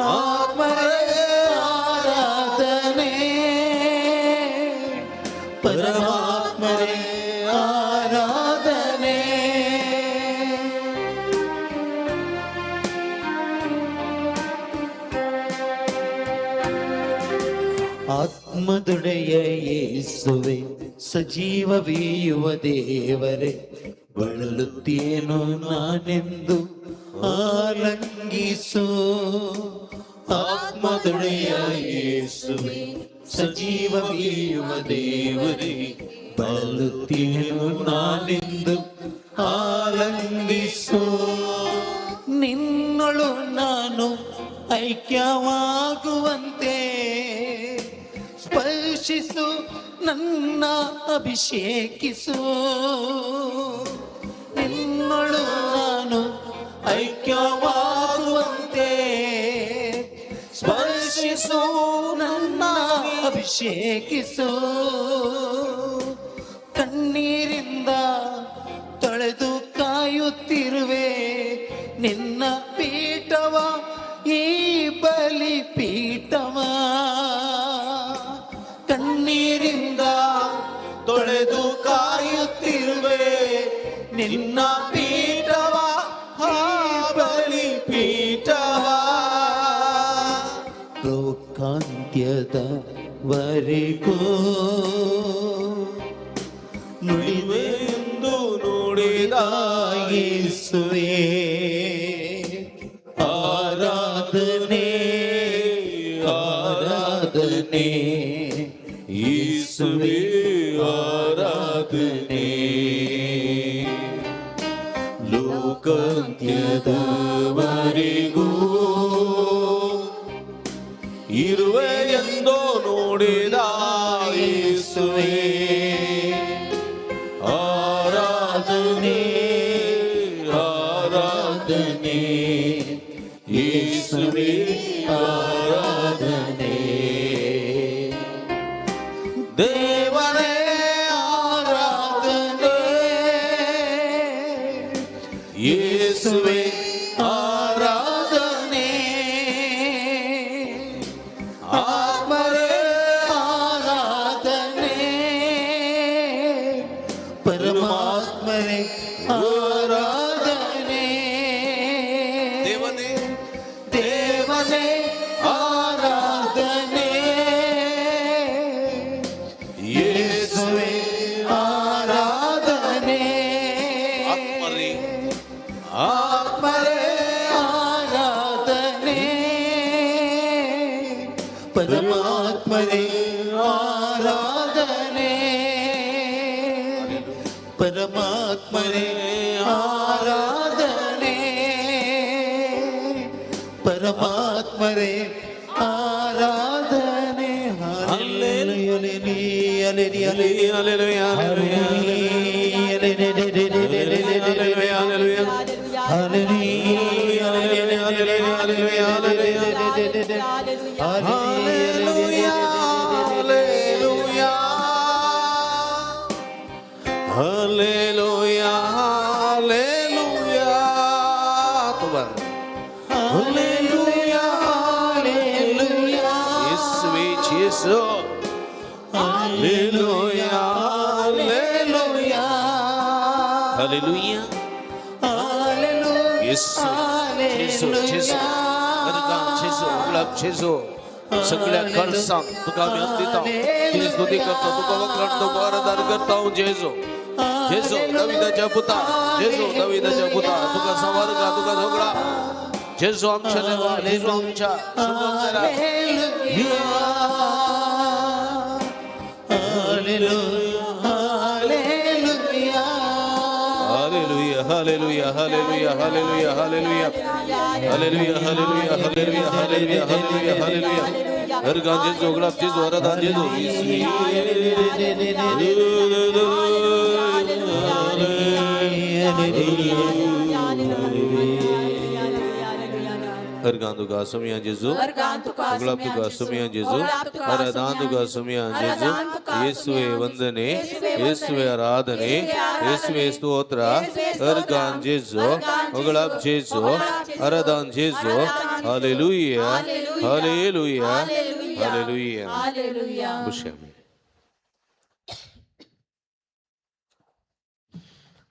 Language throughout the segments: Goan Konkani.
ಆತ್ಮರೇ ಆರಾಧನೆ, ಪರಮಾತ್ಮರೇ ಆರಾಧನೆ. ಆತ್ಮದೊಡೆಯ ಯೇಸುವೆ, ಸಜೀವವೀಯುವ ದೇವರೇ, ಬಳಲುತ್ತೇನು ನಾನೆಂದು ಆಲಂಗಿಸು. ಆತ್ಮದೊಡೆಯ ಯೇಸುವೆ, ಸಜೀವವೀಯುವ ದೇವರೇ, ಬಳಲುತ್ತೇನು ನಾನೆಂದು ಆಲಂಗಿಸು. ನಿನ್ನೊಳು ನಾನು ಐಕ್ಯವಾಗುವಂತೆ ಸ್ಪರ್ಶಿಸು, ನನ್ನ ಅಭಿಷೇಕಿಸು. ನಿನ್ನೊಳು ನಾನು ಐಕ್ಯವಾಗುವಂತೆ ಸ್ಪರ್ಶಿಸು, ನನ್ನ ಅಭಿಷೇಕಿಸು. ಕಣ್ಣೀರಿಂದ ತೊಳೆದು ಕಾಯುತ್ತಿರುವೆ ನಿನ್ನ ಪೀಠವ, ಈ ಬಲಿ ಪೀಠವ. ಕಣ್ಣೀರಿಂದ ತೊಳೆದು ಕಾಯುತ್ತಿರುವೆ ನಿನ್ನ ಪೀಠವ, ಆ ಬಲಿ ಪೀಠವ. ಲೋಕಾಂತ್ಯದ ವರೆಗೂ ನುಡಿವೆ ಎಂದು ನುಡಿದ ಯೇಸುವೆ, ಆರಾಧನೆ, ಆರಾಧನೆ, ಯೇಸುವೆ ಆರಾಧನೆ. ಲೋಕಾಂತ್ಯದವರೆಗೂ ಇರುವೆ ಎಂದು ನುಡಿದ ಯೇಸುವೆ, ಆರಾಧನೆ, ಆರಾಧನೆ, ಯೇಸುವೆ ಆರಾಧನೆ. ದೇವರೇ ಆರಾಧನೆ, ಯೇಸುವೆ ಆರಾಧನೆ, ಆತ್ಮರೇ ಆರಾಧನೆ, ಪರಮಾತ್ಮರೇ ಆರಾಧನೆ. ದೇವನೇ, ದೇವನೇ ಆರಾಧನೆ, ಯೇಸುವೆ ಆರಾಧನೆ. ಆತ್ಮರೇ ಆತ್ಮರೇ ಆರಾಧನೆ, ಪರಮಾತ್ಮರೇ ಆರಾಧನೆ, ಪರಮಾತ್ಮರೇ ಆರಾಧನೆ, ಪರಮಾತ್ಮರೇ ಆರಾಧನೆ. Hallelujah, hallelujah, hallelujah, hallelujah, hallelujah, hallelujah, hallelujah. Hallelujah, ಯೇಸುವೇ ಜೇಸು. Hallelujah, hallelujah, hallelujah. येसू, जेजू, जेजू, वरदान जेजू, गुलाब जेजू. सगळ्या कळसांक तुका आमी अंदिता, तुजी स्तुती करता, तुका वखरण, तुका आराधन करता हांव. जेजू, जेजू, दाविदाच्या पुता, जेजू, दाविदाच्या पुता, तुका सवारगा, तुका झगडा. जेजू आमच्या देवा, जेजू आमच्या Shubham. Hallelujah, hallelujah, hallelujah, hallelujah, hallelujah, hallelujah, hallelujah, hallelujah, hallelujah, hallelujah, hallelujah, hallelujah. हरगान जेजू, गुलाब जेजू, आराधन जेजू. हरगान तुका सुमिया जेजू, गुलाब तुका सुमिया जेजू, आराधन तुका सुमिया जेजू. येसुवे ವಂದನೆ, ಯೇಸುವೆ ಆರಾಧನೆ, ಯೇಸುವೆ ಸ್ತೋತ್ರ. ಹರ್ಗಾನ್ ಜೇಸು, ಹೊಗಳಾಬ್ ಜೇಸು, Aradhan ಜೇಸು. Hallelujah. Hallelujah. Hallelujah. Hallelujah. Hallelujah. Hallelujah. बसया आमी.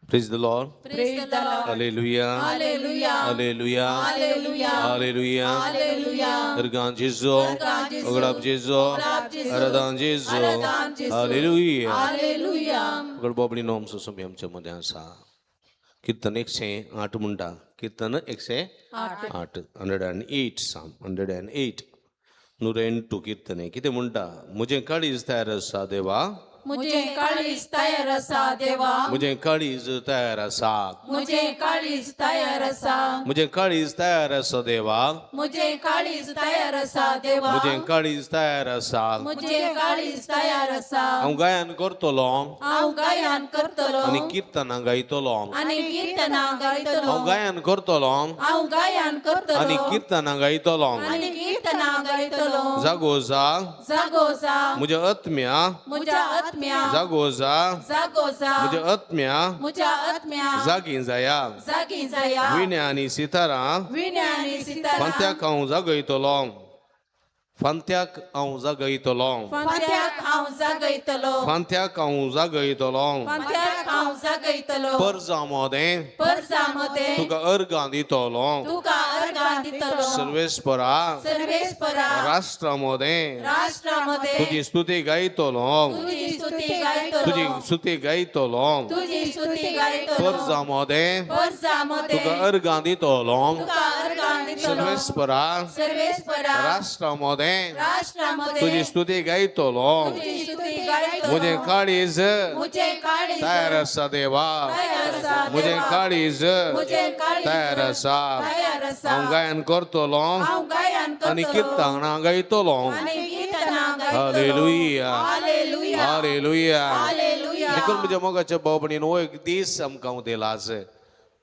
Praise the Lord. Praise the Lord. Hallelujah. Hallelujah. Hallelujah. Hallelujah. Hallelujah. Hallelujah. अर्गां जेजो. अर्गां जेजू. उगडाप जेजो. उगडाप जेजू. आराधान जेजो. आराधान जेजू. हालेलुया. हालेलुया. उगड बाबडी नोम सोमी आमच्या मध्ये आसा. कीर्तन 108 म्हणटा. कीर्तन 108, 108 साम, 108, 108 कीर्तन. कितें म्हणटा? म्हजें काळीज तयार आसा देवा, मुझे काळीज तयार आसा देवा, म्हजें काळीज तयार आसा, मुझे काळीज तयार आसा, म्हजें काळीज तयार आसा देवा, मुझे काळीज तयार आसा देवा, म्हजें काळीज तयार आसा. मुझे काळीज तयार आसा. हांव गायन करतलो हांव गायन करतलो आनी किर्तनां गायतलो. आनी किर्तनां गायतलो. हांव गायन करतलो हांव गायन करतलो आनी किर्तनां गायतलो. आनी किर्तनां गायतलो. जागो जा जागो जा म्हज्या आत्म्या, म्हज्या आत्म्या, जागो जा जागो जा म्हज्या आत्म्या, म्हज्या आत्म्या, जागी जाया. जागी जाया. विण्या आनी सितारां विण्या आनी सितारां फांत्याक हांव जागयतलो. फांत्याक हांव जागयतलो. फांत्याक हांव जागयतलो. फांत्याक हांव जागयतलो. फांत्याक हांव जागयतलो. परजा मदें परजा मदें तुका अर्गां दितलो. तुका अर्गां दितलो. सर्वेस्परा सर्वेस्परा राष्ट्रा मदें राष्ट्रा मदें तुजी स्तुती गायतलो. तुजी स्तुती गायतलो. तुजी स्तुती गायतलो. तुजी स्तुती गायतलो. परजा मदें परजा मदें तुका अर्गां दितलो. तुका अर्गां दितलो. सर्वेस्परा सर्वेस्परा राष्ट्रा मदें राष्ट्रा मदें तुजी स्तुती गायतलो. तुजी स्तुती गायतलो. म्हजें काळीज म्हजें काळीज तयार आसा देवा, तयार आसा म्हजें देवा. काळीज म्हजें काळीज तयार आसा. तयार आसा. हांव गायन करतलो हांव गायन आनी करतलो किर्तनां गायतलो. आनी किर्तनां गायतलो. हालेलुया. हालेलुया. हालेलुया. हालेलुया. देखून म्हज्या मोगाच्या भाव भयणीन हो एक दीस आमकां उदेला, आज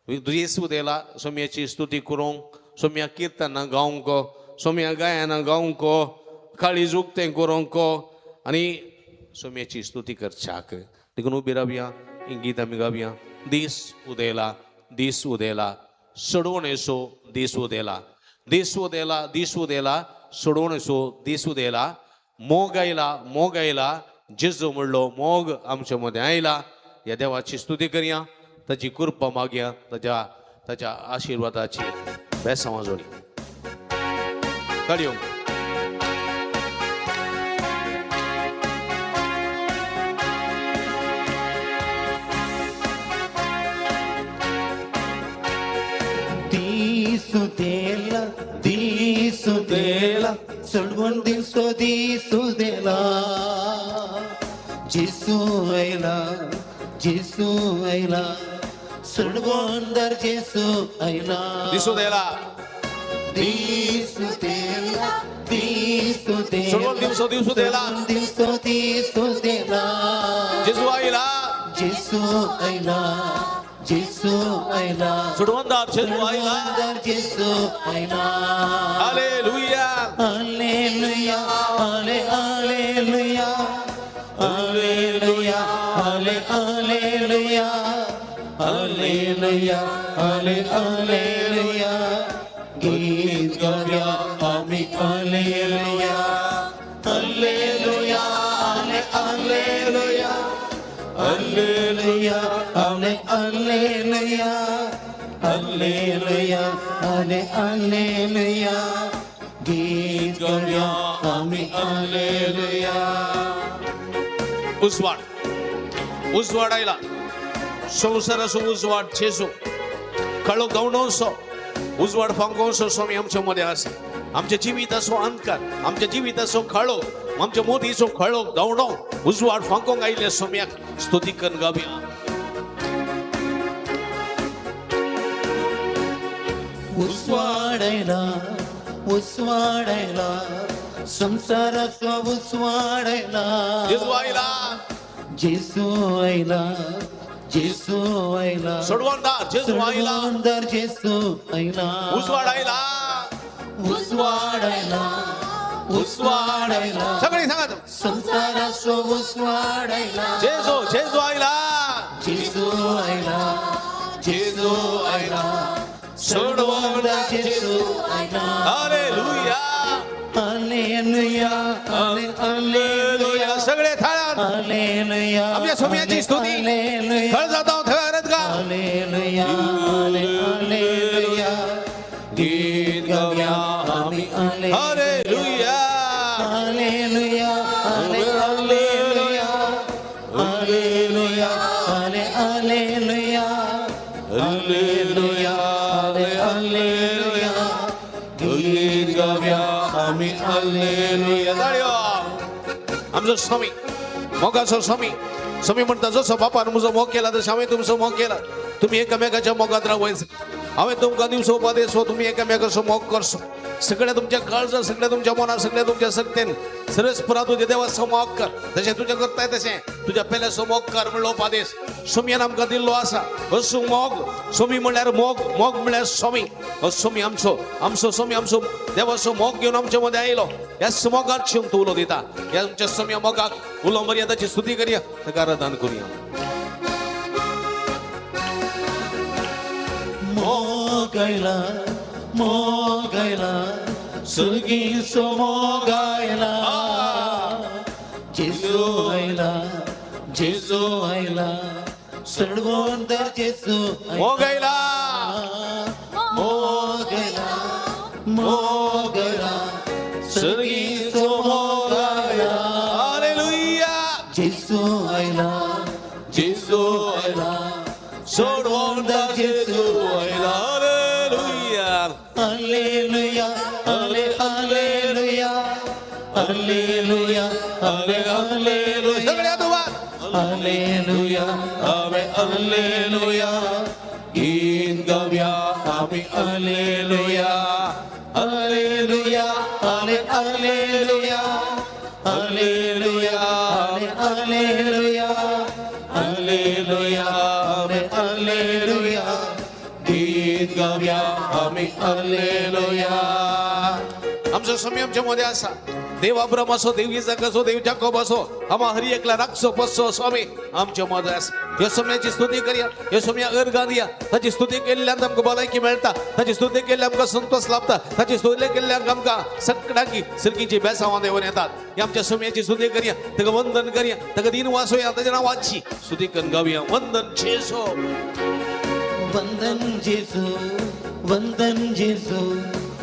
दीस उदेला सोम्याची स्तुती करूंक, सोम्या किर्तनां गावंक, सोम्या गायनां गावंक, काळीज उक्तें करूंक आनी सोम्याची स्तुती करच्याक. देखून उबी रावया, ही गीत आमी गावया. दीस उदेला, दीस उदेला, सोडवणेचो दीस उदेला. दीस उदेला, दीस उदेला, सोडवणेचो दीस उदेला. मोग आयला, मोग आयला, जेजू म्हणलो मोग आमच्या मदें आयला. ह्या देवाची स्तुती करया, ताची कृपा मागया, ताच्या ताच्या आशिर्वादाची बेसांवां जोडी काडयो. दिसुदेला दिसुदेला सोडवून दिसो दिसुदेला. जेसू आयला जेसू आयला सोडवून दर जेसू आयला. दिसुदेला दिसुदेला दिसुदेला सोडवून दिवसो दिसुदेला. सोडवून दिवसो दिसुदेला. जेजू आयला, जेसू आयला जेसू आयला सोडवणदार जेजू आयला. सोडवणदार जेसू आयला. हालेलुया. हालेलुया हाले हालेलुया हालेलुया हाले हालेलुया हालेलुया हाले हालेलुया. गीत गाऊया आम्ही हालेलुया हालेलुया हाले हालेलुया हालेलुया हाले हालेलुया हालेलुया हाले हालेलुया. गीत गाऊया आम्ही हालेलुया. उजवाड, उजवाड आयला, संवसाराचो उजवाड जेजू. काळो गावणोसो उजवाड फांकोवचो स्वामी आमच्या मदें आसा. आमच्या जिविताचो अंधकार, आमच्या जिविताचो काळो, आमच्या मोदीचो काळो धांवणो उजवाड फांकोंक आयिल्ल्या स्वाम्याक स्तुती करून गावया. उजवाडायला उजवाडायला संसाराचो उजवाडायला. जेजू आयला, जेसू आयला जेसू आयला सोडवणदार जेजू आयला. सोडवणदार जेसू आयला. उजवाड आयला, उजवाडायला उजवाडायला सगळी सांगा. संसाराचो उजवाडायला. जेजू जेजू आयला, जेसू आयला जेसू आयला सोडवंदा जेसू आयला. हालेलुया. Hallelujah, hallelujah. सगळे थाळ्यात हालेलुया. आमच्या स्वामीची स्तुती. हालेलुया. थळ जाता थंय का. Hallelujah, hallelujah. गीत गाऊया आम्ही. Hallelujah. Hallelujah, hallelujah, hallelujah, hallelujah, hallelujah, hallelujah. गीत गाऊया आम्ही. हालेलुया. टाळयो. आमचो स्वामी, मोगाचो स्वामी. स्वामी म्हणटा, जसो बापान म्हजो मोग केला तशें हांवें तुमचो मोग केला. तुमी एकामेकाच्या मोगात रावयच. हांवें तुमकां दिवचो उपदेश हो, तुमी एकामेकाचो मोग करचो सगळ्या तुमच्या काळजान, सगळ्या तुमच्या मनात, सगळ्या तुमच्या शक्तेन. सर्वेस्परा तुझ्या देवाचो मोग कर, जशें तुजें करताय तशें तुज्या पेल्याचो मोग कर म्हणलो उपदेश स्वामीन आमकां दिल्लो आसा. असो मोग. स्वामी म्हणल्यार मोग, मोग म्हणल्यार स्वामी. हो स्वामी आमचो, आमचो स्वामी आमचो देवाचो मोग घेवन आमच्या मदें आयलो. ह्या मोगाक शिवंक तूं उलो दिता. ह्या आमच्या स्वामी मोगाक उलो मारया, ताची स्तुती करया, ताका आराधन करुया. मोग आयला, मोग आयला, सुगीचो मोग आयला. जेजू आयला, जेजू आयला, सडवून तर जेजू. मोग आयला. मोग आयला, मोग आयला, सुगीचो मोग आयला. हालेलुया. जेजू आयला, जेजू आयला, सोडवून तर जेजू आयला. Hallelujah. Hallelujah, hallelujah, hallelujah, hallelujah. सगळ्या तुवा. Hallelujah, hallelujah. गीत गाऊया आम्ही. Hallelujah, hallelujah, hallelujah, hallelujah, hallelujah, hallelujah, hallelujah. गीत गाऊया आम्ही. हालेलुया. आमचो स्वामी आमच्या मध्ये आसा. देव अब्राम असो, देव इसाक असो, देव जाकोब असो, आमा हरी एकला राखचो पसचो स्वामी आमच्या मध्ये आसा. ह्या स्वाम्याची स्तुती करया, ह्या स्वाम्या अर्गां दिया. ताची स्तुती केल्ल्यान आमकां भलायकी मेळटा. ताची स्तुती केल्ल्यान आमकां संतोष लाभता. ताची स्तुती केल्ल्यान आमकां सगळ्यांकी सर्गीची बेसावां देवन येतात. ह्या आमच्या स्वाम्याची स्तुती करया, ताका वंदन करया, ताका दिन वासोया, ताच्या नांवाची स्तुती करून गावया. वंदन जेसो. वंदन जेजू, वंदन जेजू,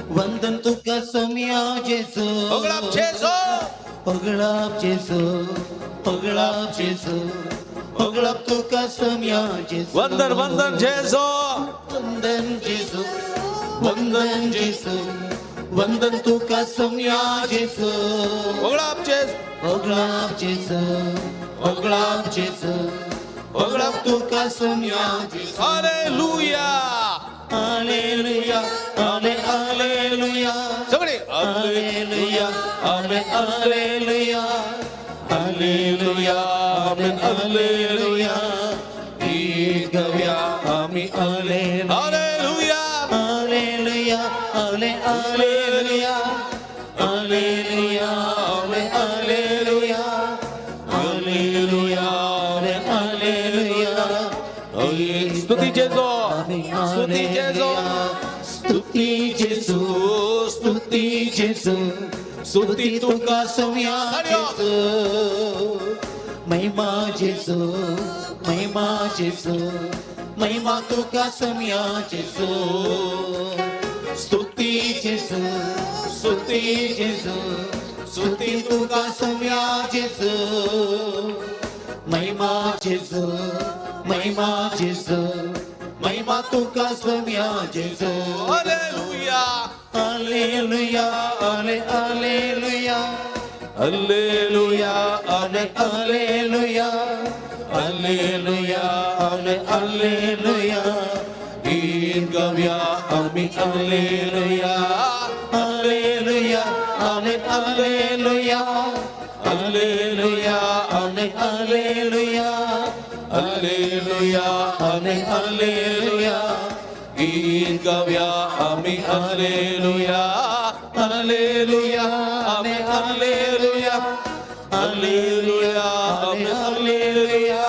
वंदन तुका सोम्या जेजू. होगळाप जेसो. होगळाप जेजू, होगळाप जेजू, होगळाप तुका सोम्या जेजू. वंदन, वंदन जेसो. वंदन जेजू, वंदन जेजू, वंदन तुका सोम्या जेजू. होगळाप जेसो. होगळाप जेजू, होगळाप जेजू, होगळाप तुका सोम्या जेजू. हालेलुया. Hallelujah, hallelujah. सगळे. Hallelujah, hallelujah, hallelujah, hallelujah. गीत गाऊया आम्ही. Hallelujah. Hallelujah. Hallelujah, hallelujah, hallelujah, hallelujah, hallelujah, hallelujah. स्तुती जेजो, स्तुती जेजो. स्तुती जेजू, स्तुती जेजू, स्तुती तुका सोम्या जेजू. महिमा जेजू, महिमा जेजू, महिमा तुका सोम्या जेजू. स्तुती जेजू, स्तुती जेजू, स्तुती तुका सोम्या जेजू. महिमा जेजू, महिमा जेजू, महिमा तुका सोम्या जेजू. Hallelujah. Hallelujah, hallelujah. Hallelujah. Hallelujah, hallelujah, hallelujah. गीत गाऊया आम्ही. Hallelujah, hallelujah, hallelujah, hallelujah, hallelujah, hallelujah, hallelujah. गीत गाऊया आम्ही. Hallelujah, hallelujah, hallelujah, hallelujah, hallelujah,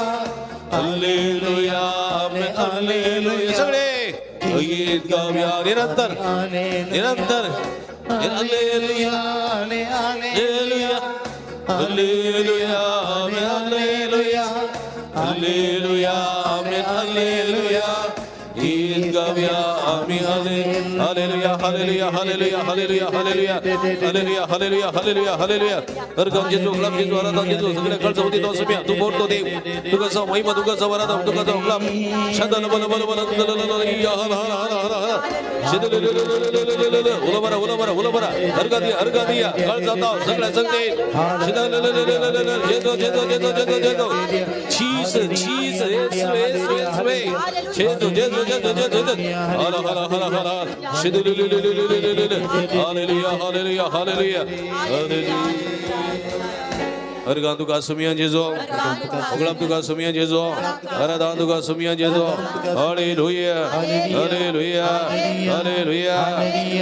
hallelujah, hallelujah. सगळे गीत गाऊया. निरंतर निरंतर. Hallelujah, hallelujah, hallelujah, hallelujah, hallelujah, hallelujah. गीत गाऊया आम्ही. Hallelujah, hallelujah, hallelujah, hallelujah, hallelujah, hallelujah, hallelujah, hallelujah, hallelujah. अर्घम जेजू, गुलाम जेजू, आराधना जेजू. सगळे कळचं होती तो सुम्या तू बोलतो देव. तुका महिमा, तुका वराधम, तुका गुलाम शदल बल बल बल हर हर हर हर हर. उलबरा उलबरा उलबरा. हरगा दिया, हरगा दिया. कळचा ताव सगळ्या संगते. जेजो जेजो जेजो जेजो जेजो. चीस चीस, येसू येसू येसू. जेजो जेजो जेजो जेजो जेजो. हर हर हर हर हर. Hallelujah, hallelujah, hallelujah, hallelujah. अर्घा तुका सुमिया जेजो, उगळाम तुका सुमिया जेजो, आराधना तुका सुमिया जेजो. Hallelujah, hallelujah, hallelujah,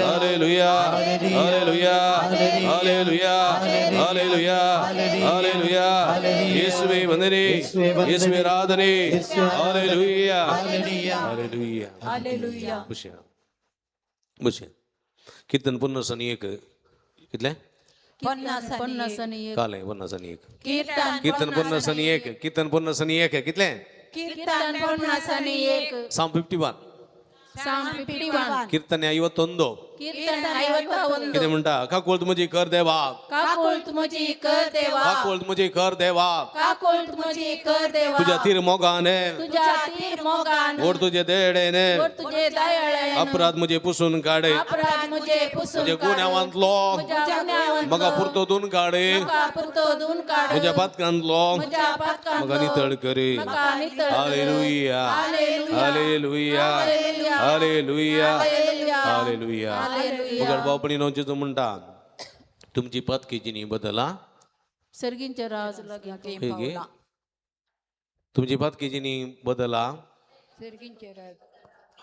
hallelujah, hallelujah, hallelujah, hallelujah, hallelujah. ಯೇಸುವೆ ವಂದನೆ, ಯೇಸುವೆ ಆರಾಧನೆ. Hallelujah, hallelujah. Hallelujah. बसया बसया. कीर्तन 51. कितले? 50. 51. काल 51. कीर्तन. कीर्तन 51. कीर्तन 51. कितले? कीर्तन 51. Psalm 51. Psalm 51. कीರ್ತನೆ 51. कीರ್ತನೆ 51. कितें म्हणटा? काकुळत म्हजी कर देवा. काकुळत म्हजी कर देवा. काकुळत म्हजी कर देवा. काकुळत म्हजी कर देवा. तुझ्या तीर मोगाने. तुझ्या तीर मोगान. ओढ तुझे देडेने. ओढ तुझे दयाळेन. अपराध म्हजे पुसून काडे. अपराध म्हजे पुसून म्हजे काड. गुन्यांवांतलो. म्हज्या गुन्यांवांतलो. मगा पुरतो धुवन काडे. मगा पुरतो धुवन काड. म्हज्या पातकांतलो. म्हज्या पातकांतलो. मगा नितळ करी. मगा नितळ कर. Hallelujah, hallelujah, hallelujah, hallelujah. मगर बापणी जेजू म्हणटा, तुमची पातकी जिनी बदला. सर्गींचे राज लागीं हे घे. तुमची पातकी जिनी बदला.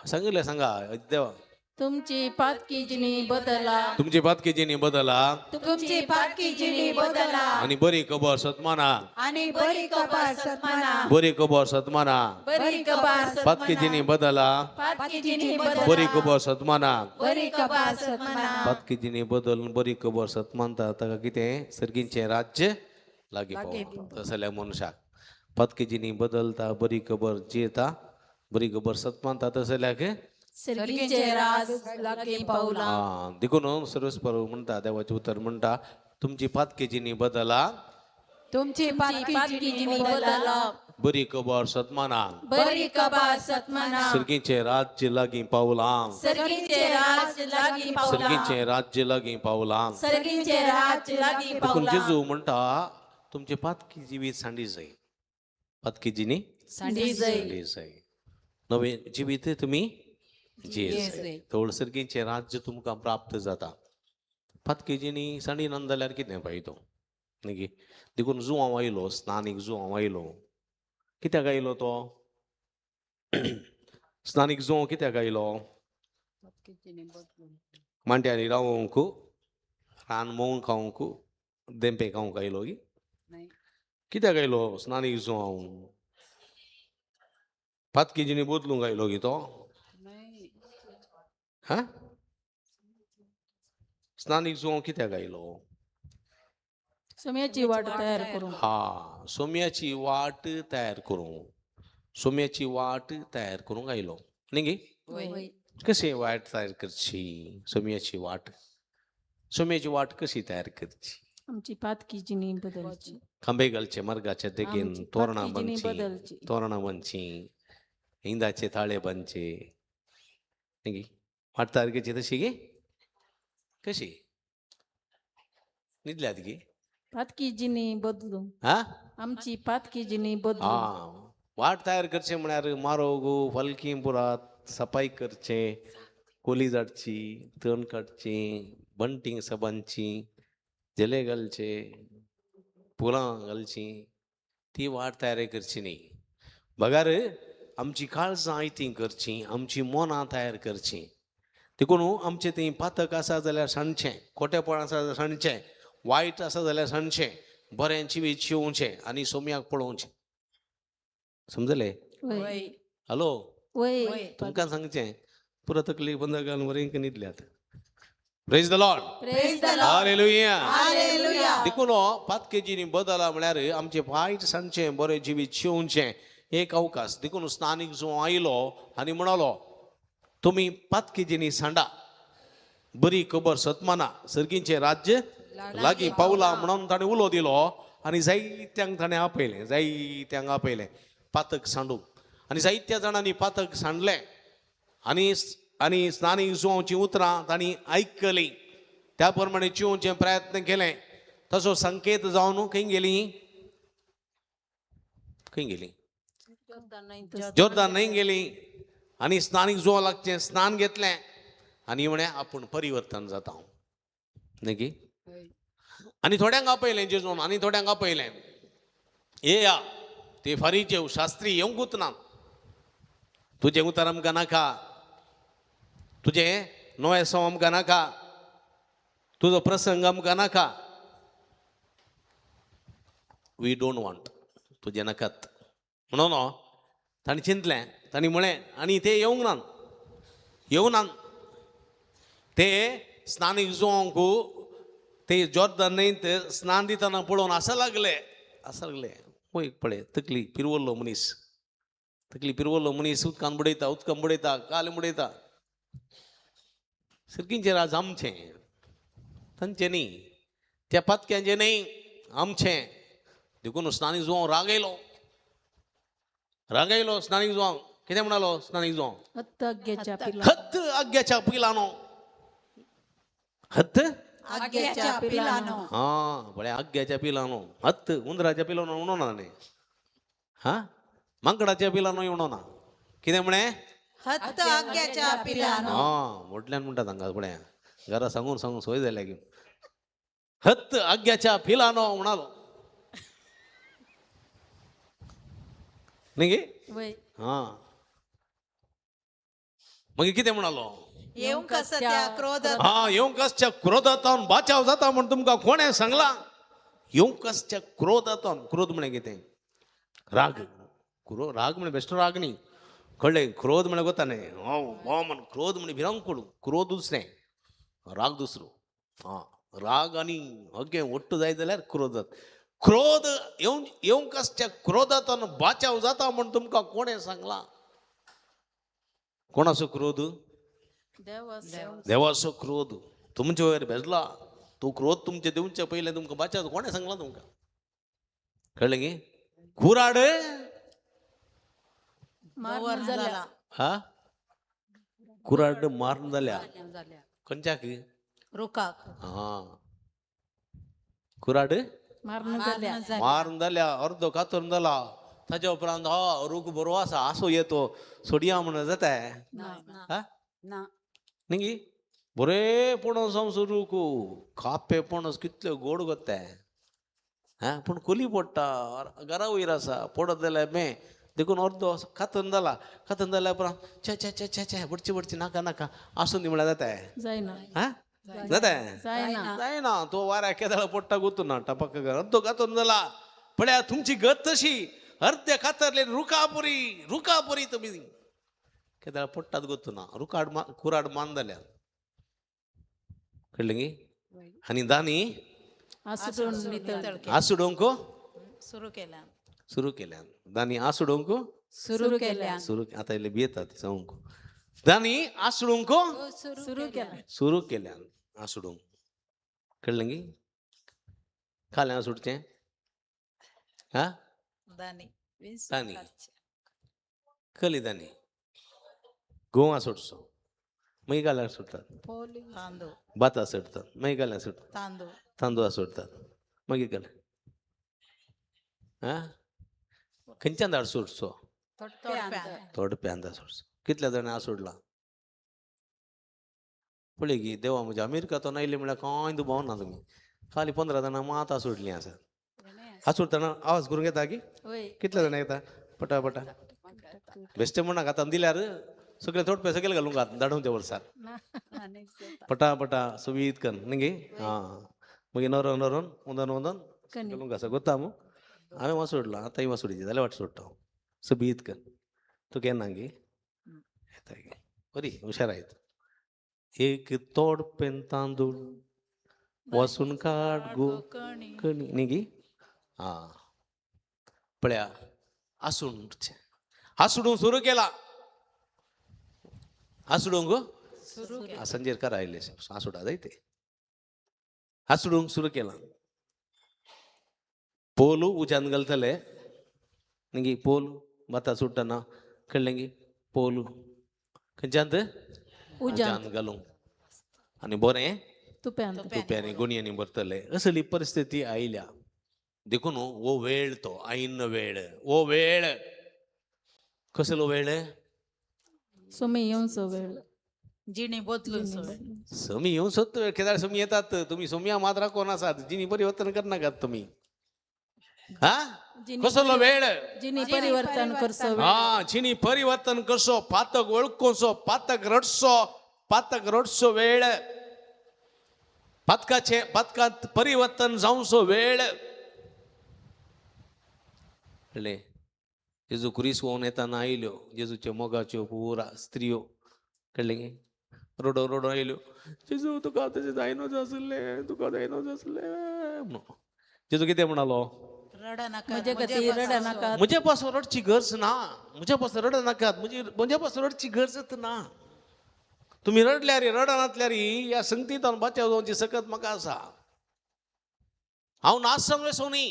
सांगितलं, सांगा देवा. तुमची पातकी जिनी बदला. तुमची पातकी जिनी बदला. तुमची पातकी जिनी बदला. आणि बरी खबर सतमाना. आणि बरी कबार सन्माना. बरी खबर सतमाना. बरी कबार. पातकी जिनी बदला. पातकी जिनी बदला. बरी खबर सतमाना. बरी कबार सन्माना. पातकी जिनी बदल, बरी खबर सतमानता, ताका कितें सर्गींचें राज्य लागीं पावता. तसल्या मनशाक पातकी जिनी बदलता, बरी खबर जियेता, बरी खबर सतमानता, तसल्याक सर्गींचे राज लागीं पावला. आं, देखून सर्वेस्पर म्हणटा, देवाचें उतर म्हणटा, तुमची पातकी जिनी बदला. तुमची पातकी पातकी जिनी बदला. बरी खबर सतमाना. बरी कबार सतमाना. सर्गीचें राज्य लागीं पावलां. सर्गींचे राज लागीं पावला. सर्गीचें राज्य लागीं पावलां. सर्गींचे राज लागीं देखून पावला. जेजू म्हणटा, तुमचे पातकी जिवीत सांडी जाय. पातकी जिनी सांडी जाय. सांडी जाय, नवें जिवीत तुमी जिये जाय. तवळ सर्गीचें राज्य तुमकां प्राप्त जाता. पातकी जिनी सांडी ना जाल्यार कितें फायदो न्ही? देखून जुवांव आयलो, स्नानीक जुवांव आयलो. कित्याक आयलो तो स्नानीक जुवांव? कित्याक आयलो? मांट्यांनी रावंक, रान मोवून खावंक, देंपे खावंक आयलो की कित्याक आयलो स्नानीक जुवांव? पातकी जिणी बदलूंक आयलो की तो? हा, स्नानीक जुवांव कित्याक आयलो? सोम्याची वाट तयार करू. हा, सोम्याची वाट तयार करूंक. सोम्याची वाट तयार करूंक आयलो न्ही गे? कशी वाट तयार करची सोम्याची वाट? सोम्याची वाट कशी तयार करची? आमची पातकी जिनी बदलची. खांबे घालचे मार्गाच्या देगेन. आमची तोरणां पातकी जिणी बांदची. बदलची. तोरणां बांदची, इंदाचे थाळे बांदचे न्ही गे? वाट तयार करची तशी गे? कशी? न्हिदल्यात गे? पातकी जिनी बदलू. हा. आमची पातकी जिनी बदलू. हा, वाट तयार करचे म्हळ्यार मारो गो फलकी पुरात सफाई करचे, कोली जाडची, तण काडची, बंटींग सबांची, झेले घालचे, फुलां घालची, ती वाट तयार करची न्ही. बगार आमची काळजां आयतीं करची, आमची मनां तयार करची. देखून आमचें थंय पातक आसा जाल्यार सांडचें, खोटेपण आसा जाल्यार सांडचें, वायट आसा जाल्यार सांडचें, बरें जिवीत जिवचें आनी सोम्याक पळोवचें. समजलें? वय. हॅलो. वय. तुमकां सांगचें, पुरो तकली बंद घालून बरें न्हिदल्यात. Praise the Lord. Praise the Lord. Hallelujah. Hallelujah. देखून पातकेजीनी बदला म्हळ्यार आमचें वायट सांगचें बरें जिवीत शिवचें एक अवकाश. देखून स्नानीक जो आयलो आनी म्हणालो तुमी पातकेजीनी सांडा, बरी खबर सतमाना, सर्गींचें राज्य लागीं पावला म्हणून ताणें उलो दिलो आनी जायत्यांक ताणें आपयलें, जायत्यांक आपयलें पातक सांडूंक. आनी जायत्या जाणांनी पातक सांडलें आनी आनी स्नानीक जुवांचीं उतरां तांणी आयकलीं, त्या प्रमाणे जिवचे प्रयत्न केले. तसो संकेत जावन खंय गेली, खंय गेली, जोर्दान न्हंय गेली आनी स्नानीक जुवा लागचें स्नान घेतलें आनी म्हळें आपूण परिवर्तन जाता हांव न्ही की. आनी थोड्यांक आपयलें जेजून आनी थोड्यांक आपयलें येया ते फारीचे शास्त्री येवंकूच ना, तुजें उतर आमकां नाका, तुजें नवें आमकां नाका, तुजो प्रसंग आमकां नाका, we don't want, तुजें नाकात म्हणून तांणी चिंतलें, तांणी म्हळें आनी ते येवंक ना, येवना ते स्नानीक जुवांक ते जोर्दन न्हंयत स्नान दितना पळोवन आसा लागले, आसा लागले पळय पळय तकली पिरवल्लो मनीस, तकली पिरवल्लो मनीस उदकान बुडयता, उदकान बुडयता, काल बुडयता. सर्गींचें राज आमचें, तांचें न्ही, त्या पातक्यांचें न्ही, आमचें. देखून स्नानीक जुवांव रागयलो, रागयलो स्नानीक जुवांव. कितें म्हणालो स्नानीक जुवांव? हत्त आग्याच्या पिला, हत्त आग्याच्या पिलानो, हत्त आग्याच्या पिलानो. हा पळय आग्याच्या पिलानो, हत्त उंदराच्या पिलानो म्हणून ना न्ही, हा माकडाच्या पिलानो म्हणून ना, कितें म्हळें? हत्त आग्याच्या पिलानो. हा व्हडल्यान म्हणटा तांकां पळय, घरा सांगून सांगून सोय जाल्या की हत्त आग्याच्या पिलानो म्हणालो न्ही गे. वय. हा मागीर कितें म्हणालो? येवंक आसा त्या क्रोधात, हा येवंक आसच्या क्रोधांत बाचाव जाता म्हण तुमकां कोणें सांगलां? येवंक आसच्या क्रोधांत. क्रोध म्हळ्यार कितें? राग. राग म्हळ्यार बेश्टो राग न्ही, कळ्ळें? क्रोध म्हळ्यार गोता न्ही, म्हण क्रोध म्हळ्यार भिरांकूळ. क्रोध दुसरें, राग दुसरो. हा राग आनी अगे ಒಟ್ಟು जायत जाल्यार क्रोध जाता. क्रोध येवंक आसच्या क्रोधांत बाचाव जाता म्हण तुमकां कोणें सांगलां? कोणाचो क्रोध? देवाचो क्रोध तुमचे वयर भेजला. तो क्रोध तुमचे दिवचे पयलें तुमकां बाचाव कोणें सांगलां तुमकां? कळ्ळें की? कुराड मारून जाल्या, हा कुराड मारून जाल्या खंयच्याक? रुखाक. हा कुराड मारून जाल्या, मारून जाल्या, अर्दो कातरून जाला. ताच्या उपरांत हो रूख बरो आसा, आसो येतो सोडया म्हणून जाता हा न्ही गी? बरे पणस आमचो रूख, कापे पणस कितले गोड कोत्ताय हा, पूण कोली पडटा, घरा वयर आसा, पडत जाल्यार में देखून अर्दो कातन जाला. कातन जाल्या उपरांत छे छे छे छे छे बडची बडची नाका नाका आसून दी म्हळ्यार जाताय जायना, हा जाताय जायना. जायना. तो वाऱ्या केदळा पडटा गुतू ना टपक अर्दो कातून जाला. पळया तुमची गत तशी, अर्दे कातरले रुखापुरी, रुखापुरी तुमी केदळा पडटात गोतू ना, रुखाड कुराड मान जाल्या. कळ्ळें गी? आनी दानी आसडून नितळ आसडोवंक सुरू केल्या, सुरू केल्यान. दानी आसडोवंक सुरू केल्या, सुरू. आतां इल्ले भियेतात सांगूंक. दानी आसडोवंक सुरू केल्या, सुरू केल्यान आसडोवंक. कळ्ळें गी? खालें आसुडचें हा दानी दानी कली दानी गोवा आसुडचो, मागीर घाल्यार सुटतात, तांदूळ, भात आसडतात, मागीर घाल्यार सुटतात, तांदूळ, तांदूळ आसुडतात, मागीर घाल हा खंयच्यान धाड सोडचो? थोडे अंदाज सोडचो. कितल्या जाणां आसुडला पळय की देवा म्हज्या अमेरिका तो आयली म्हळ्यार कांय दुबाव ना तुमी. खाली 15 जाणां मात आसुडलीं आसात. आसुडटना आवाज करूंक येता की? वय. कितले जाणां येता? पटापटा बेश्टें म्हणनाका, आतां दिल्यार सगळे थोडे सगळे घालूंक धाडून त्या वर्सार पटापटा सुवीत कन्न न्ही गे. आं मागीर नरोन नरोन उंदन उंदन घालूंक आसा गोता मू. हांवें वासोडलां, आतां वासोडीची जाल्यार वाट सोडटा हांव. सुबीत कर. तूं केन्ना गे येता गे? बरी हुशार आहेत. एक तोड पेन तांदूळ वासून काड गो कणी. कणी न्ही गी. हा पळया आसून आसडूंक सुरू केला. आसडूंक सुरू केला. संजेर करा आयले आसुडा जायते आसडूंक सुरू केला. पोलू उज्यान घालतले न्ही, पोलू भाता सुट्टना कळ्ळें गी. पोलू खंयच्यान उज्यांत उज्यान घालूंक आनी बरें तुप्यांत तुप्यांनी गुणयांनी भरतले. असली परिस्थिती आयल्या. देखून हो वेळ तो ऐन वेळ. हो वेळ कसलो वेळ? सुमी येवचो वेळ. जिणी बदलून सोड. समी येवन सोदतो वेळ केदार समी येतात. तुमी सोमया मात्रा कोण आसात जिनी परिवर्तन करनाकात तुमी. हा कसलो वेळ? जिनी परिवर्तन करचो वेळ. हा जिनी परिवर्तन करसो, पातक वळखोसो, पातक रडसो, पातक रडसो वेळ. पातकाचे पातकांत परिवर्तन जावचो वेळ. कळ्ळें? जेजू क्रिस्त होवन येताना आयल्यो जेजूच्यो मोगाच्यो पुरा स्त्रियो. कळ्ळें गे? रडो रडो आयल्यो, जेजू तुका तशें जायनोच आसलें, तुका जायनोच आसलें म्हणून. जेजू कितें म्हणालो? रडनाका. म्हजे खातीर रडनाकात. म्हजे पासून रडची गरज ना. म्हज्या पासून रडनाकात. म्हजी म्हज्या पासून रडची गरजच ना. तुमी रडल्यार रडनातल्यार ह्या संगतींत बाचाव जावची सकत म्हाका आसा. हांव नासमलेसो न्ही,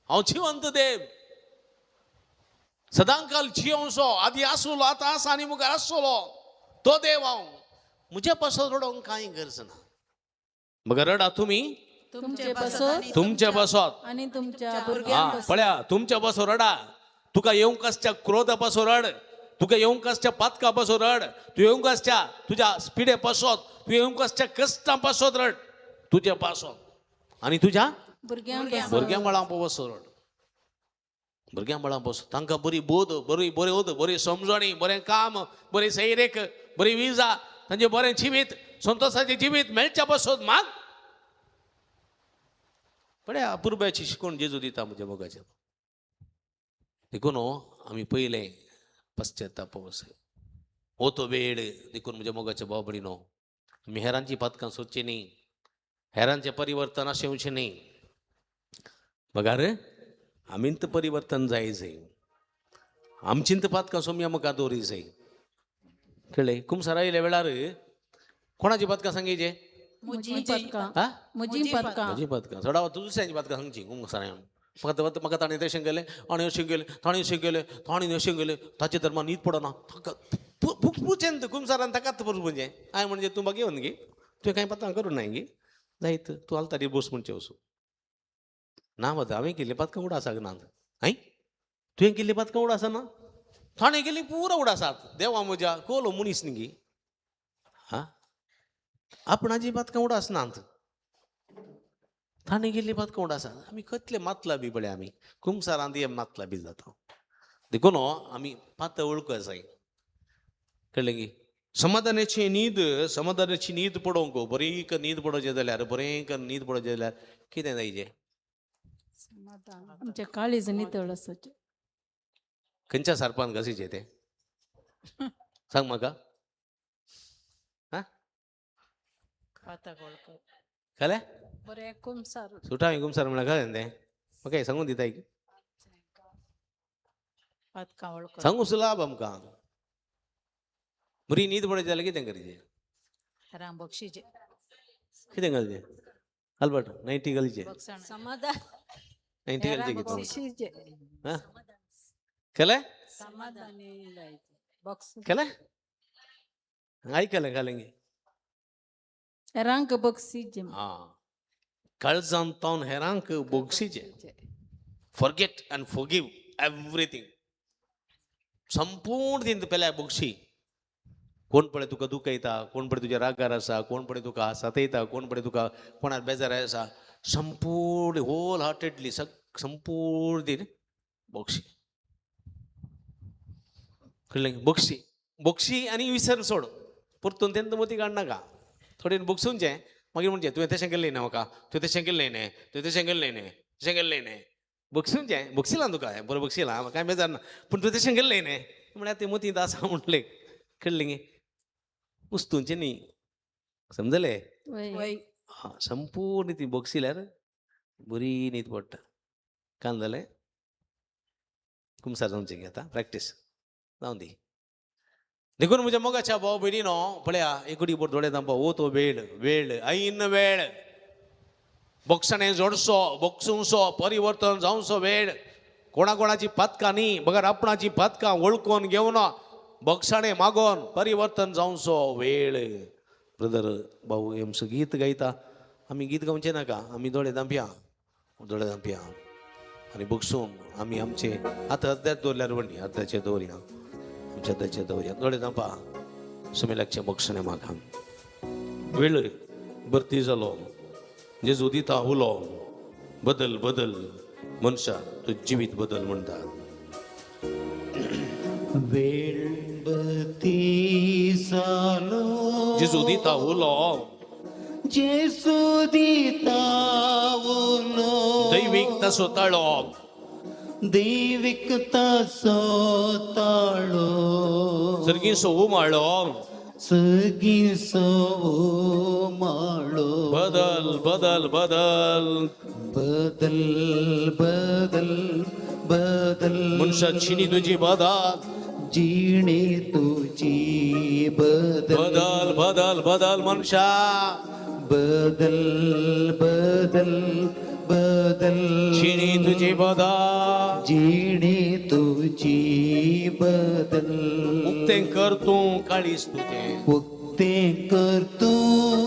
हांव जिवंत देव. सदांकाल जियोवचो आदी आसलो, आतां आसा आनी मुखार आसतलो तो देव हांव. म्हज्या पासून रडोवंक कांय गरज ना. मग रडा तुमी तुमचे पासत तुमच्या पासत आनी तुमच्या हा भुरग्यां पळया तुमच्या पासून रडा. तुका येवंक आसच्या क्रोधा पासून रड, तुका येवंक आसच्या पातका पासून रड, तूं येवंक आसच्या तुज्या पिडे पासत, तूं येवंक आसच्या कश्टां पासत रड. तुज्या पासत आनी तुज्या भुरग्यां भुरग्यां मळां पासून रड. भुरग्यां मळां पासून तांकां बरी बोध, बरी बरी ओद, बरी समजणी, बरें काम, बरी सैरेक, बरी विजा, तांचें बरें जिवीत, संतोशाचें जिवीत मेळच्या पासून माग. पळया अपुरबायेची शिकवण जेजू दिता म्हज्या मोगाच्या. देखून आमी पयलें पश्चाताप हो तो वेळ. देखून म्हज्या मोगाच्या भाव भयणीनो, आमी हेरांची पातकां सोदची न्ही, हेरांचें परिवर्तन अशें येवचें न्ही. बघार आमींत परिवर्तन जाय जाय. आमचींत पातकां सोम्या मुखार दवरी जाय. कळ्ळें? कुमसार आयिल्ल्या वेळार कोणाची पातकां सांगिचे? म्हजी पदकां. हा म्हजी पदकां. म्हजी पदकां चडावत दुसऱ्यांची पदकां सांगची कुमसार. म्हाका म्हाका ताणें तशें केलें, ताणें अशें केलें, ताणें अशें केलें, ताणें अशें केलें, ताचे तर म्हाका न्हीद पडना. ताका पुचेन कुमसारान ताकाच म्हणजे हांवें म्हणजे तूं म्हाका घेवन गे, तुवें कांय पत्तां करूं नाय गे जायत तूं आलतारी बस म्हणचें वचूं ना. वता हांवें केल्ली पातकां उडा आसाक ना. हांय तुवें केल्ली पातकां उडा आसा ना, ताणें केल्ली पुरा उडा आसात. देवा म्हज्या कोलो मनीस न्ही गी. हा आपणाची पातकां उडा आसनात, ताणें केल्ली पातकां उडा आसात. आमी कसले मातला बी पळय, आमी कुमसारांत हे मातला बी जाता. देखून आमी पातळ वळखू जाय. कळ्ळें गी? समाधानाची न्हीद, समाधानाची न्हीद पडोवंक, बरी न्हीद पडोवचें जाल्यार, बरें न्हीद पडोवचें जाल्यार कितें जायचें? आमचें काळीज नितळ आसचें. खंयच्या सारपान घासीचें तें सांग म्हाका. हा पातक वळख. कळ्ळें? बरें कुमसार. सुटा कुमसार म्हळ्यार कळ्ळें तें म्हाका सांगून दिताय की पातकां वळख. सांगू सुलाभ आमकां. बरी न्हीद पडोवचें जाल्यार कितें करचें? हेरांक बक्षीचे. कितें घालचें? अल्बर्ट नायटी घालचें. बक्षण. समाधान. नायटी घालचें कितें? हा कळ्ळें? कळ्ळें? आयकलें घालें गे. हेरांक बक्षीचे. आं काळजान तावन हेरांक बोगशीचें. Forget and forgive everything. संपूर्ण तीन पेल्या बोगशी. कोण पळय तुका दुखयता, कोण पळय तुज्या रागार आसा, कोण पळय तुका सतयता, कोण पळय तुका कोणाक बेजार आसा, संपूर्ण होल हार्टेडली संपूर्ण तीन बोगशी. कळ्ळें? बोगशी बोगशी आनी विसर सोड. परतून तेन्ना मोती काडनाका. थोडे बोगसूनचें मागीर म्हणचें तुवें तशें केल्लें न्ही म्हाका, तुवें तशें केल्लें न्ही, तुवें तशें केल्लें न्ही, तशें केल्लें न्ही. बक्षून जें बक्षिलां तुका, बरें बक्षिलां, कांय बेजार ना, पूण तुवें तशें केल्लें न्ही म्हळ्यार तें मोतींत आसा म्हणलें. कळ्ळें गे? उस्तुंचें न्ही, समजलें? वय. हां, संपूर्ण ती बोगसिल्यार बरी न्हीद पडटा. कान जालें? कुमसार जावचें गे आतां प्रॅक्टीस जावं दी. देखून म्हज्या मोगाच्या भाव भयणीनो, पळया एकुडी बोट दोळे दामपा. ओ तो वेळ, वेळ ऐन वेळ, बोगसणें जोडसो, बोगसुंसो, परिवर्तन जावचो वेळ. कोणा कोणाची पातकां न्ही बगर आपणाची पातकां वळखून घेवन बोगसाणें मागोन परिवर्तन जावचो वेळ. ब्रदर भाऊ आमचो गीत गायता, आमी गीत गावचें नाका, आमी दोळे दांपया, दोळे दांपया आनी बोगसून आमी आमचे आतां अर्द्यात दवरल्यार व्हडली अर्द्याचेर दवरया, आमच्या अर्द्याचेर दवरया. दोळे दांपा, सुमेलाकचें बोगसणें मागा. वेळ भरती जालो, जेजू दिता उलो, बदल बदल मनशा तूं जिवीत बदल म्हणटा. वेळ बती जालो, जेजू दिता उलो, जेजू दिता उलो, दैवीक तसो ताळो, दैवीक तासो ताळो, सर्गीसो उमाळो, सगीसो माळो, बदल बदल बदल, बदल बदल बदल, मनशा चिनी तुजी बदल, जिणे तुजी बदल, बदल बदल बदल मनशा, बदल बदल बदल, चिनी तुजी बदल, जिणे तुजी बदल, उक्तें कर तूं काळीज तुजें, उक्तें कर तूं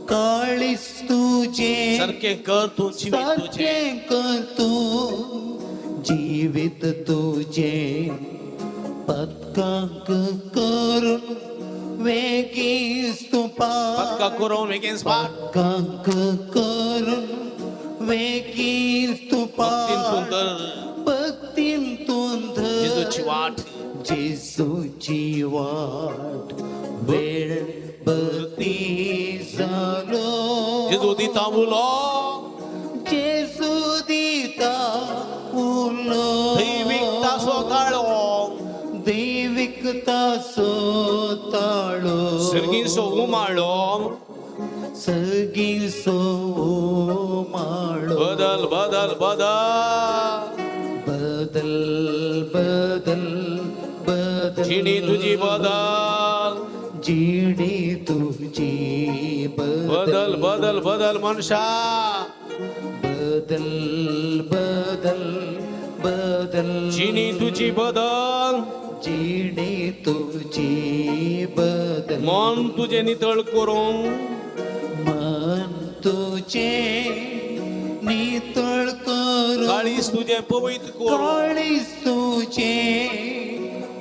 काळीज तुजें, सारकें कर तूं जिवीत तुजें, सारकें कर तूं जिवीत तुजें, पदकांक करून वेगीस तूं पक्का पार, करून वेगीन पार, पदकांक करून वेगीस तूं भक्तीन तूं पार, धर भक्तीन तूं धर जेजूची वाट, जेजूची वाट. वेळ भक्ती जालो, जेजू दिता उलो, जेजू दिता उलो, दैवीक तासो ताळो, दैवीक तासो ताळो, सर्गीसो उमाळो, सगीसो माळो, बदल बदल बदल, बदल बदल बदल, जिणी तुजी बदल, जिणी तुजी बदल बदल बदल मनशा, बदल बदल बदल, जिणी तुजी बदल, जिणी तुजी बदल, मन तुजें नितळ करूंक, मन तुझे नितळ करून, काळीज तुजें पवित्र करूंक, काळीज तुझे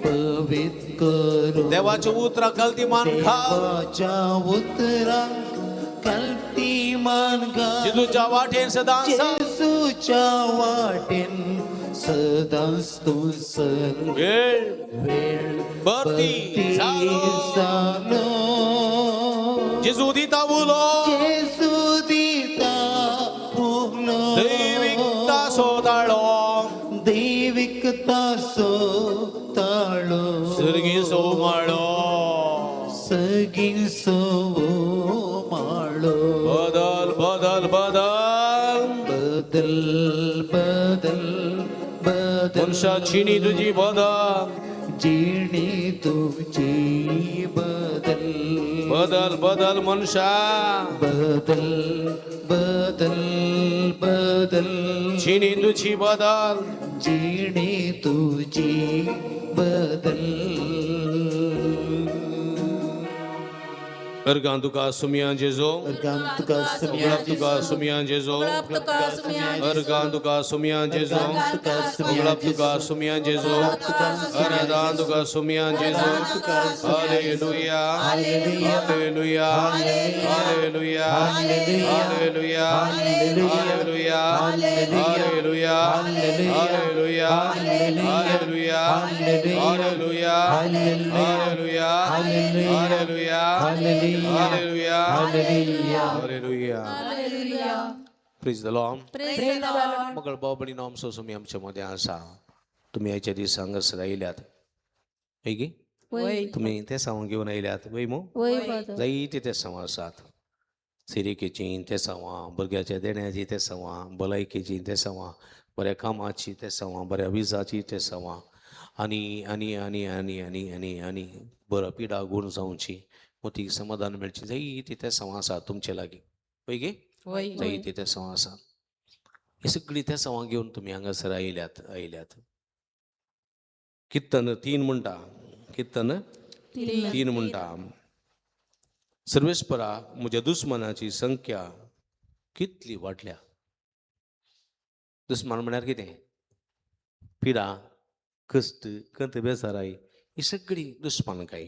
पवित्र करून, देवाच्या उतराक घालती मान घाल, देवाच्या उतराक कल्ती मान घाल, जेजूच्या वाटेन सदां चल. जेजूच्या वाटेन सदांच तूं चल. वेळ वेळ भरती जालो, जालो, जेजू दिता उलो, जेजू दिता उलो, दैवीक तासो ताळो, दैवीक तासो ताळो, सर्गीसो उमाळो, सगीसो माळो, बदल बदल बदल, बदल बदल बदल, मनशा चिनी तुजी बदल, जिणी तुजी बदल, बदल बदल मनशा, बदल बदल बदल, चिनी तुजी बदल, जिणी तुजी बदल. अर्गां तुका सुमया जेजो, अर्गां तुका सुमया उगडाप तुका सुमया जेजो, उगडाप तुका सुमया अर्गां तुका सुमया जेजो, उगडाप तुका सुमया जेजो, अर्गां तुका Somaiya Jeju. Hallelujah, hallelujah, hallelujah, hallelujah, hallelujah, hallelujah, hallelujah, hallelujah, hallelujah, hallelujah, hallelujah, hallelujah, hallelujah. Praise the Lord. Praise the Lord. मगळ भाव भयणीनो, आमचो सुमी आमच्या मदें आसा. तुमी आयच्या दिसा हांगासर आयल्यात, हय गी? वय. तुमी तेसांव घेवन आयल्यात वय मू? वय फादर. जायती तेसांवां आसात, सिरिकेचीं तेसांवां, भुरग्याच्या देण्याचीं तेसांवां, भलायकेचीं तेसांवां, बऱ्या कामाचीं तेसांवां, बऱ्या विजाचीं तेसांवां, आनी आनी आनी आनी आनी आनी आनी बरो पिडा गूण जावची, मोतीक समाधान मेळची, जायती तेसांवां आसात तुमचे लागीं, वय गे? वय. जायती तेसांवां आसात. ही सगळीं तेसांवां घेवन तुमी हांगासर आयल्यात आयल्यात. कित्तन 3 म्हणटा, कित्तन 3 म्हणटा, सर्वेस्परा म्हज्या दुस्मानाची संख्या कितली वाडल्या. दुस्मान म्हळ्यार कितें? पिडा, कश्ट, कंत, बेजाराय, ही सगळी दुस्मानकाय.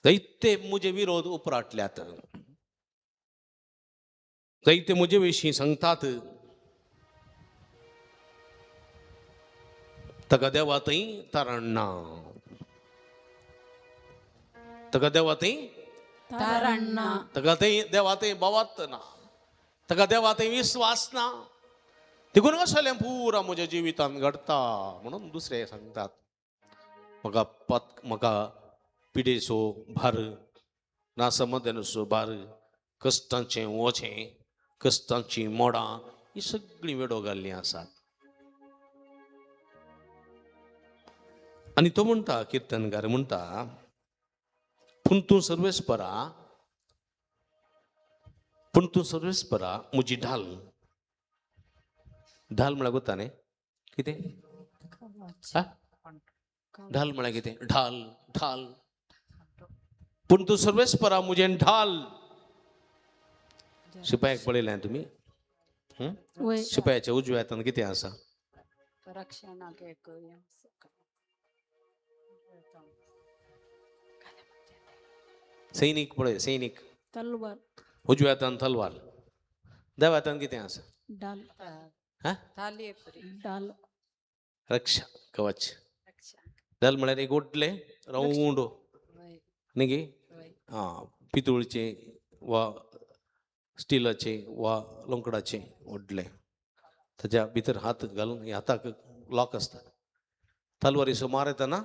जायते म्हजे विरोध उपराटल्यात, जायते म्हजे विशीं सांगतात, ताका देवा थंय तारण ना, ताका देवा थंय तारण ना, ताका थंय देवा थंय भावार्थ ना, ताका देवा थंय विस्वास ना, देखून असलें पुरा म्हज्या जिवितांत घडटा म्हणून दुसरे सांगतात. म्हाका म्हाका पिडेचो भार, नासमदेचो भार, कश्टांचें वोचें, कश्टांचीं मोडां, ही सगळीं वेडो घाल्लीं आसात. आनी तो म्हणटा, किर्तनकार म्हणटा, पूण तूं सर्वेस्परा, पूण तूं सर्वेस्परा म्हजी ढाल. ढाल म्हळ्यार गोता न्ही कितें? ढाल म्हळ्यार कितें? ढाल, ढाल. पूण तूं सर्वेस्परा म्हजें ढाल. शिपायाक पळयलें तुमी? शिपायाच्या उजव्या हातान कितें आसा? रक्षणाक एक. सैनीक पळय, सैनीक. तलवार. उजव्या हातान तलवार, दाव्या हातान कितें आसा? ढाल. ढाल. रक्षा कवच. ढाल म्हळ्यार एक व्हडलें रावंड न्ही गे, आं, पितूळचें वा स्टिलाचें वा लोंकडाचें व्हडलें, ताच्या भितर हात घालून हाताक लॉक आसता. तलवारीचो मार येता ना,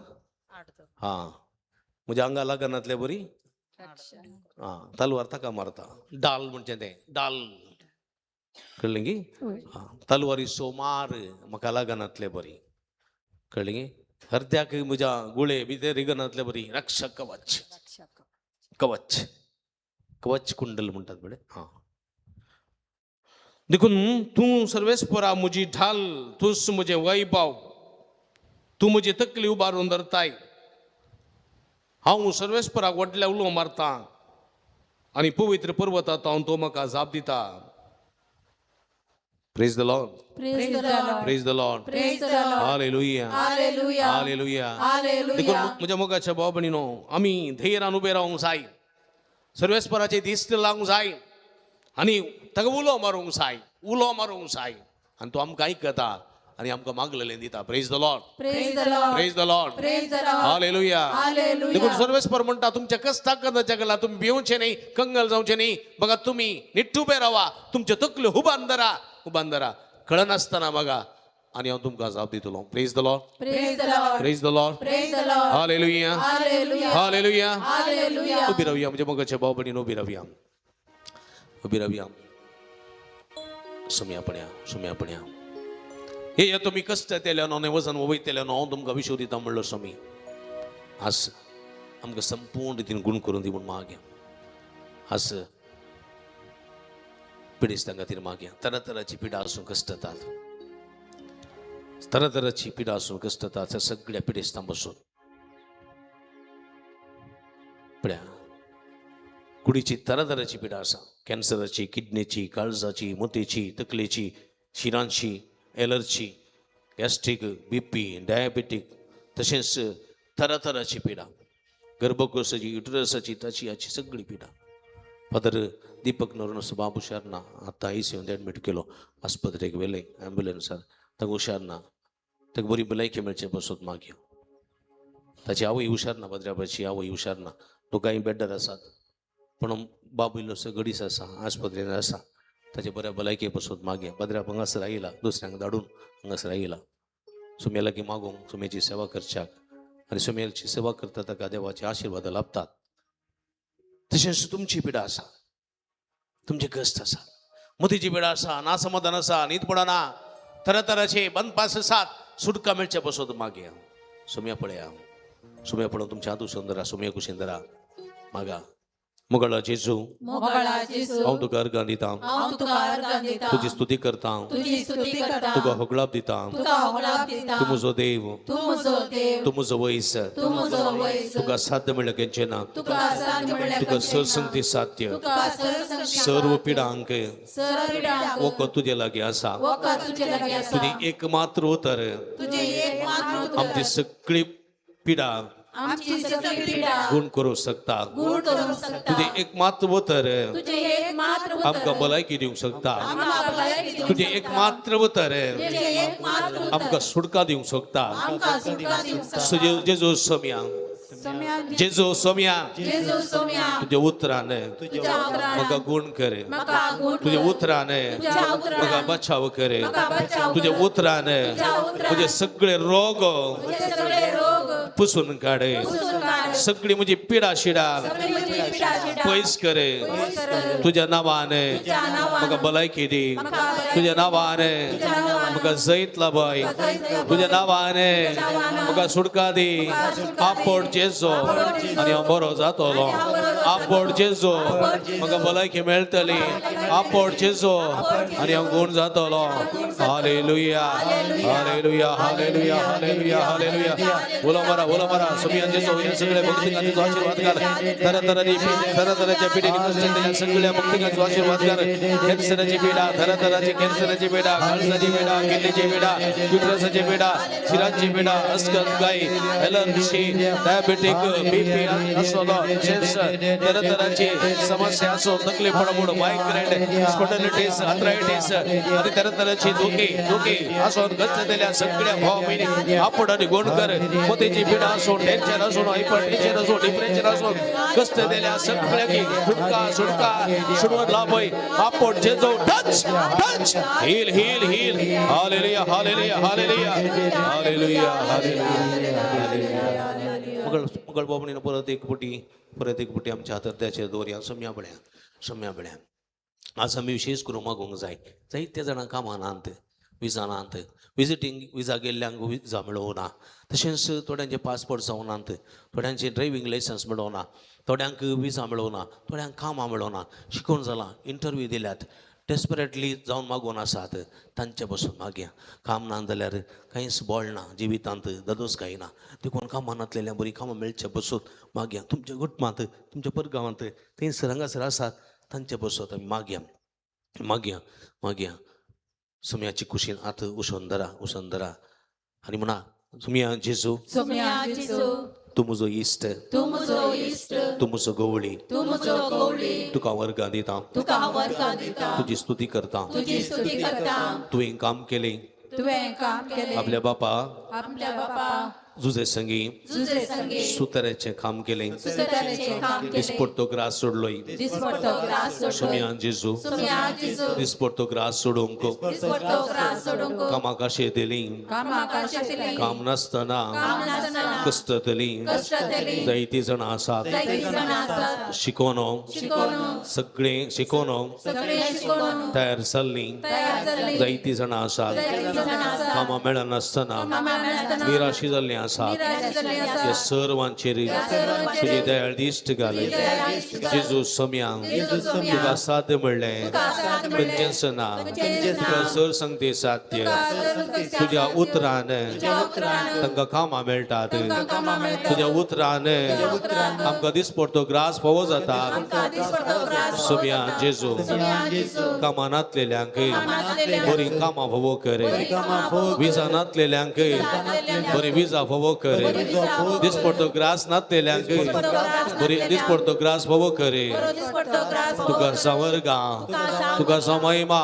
आं, म्हज्या आंगा लागनातले बरी, आं, तलवार ताका मारता. डाल म्हणचें तें, डाल कळ्ळें की? आं, तलवारीचो मार म्हाका लागनातले बरी, कळ्ळें की? अर्द्याक म्हज्या गुळे भितर रिगनातले बरी. रक्षा कवच, कवच, कवच कुंडल म्हणटात पळय. आं, देखून तूं सर्वेस्परा म्हजी ढाल, तूंच म्हजें वैभव, तूं म्हजी तकली उबारून धरताय. हांव सर्वेस्पराक व्हडल्या उलो मारता आनी पवित्र पर्वतात हांव तो म्हाका जाप दिता. Praise the Lord. Praise the Lord. Praise the Lord. Praise the Lord. Hallelujah. Hallelujah. Hallelujah. Hallelujah. देखून म्हज्या मोगाच्या भाव भयणीनो, आमी धैर्यान उबे रावंक जाय, सर्वेस्पराचे दिश्ट लावंक जाय आनी ताका उलो मारूंक जाय, उलो मारूंक जाय, आनी तो आमकां आयकता आनी आमकां मागलेलें दिता. Praise the Lord. Praise the Lord. Praise the Lord. Praise the Lord. Hallelujah. Hallelujah. देखून सर्वेस्पर म्हणटा, तुमच्या कश्टाक जगला तुमी भिवचे न्ही, कंगल जावचे न्ही. बघा तुमी निट्ट उबे रावा, तुमच्यो तकल्यो उबान धरा, उबान धरा, कळनासतना बघा, आनी हांव तुमकां जाप दितलो. Praise the Lord. Praise the Lord. Praise the Lord. Praise the Lord. Hallelujah. Hallelujah. Hallelujah. Hallelujah. उबी रावया म्हज्या मोगाच्या भाव भयणीन, उबी रावया, उबी रावया. सुम्या पण्या, सुम्या पण्या, हे या तुमी कश्ट येतले न्हू, वजन वयतले न्हू, हांव तुमकां विशो दिता म्हणलो स्वामी. आज आमकां संपूर्ण रितीन गुण करून दी म्हूण मागया. आज पिडेस्तां खातीर मागया. तरातराची पिडा आसूं कश्ट येतात, तरातराची पिडा आसूं कश्ट येतात, त्या सगळ्या पिडेस्तां बसून पळया कुडीची तरातराची पिडा आसा, कॅन्सराची, किडनीची, काळजाची, मोतीची, तकलेची, शिरांची, एलर्जी, गॅस्ट्रीक, बीपी, डायबेटीक, तशेंच तरातराची पिडा, गर्भकोशाची, युटरसाची, ताची हाची सगळी पिडा. फादर दीपक नरोन बाब हुशार ना, आतां आयसीयूंत एडमीट केलो, आस्पत्रेक व्हेलें ॲम्ब्युलन्सार, ताका हुशार ना, ताका बरी भलायकी मेळचे पासत मागया. ताची आवय हुशार ना, भद्राबाची आवय हुशार ना, दोगांय बेड्डार आसात, पूण बाब इल्लोसो गडीस आसा, आस्पत्रेंत आसा, ताचे बऱ्या भलायके पासत मागया. भद्राब हांगासर आयला, दुसऱ्यांक धाडून हांगासर आयला, सुम्या लागीं मागूंक, सुम्याची सेवा करच्याक. आनी सुमेलची सेवा करता ताका देवाचे आशिर्वाद लाभतात. तशेंच तुमची पिडा आसा, तुमचे कश्ट आसा, मोतीची पिडा आसा, नासमाधान आसा, न्हीद पडना, तरातराचे बंदपास आसात, सुटका मेळचे पसत मागया. सुम्या पळया, सुम्या पळोवन तुमच्या हातू सुंदरा, सुम्या कुशीन धरा, मागा. मुगळा जेजू, मोगळा जेजू, हांव तुका अर्गां दिता, हांव तुका अर्गां दिता, तुजी स्तुती करता, तुजी स्तुती करता, तुका होगळाप दिता. तुका होगळाप दिता. तूं म्हजो देव, तूं म्हजो देव, तूं म्हजो वैस, तूं म्हजो वैज, तुका साध्य म्हणल्यार खंयचें ना, तुका साध्य म्हणल्यार तुका सरसंगती साध्य, तुका सरसंगती सर्व पिडांक सर्व पिडांक वखद तुजे लागीं आसा. वखद तुजे लागीं आसा. तुजें एकमात्र उतर तुजें एकमात्र उतर आमची सगळी पिडा आमची सगळी पिडा गुण करूंक शकता. गुण करूंक शकता. तुजें एकमात्र उतर तुजें एकमात्र उतर आमकां भलायकी दिवंक शकता. आमकां भलायकी दिवंक तुजें शकता. एकमात्र उतर तुजें एकमात्र उतर आमकां सुटका दिवंक शकता. आमकां सुटका दिवंक शकता. जेजू सोम्या, सोम्या, जेजू सोम्या, जेजू सोम्या, तुज्या उतरान तुज्या उतरान म्हाका गुण कर, म्हाका गुण तुज्या उतरान तुज्या उतरान म्हाका बचाव कर, म्हाका बचाव तुज्या कर. उतरान तुज्या उतरान म्हजे सगळे रोग म्हजे सगळे रोग पुसून काड, पुसून काड. सगळी म्हजी पिडा शिडा सगळी म्हजी पिडा शिडा पयस कर. पयस कर. तुज्या नांवान तुज्या नांवान म्हाका भलायकी दी, म्हाका भलायकी तुज्या नांवान तुज्या नांवान म्हाका जैत लाभय, जैत लाभय. तुज्या नांवान नांवान म्हाका सुटका दी. म्हाका सुटका दी. आपोड जेजो आपोड जेजो. आनी हांव बरो जातलो. आनी हांव बरो जातलो. आपोड जेजो आपोड जेजो. म्हाका भलायकी मेळटली. आपोड जेजो आनी हांव गूण जातलो. Hallelujah, hallelujah, hallelujah, hallelujah, hallelujah. उलो मारा, उलो मारा. सुमिया जेजो, ह्या सगळ्या भक्तिकांचो आशीर्वाद घाल. तरातरांनी तरातराच्या पिढीने कष्ट दिल्या सगळ्या भक्तिकांचो आशीर्वाद घाल. कॅन्सराची पिढा, तरातराची कॅन्सराची पिढा, काळजाची पिढा, किडनीची पिढा, युट्रसाची पिढा, शिरांची पिढा, अस्कत गाय, एलर्जी, डायबेटीक, बीपी असलो, तशेंच तरातरांची समस्या असो, तकली पडमूड, मायग्रेन, स्पॉन्डिलायटिस, आर्थरायटिस आणि तरातरांची दुखी दुखी असो कष्ट दिल्या सगळ्या भाव बहिणी आपण आणि गुण कर. मोतीची पिढा असो, टेन्शन असो, हायपर टेन्शन असो, डिप्रेशन असो, कष्ट दिल्या सगळ्यांकी सुटका, सुटका, सुटवण लाभय. आपण Jeju touch, touch, heal, heal, heal. Hallelujah, hallelujah, hallelujah, hallelujah, hallelujah. मगळ मगळ बाबणीनं परत एक पुटी, परत एक पुटी आमच्या हातात त्याचे दवरया. सम्या बळ्या, सम्या बळ्या. आज आमी विशेष करून मागूंक जाय. जायते जाणां कामां नात, विजा नात, विजिटींग विजा गेल्ल्यांक विजा मेळोवना, तशेंच थोड्यांचे पासपोर्ट जावनात, थोड्यांचे ड्रायव्हींग लायसन्स मेळोवना, थोड्यांक विजा मेळोवना, थोड्यांक कामां मेळोवना, शिकून जालां, इंटरव्यू दिल्यात, डेस्परेटली जावन मागून आसात, तांचे पसून मागया. काम ना जाल्यार कांयच बळ ना जिवितांत, ददोस कांय ना, देखून कामां नातलेल्या बरीं कामां मेळचे पसून मागया. तुमच्या कुटुंबांत, तुमच्या परगांवांत थंयसर हांगासर आसात तांचे पसून आमी मागया, मागया, मागया. सुम्याची कुशीन आत उसोन धरा, उसोन धरा आनी म्हणा, सुम्या जेजू, सोम्या जेजू, तूं म्हजो इश्ट, तूं म्हजो इश्ट, तूं म्हजो गवळी, तूं म्हजो गवळी, तुका वर्गां दिता, तुका हांव वर्गां दिता, तुजी स्तुती करता. तुजी स्तुती करता. तुवें काम केलें, तुवें काम केलें, आपल्या बापा आपल्या बापा जुजे संगी जुजे संगी सुतऱ्याचें काम केलें, सुतऱ्याचें काम केलें, दिसपडतो ग्रास सोडलोय. दिसपडतो ग्रास सोडलो. सुम्या जेजू, सोम्या जेजू, दिसपडतो ग्रास सोडूंक दिसपडतो ग्रास सोडूंक कामाक आशे दिली, कामाक आशेतली, काम नासतना काम नासतना कश्टतली कश्टतली जायतीं जाणां आसात, जायतीं जाणां आसात, शिकोन शिकोन सगळें शिकोन सगळें शिकोन तयार जाल्लीं तयार जाल्लीं जायतीं जाणां आसात, जायतीं जाणां आसात, कामां मेळनासतना कामां मेळनासतना निराशी जाल्लीं आसात. निराश जाल्लीं ह्या आसात. सर्वांचेर सर्वांचेर तुजी दयाळ दिश्ट घाल. जेजू सोम्या, जेजू सोम्या, तुका साध्य म्हणलें तुका साध्य म्हणलें, खंयचेंच ना, खंयचेंच ना, तुका सर सांगते साध्य, तुका सर सांगते तुज्या साध्य, उतरान तुज्या उतरान तांकां कामां मेळटात, तांकां कामां मेळटात, तुज्या उतरान उतरान आमकां दिसपडतो ग्रास फावो जाता. आमकां दिसपडतो ग्रास फावो सोम्या जाता. जेजू, सोम्या जेजू, कामां नातलेल्यांक नातलेल्यांक बरीं कामां फावो कर, बरीं कामां फावो कर, विजा नातलेल्यांक नातलेल्यांक बरी विजा फावो कर, बरी विजा फावो कर, दिसपडतो ग्रास नातलेल्यांक दिसपडतो ग्रास बरी नातलेल्यांक दिसपडतो ग्रास फावो कर. बरो दिसपडतो ग्रास फावो तुका कर. संवर्गा, तुका तुका समयमा.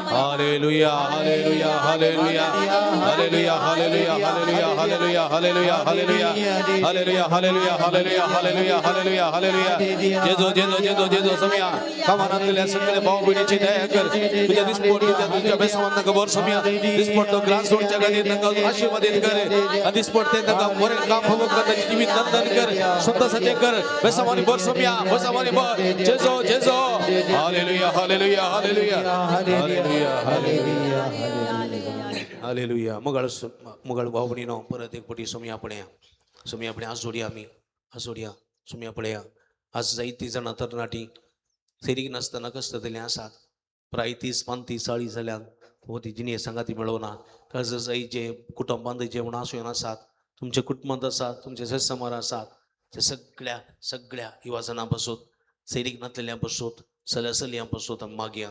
Hallelujah, hallelujah, hallelujah, hallelujah, hallelujah, hallelujah, hallelujah, hallelujah, hallelujah, hallelujah, hallelujah, hallelujah, hallelujah, hallelujah. Jeju जेजो जेजो जेजो. समिया कामानातल्या सगळे भाव भयणीची दया कर. तुझ्या दिसपोट तुझ्या तुझ्या बेसवांना खबर. समिया दिसपडतो ग्रास सोडच्या खातीर तांकां आशीर्वादीत कर. दिसपडतो पडते तांकां बरें काम फावो कर, तांचें जिवीत नंदन कर, स्वतासाठी कर. बेसामानी भर सोम्या, बेसामानी भर. Jeju Jeju. Hallelujah hallelujah hallelujah hallelujah hallelujah hallelujah. मगाळ मगाळ भाव भयणीनो, परत एक पटी सोम्या पळया, सोम्या पळया. आज जोडया आमी, आज जोडया सोम्या पळया. आज जायतीं जाणां तरणाटीं सैरीक नासतना कश्ट आसात. प्राय 30 35 40 जाल्यान ती जिणें सांगाती मेळोना. काज जे कुटुंबांत जेवण आसून आसात, तुमच्या कुटुंबांत आसात, तुमचे सेसमार आसात, ते सगळ्या सगळ्या युवाजनां पासून, सैरीक नातलेल्या पासून, सल्या सलयां पासून आमी मागया.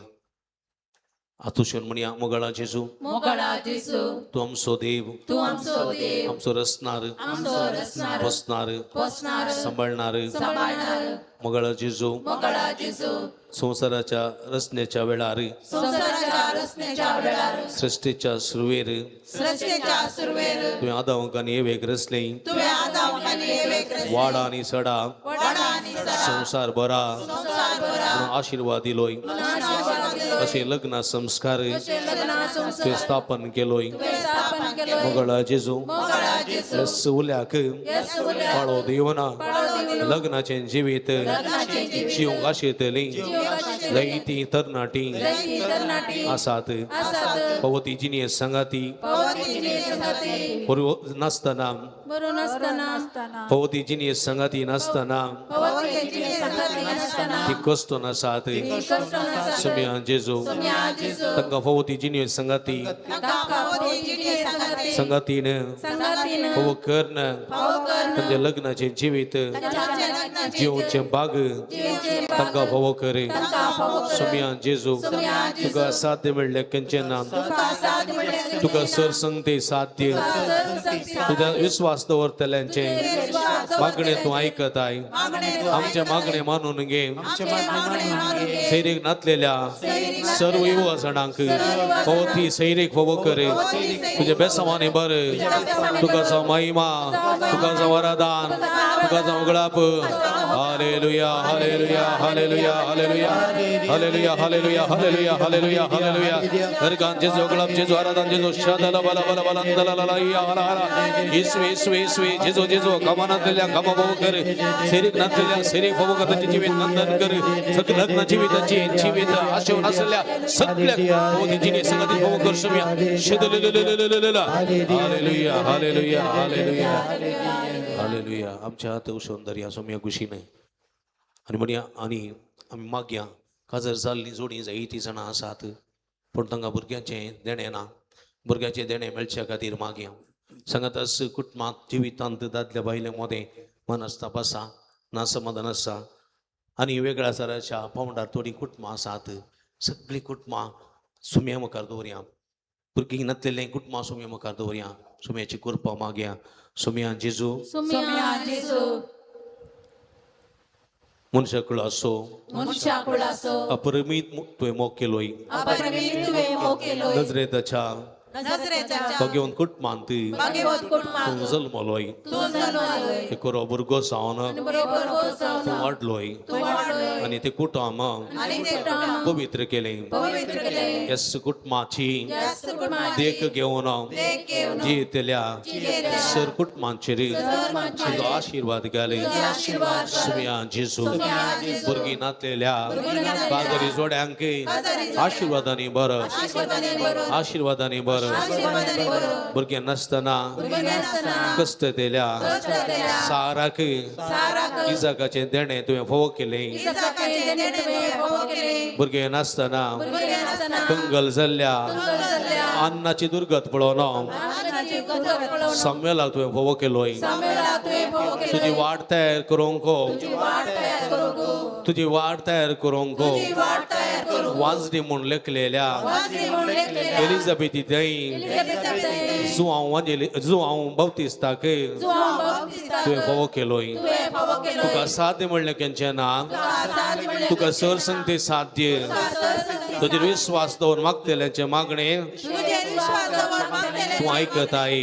आतुशेन म्हणया, मोगाळा जेजू, मोगळा जेजू, तूं आमचो देव, तूं आमचो देव, आमचो रचणार, आमचो रचणार, पोसणार, पोसणार, सांबाळणार. सांबाळणार. मोगाळा जेजू, मोगळा जेजू, संवसाराच्या रचनेच्या वेळार, संवसाराच्या रचनेच्या वेळार, सृष्टीच्या सुरवेर सृष्टीच्या सुरवेर, तुवें आदावाक आनी एवेक रचलें. तुवें आदावाक आनी एवेक रचलें. वाडा आनी सडा, वाडा आनी सडा, संवसार बरा संवसार भरा म्हणून आशिर्वाद दिलोय. आशीर्वाद दिलो. अशें लग्न संस्कार लग्न संस्कार तुवें स्थापन केलोय. स्थापन केलो. मोगळा जेजू, मोगळा जेजू, येसुल्याक येसुल्या पाळो दिवना पाळो दिवन लग्नाचें जिवीत लग्नाचें जिवीत जिवंक आशितलीं जायतीं तरणाटीं जायतीं तरणाटीं आसात. आसात. भोवती जिणें सांगाती भोवती जिणे संगाती बरो नासतना, बरो नासतना, भोवती जिणें सांगाती नासतना, भोवती जिणे संगाती नासतना, ती कश्ट नासात. कश्ट नासतात. सुम्या जेजू, सुम्या जेजू, तांकां भोवती जिणें सांगाती तांकां भोवती जिणे सांगाती सांगातीन संगातीन भोव कर्ण भाव कर्ण तांच्या लग्नाचें जिवीत तांच्या लग्नाचें जिवचें बाग जिवचें बाग तांकां भोव करे. तांकां फावो कर. सुम्या जेजू, सुम्या जेजू, तुका साध्य मेळ्ळें खंयचें ना, तुका साथ मेळ्ळें तुका सर संगते साध्य. सर्व संगती तुझ्या विश्वास दवरतल्यांचें विश्वास मागणें तूं आयकताय. मागणें तूं आमचें मागणें मानून घे. आमचें मागणें मानून घे. सैरीक नातलेल्या सर्व युवा जाणांक भोवती सैरीक फावो कर. तुझ्या बेसमानी बर, तुका जावं महिमा, तुका जावं वरदान, तुका जावं गळाप. Hallelujah hallelujah hallelujah hallelujah hallelujah hallelujah hallelujah hallelujah hallelujah. नरकान जेजू गळाप, जेजू आराधन, जेजू शादला बला बला बला दला ला ला या ला ला. येसू येसू येसू जेजू जेजू. कामानातल्या कामा फावो कर, सैरीक नातलेल्या सैरीक फावो कर. तांचें जिवीत नंदन कर. सगळं लग्न जिविताची जिवीत आशेवन आसलेल्या सगळ्या भोवती जिणे संगती फावो कर सुम्या. शेदलेलेलेलेलेलेला. Hallelujah hallelujah hallelujah hallelujah. आमच्या हात उशोवन धरया सोम्या कुशीन आनी म्हणया आनी आमी मागया. काजर जाल्लीं जोडीं जायतीं जाणां आसात, पूण तांकां भुरग्यांचें देणें ना. भुरग्यांचें देणें मेळच्या खातीर मागया. सांगाताच कुटुंबांत जिवितांत दादल्या बायले मदें मनस्ताप आसा, ना समाधान आसा आनी वेगळ्या सराच्या पावंडार थोडीं कुटुंबां आसात. सगळीं कुटुंबां सुम्या मुखार दवरया. भुरगीं नातलेलें कुटुंबां सुम्या मुखार दवरया. सुम्याची कृपा मागया. सुम्या जेजू, सुम्या जेजू, मनशाकुळ असो मनशा कुळाचो अपरिमीत तुवें मोग केलोय. अपरिमीत तुवें मोग केलोय. नजरेताच्या नजरेच्या भगवंत कुटुंबांत भाग्यवत कुटुंबांत तूं जल्मलोय. तूं जल्मलोय. एकोरो भुरगो जावन बरोबर जावन तूं वाडलोय तूं वाडलोय. आनी ते कुटुंब आनी ते कुटुंब पवित्र केलें. पवित्र केलें. येस कुटुंबाची यास कुटुंबाची देख घेवन देख घेवन जियेतल्या सर कुटुंबांचेर तुजो आशिर्वाद घाले. आशीर्वाद सुम्या जेजू, भुरगीं नातलेल्या बाजारी जोड्यांक आशिर्वादांनी बर, आशिर्वादांनी बर. भुरगें नासतना कश्ट दिल्या साराक इजाकाचें देणें तुवें फोव केलें. इसाकाचें देणें तुवें फावो केलें. भुरगें नासतना भुरगें नासतना कंगल जाल्ल्या अन्नाची दुर्गत पळोवन अन्नाची गत पळोवन साम्वेलाक तुवें फोवो केलोय. साम्वेलाक तुवें फावो केलोय. तुजी वाट तयार करूंक, वाट तयार करूंक, तुजी वाट तयार करूंक वाट तयार करूंक वाजडी म्हूण लेखलेल्या वाजली म्हूण लेखलेल्या एलिझाबेथी थंय एलिझाबेथी जुआंव जुआंव बाप्तिस्ताक जुआंव बाप्तिस्ताक तुवें फावो केलोय. तुवें फावो केलोय. तुका साध्य म्हणलें केंचें ना, साध्य म्हणलें तुका सर संगते साध्य. तुजेर विश्वास दवर मागतल्यांचें मागणें तुजेर विश्वास दवर मागतले तूं आयकताय.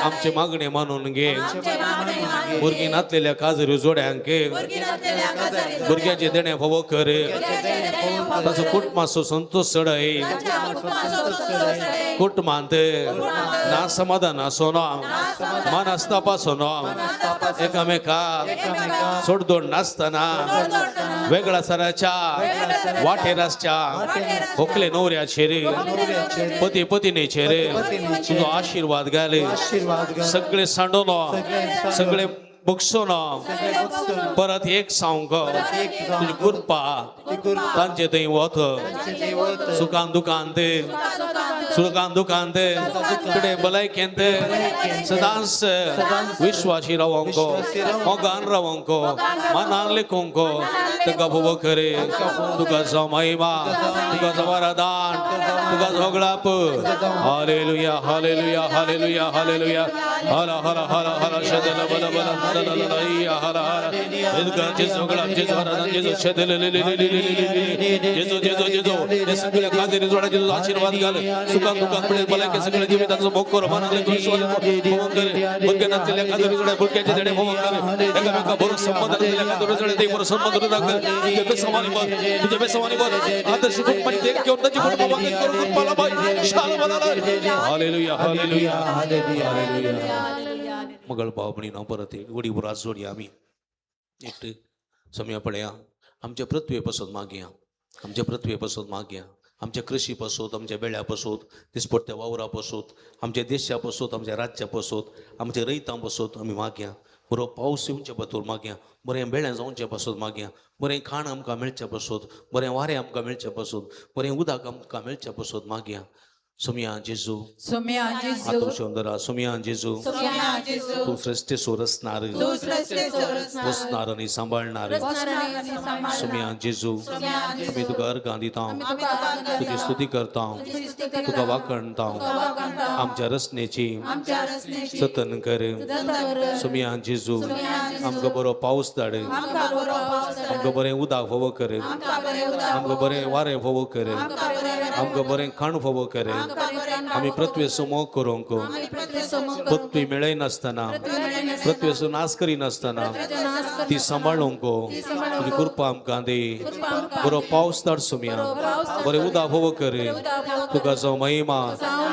आमचे मागणे मानून घे. आमचे मागणे मानून भुरगीं नातलेल्या काजरी जोड्यांक भुरगीं नासलेल्या काजारी भुरग्याचे देणे फावो कर. भुरग्याचे देणे फावो ताचो कुटुंबाचो संतोष चडय. तांच्या कुटुंबाचो संतोष चडय. कुटुंबांत ना समाधान आसो ना, मनस्ताप आसो ना, एकामेका सोडदोड नासतना, वेगळ्या सराच्या वाटेर आसच्या होकले नवऱ्याचेर, पती पतिनीचेर तुजो आशिर्वाद घाल. आशीर्वाद घाल. सगळे सांडोलो, सगळे बगसोनो, परत एक सांग, तुजी कृपा तांचे थंय वत. सुखान दुखान ते, सुखान दुखान ते, तुडे भलायकेंत सदांच विश्वासी रावंक, मोगान रावंक, मनान लेखूंक तुका भोव करे. तुका जावं महिमा, तुका जावं आराधन, तुका झगडाप. Hallelujah, hallelujah, hallelujah, hallelujah. हर हर हर हर शदल बल बल दल दल हर हर. जेजू झगडाप, जेजू आराधन, जेजू शदल जेजू जेजू जेजू. हे सगळ्या काजरी जोडा जेजू आशीर्वाद घाल. सुखान दुखान पडेल भलायके सगळ्या जिविताचो भोग करो. मनातले विश्वास भोग करे. भुरग्या नासलेल्या काजरी जोड्या भुरग्याचे देणे भोग करे. एकामेका बरो संबंध असलेल्या काजरी जोड्या ते बरो संबंध कर. तुझ्या बेसवानी बोल, तुझ्या बेसवानी बोल. आदर्श कुटुंबाची देख घेऊन त्याची कुटुंब वंदन करून कृपाला बाई शाल बनाला. Hallelujah, hallelujah, hallelujah. मगळ भाव नाव परत एक उडी बुराज जोडी आम्ही एकटे सम्या पळया. आमच्या पृथ्वे पासून मागया, आमच्या पृथ्वे पासून मागया. आमच्या कृषी पासून, आमच्या बेळ्या पासून, दिसपट्ट्या वावरा पासून, आमच्या देशा पासून, आमच्या राज्या पासून, आमच्या रयतां पासून आमी मागया. बरो पावस येवचे पासून मागया, बरें बेळ्यां जावचे पासून मागया, बरें खाण आमकां मेळचे पासून, बरें वारें आमकां मेळचे पासून, बरें उदक आमकां मेळचे पासून मागया. सोमया जेजू, सोम्या जेजू, आतोशंदरा सोमया जेजू, सोम्या जेजू, तूं श्रेष्ठ सोरसणार, तूं श्रेष्ठ सोरसणार, पोसणार आनी सांबाळणार. सोमया जेजू, आमी तुका अर्गां दिता, तुजी स्तुती करता, तुका वाखणता. आमच्या रचनेची जतन कर. सोमया जेजू, आमकां बरो पावस धाड, आमकां बरें उदक फावो कर, आमकां बरें वारें फावो कर, आमकां बरें खाण फावो कर. आमी पृथ्वेचो मोग करूंक, पृथ्वी मेळयनासतना, पृथ्वेचो नाश करिनासतना ती सांबाळूंक तुजी कृपा आमकां दी. बरो पावस धाड सोमया, बरें उदक फावो कर. तुका जावं महिमा,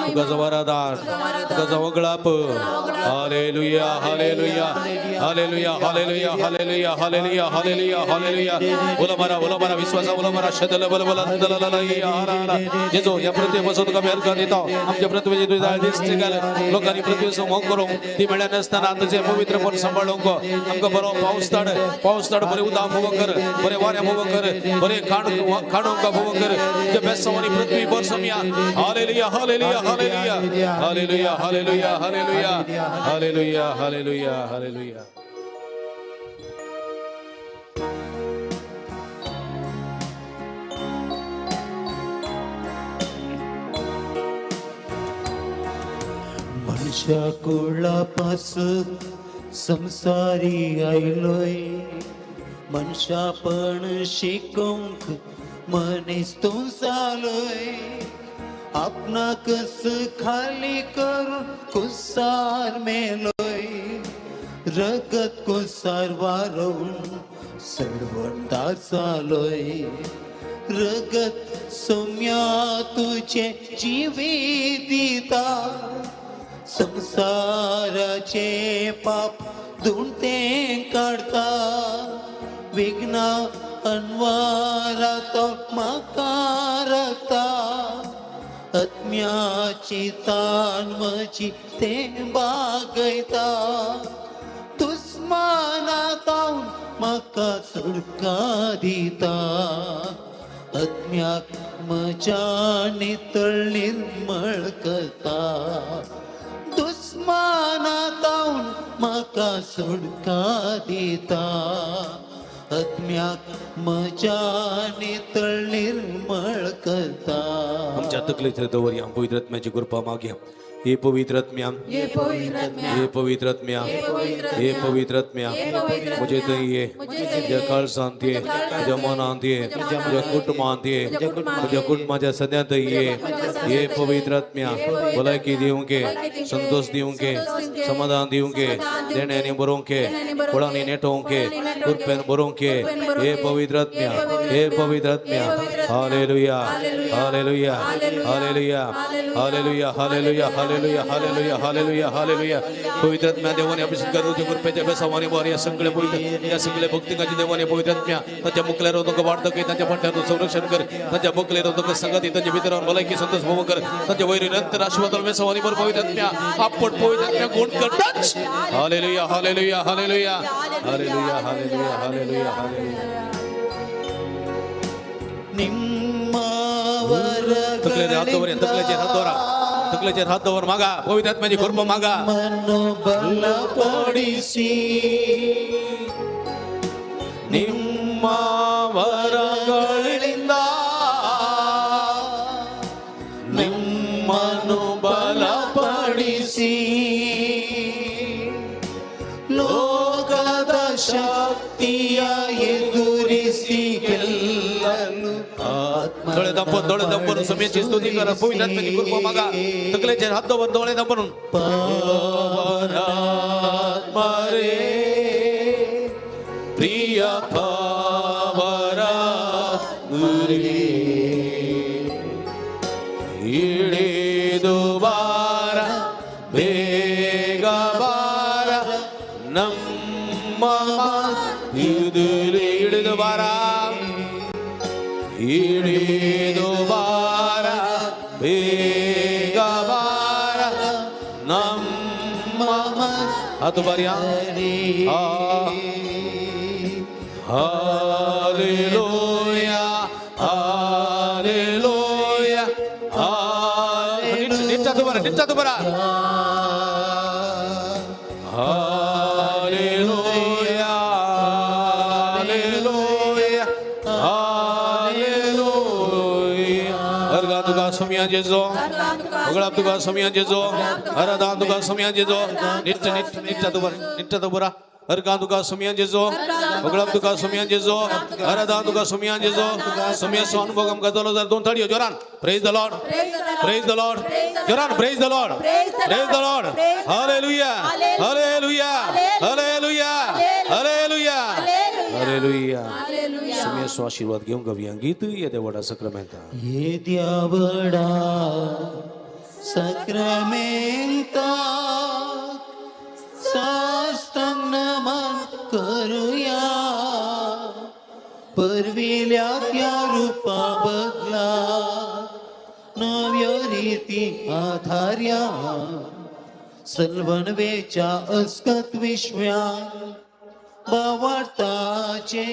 तुका जावं आराधन, तुका जावं वगळाप. Hallelujah, hallelujah, hallelujah, hallelujah, hallelujah, hallelujah, hallelujah, hallelujah. उलो मारा, उलो मारा, विश्वासा उलो मारा. शदल बल बल दल दल जेजो. ह्या पृथ्वे पासून तुका आमी अर्घ दिता. आमच्या पृथ्वेची तुझ्या दिश्टी घाल. लोकांनी पृथ्वेचो मोग करूंक, ती मेळ्या नासतना तुझे पवित्रपण सांबाळूंक आमकां बरो पावस धाड, पावस धाड. बरें उदक फावो कर, बरें वारें फावो कर, बरें खाण खाण आमकां फावो कर. तुझ्या बेसवानी पृथ्वी भर Somaiya. Hallelujah, hallelujah, hallelujah, hallelujah, hallelujah, hallelujah, hallelujah, hallelujah, hallelujah. मनशा कुळा पासत संसारी आयलोय, मनशापण शिकोवंक मनीस तूं जालोय. आपणाकच खाली करून कुसार मेलोय, रगत कुसार वारोवन सडवंदा जालोय. रगत सोम्या तुझे जिवीत दिता, संसाराचे पाप धुणते काडता. विघ्ना अनवारा तो म्हाका राखता, आत्म्याची तान म्हजी ते बागयता. दुस्माना तावन म्हाका सुटका दिता, आत्म्याक म्हज्या नितळ निर्मळ करता. दुस्माना तावन म्हाका सुटका दिता, आत्म्याक म्हज्या नितळ निर्मळ करता. आमच्या आमच्या तकलेचेर दवरया पवित्र आत्म्याची कृपा मागया. हे पवित्र आत्म्या, हे पवित्र आत्म्या, हे पवित्र आत्म्या, हे पवित्र आत्म्या, म्हजे थंय ये, म्हज्या काळजांत ये, म्हज्या मनांत ये, म्हज्या कुटुंबांत ये, म्हज्या कुटुंबाच्या सद्यांत ये. हे पवित्र आत्म्या, भलायकी दिवंक, संतोष दिवंक, समाधान दिवंक, देण्यांनी बरोवंक, फळांनी नेटोवंक, कृपेन बरोवंक. हे पवित्र आत्म्या, हे पवित्र आत्म्या. Hallelujah, hallelujah, hallelujah, hallelujah, hallelujah, hallelujah, hallelujah, hallelujah, hallelujah. पवित्र आत्म्या देवाने अभिषेक करून तुझ्या कृपेच्या बेसावाने वर या सगळे पवित्र या सगळे भक्तिकाची देवाने पवित्र आत्म्या तांच्या मुकल्यावर तुका वाढ दाखय, तांच्या फाटल्यान संरक्षण कर, तांच्या मुकल्यावर तुका संगती, तांच्या भितरावर भलायकी संतोष भोग कर, तांच्या वैरी निरंतर आशीर्वाद बेसावाने वर पवित्र आत्म्या आपट पवित्र आत्म्या गुण कर touch. Hallelujah, hallelujah, hallelujah, hallelujah, hallelujah, hallelujah, hallelujah. ನಿಮ್ಮ तकलेचेर हात दवर, तकलेचेर हात दवरा, तकलेचेर हात दवर, मागा पवित्र आत्म्याची कृपा मागा. ನಮ್ಮನ್ನು ಬಲಪಡಿಸಿ ನಿಮ್ಮ ವರಗಳಿಂದ ನಿಮ್ಮನ್ನು ಬಲಪಡಿಸಿ ಲೋಕದ ಶಕ್ತಿಯ ಎದುರಿಸಿ ಗೆಲ್ಲಲು ಆತ್ಮ दोळे दांपून, दोळे दांपून स्वामीची स्तुती करा. पवित्र आत्म्याची कृपा मागा. तकलेचेर हात दवर, दोळे दांपून. पवनात्मा रे प्रिय पवनात्मा रे, ಇಳಿದು ಬಾರ ಬೇಗ ಬಾರ ನಮ್ಮ ಇದುರೆ, ಇಳಿದು ಬಾರ, ಇಳಿದು ಬಾರ ಬೇಗ ಬಾರ ನಮ್ಮ ಹತ್ತು ಬಾರಿಯ. ಹಾಲೆಲೂಯಾ, ಹಾಲೆಲೂಯಾ, ನಿಟ್ಟ ಬರ, ನಿಟ್ಟ ಬರ. Hallelujah, hallelujah, hallelujah. अर्गा तुका सोमिया जेजो, ಹೊಗಳ ತುಗ ಸಮಿಯ ಜೆಜೋ, ಹರದಾ ತುಗ ಸಮಿಯ ಜೆಜೋ. ನಿಟ್ಟ ನಿಟ್ಟ ನಿಟ್ಟ ದುಬರ, ನಿಟ್ಟ ದುಬರ. अर्गा तुका सोमिया जेजो, ಹೊಗಳ तुका सोमिया जेजो, हरदा तुका सोमिया जेजो. सोमियाचो अनुभव आमकां जालो जाल्यार दोन ताळयो जोरान praise the Lord, praise the Lord, जोरान praise the Lord, praise the Lord. Hallelujah, hallelujah, hallelujah, hallelujah, hallelujah. सोमियाचो आशीर्वाद घेवंक गावया गीत येद्या व्हडा सक्रामेंता. येद्या व्हडा सक्रामेंता साष्टांग नमन करुया, परविल्या त्या रूपा बदला नव्यो रीती आधार्या, सलवणवेच्या अस्कत विश्व्या बावार्थाचे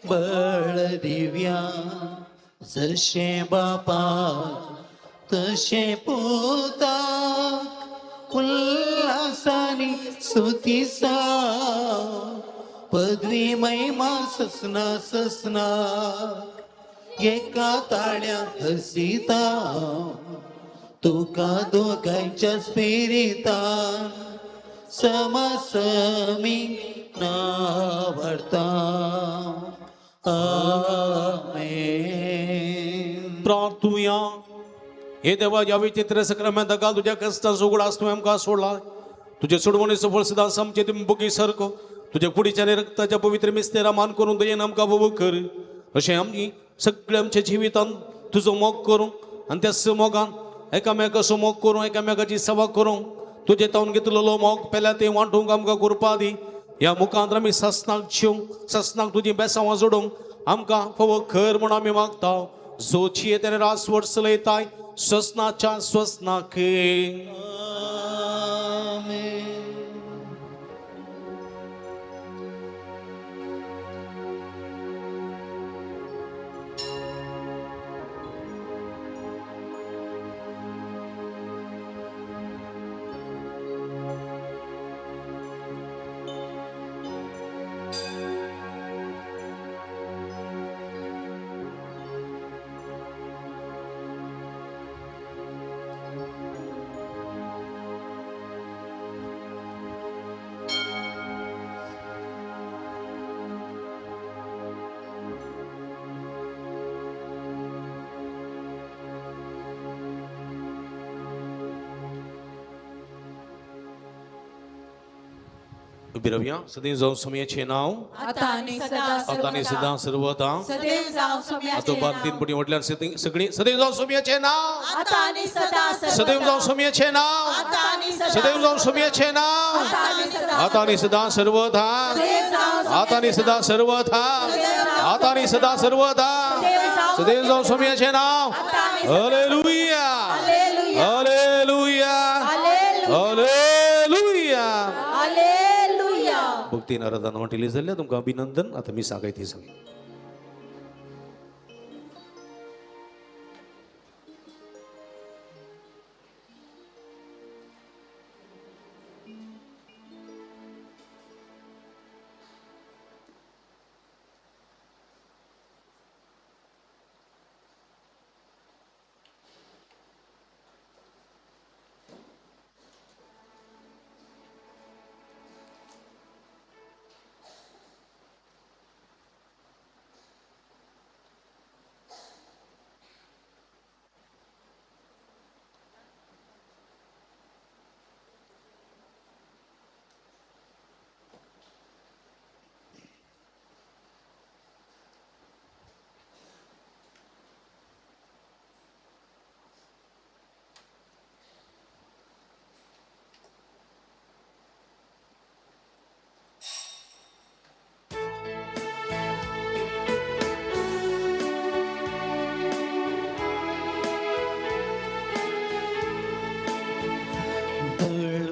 बळ दिव्या, जशें बापा तशें पुता उल्हासानी सुतीसा, पदवी महिमा ससना ससना एका ताळ्या हसिता, तुका दोगांच्या स्पिरितान समसमी नावडता. आमेन. प्रार्थुया. हे देवा, ह्या विचित्र सक्रामेंता काल तुझ्या कश्टांचो उगडास तुवें आमकां सोडला. तुजे सोडवणेचो फळ सदां आमचे तुमी बोगी सारको तुज्या कुडीच्या आनी रक्ताच्या पवित्र मिस्तेरा मान करून दयेन आमकां भोव कर. अशें आमी सगळ्या आमच्या जिवितान तुजो मोग करूंक आनी त्याच मोगान एकामेकाचो मोग करूं, एकामेकाची सेवा करूंक तुजे तावन घेतलेलो मोग पेल्या ते वांटूंक आमकां कृपा दी. ह्या मुखांत आमी सासनाक जेवंक, सासनाक तुजी बेसांवां जोडूंक आमकां फावो खर म्हूण आमी मागता. जोची तेणे रासवट चलयताय स्वस्नाच्या स्वस्नाक. आमेन. उबी रावया. सदैव जावं सोमयाचें नांव आता आनी सदा आता आनी सदां सर्वदा. सदैव जावं सोम्याचें आतां उपरांत तीन पटी म्हटल्यार सगळीं सदैव जावं सोमयाचें नांव. आता आनी सदा सदैव जावं सोमयाचें नांव. आता आनी सदा सदैव जावं सोमयाचें नांव. आता आनी सदा आता आनी सदां सर्वदा. आता आनी सदां सर्वदा. आता आनी सदां सर्वदा. सदैव जावं सोमयाचें नांव. Hallelujah, hallelujah, hallelujah. Hallelujah. भक्तीन आराधना वांटिली जाल्यार तुमकां अभिनंदन. आतां मी सांगाय ती सगळी.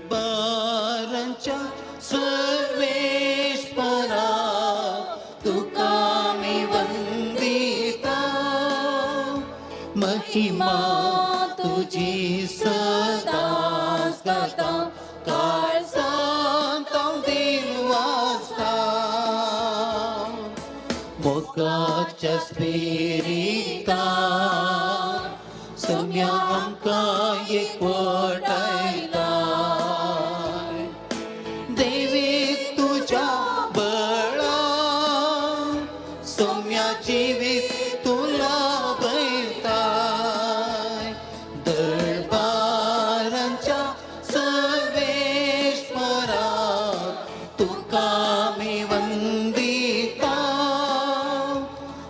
दळबारांच्या सर्वेश्वरा, तुका मी वंदिता. महिमा तुझी सदा गाता, काळ सांता दिन वाजता. मोगाच्या स्पिरिता सम्या आमकां एकवटायता. देवी तुझ्या बळा सौम्या जिवीत तुला बैताय. दळबारांच्या सर्वेश्वरा, तुका मी वंदिता.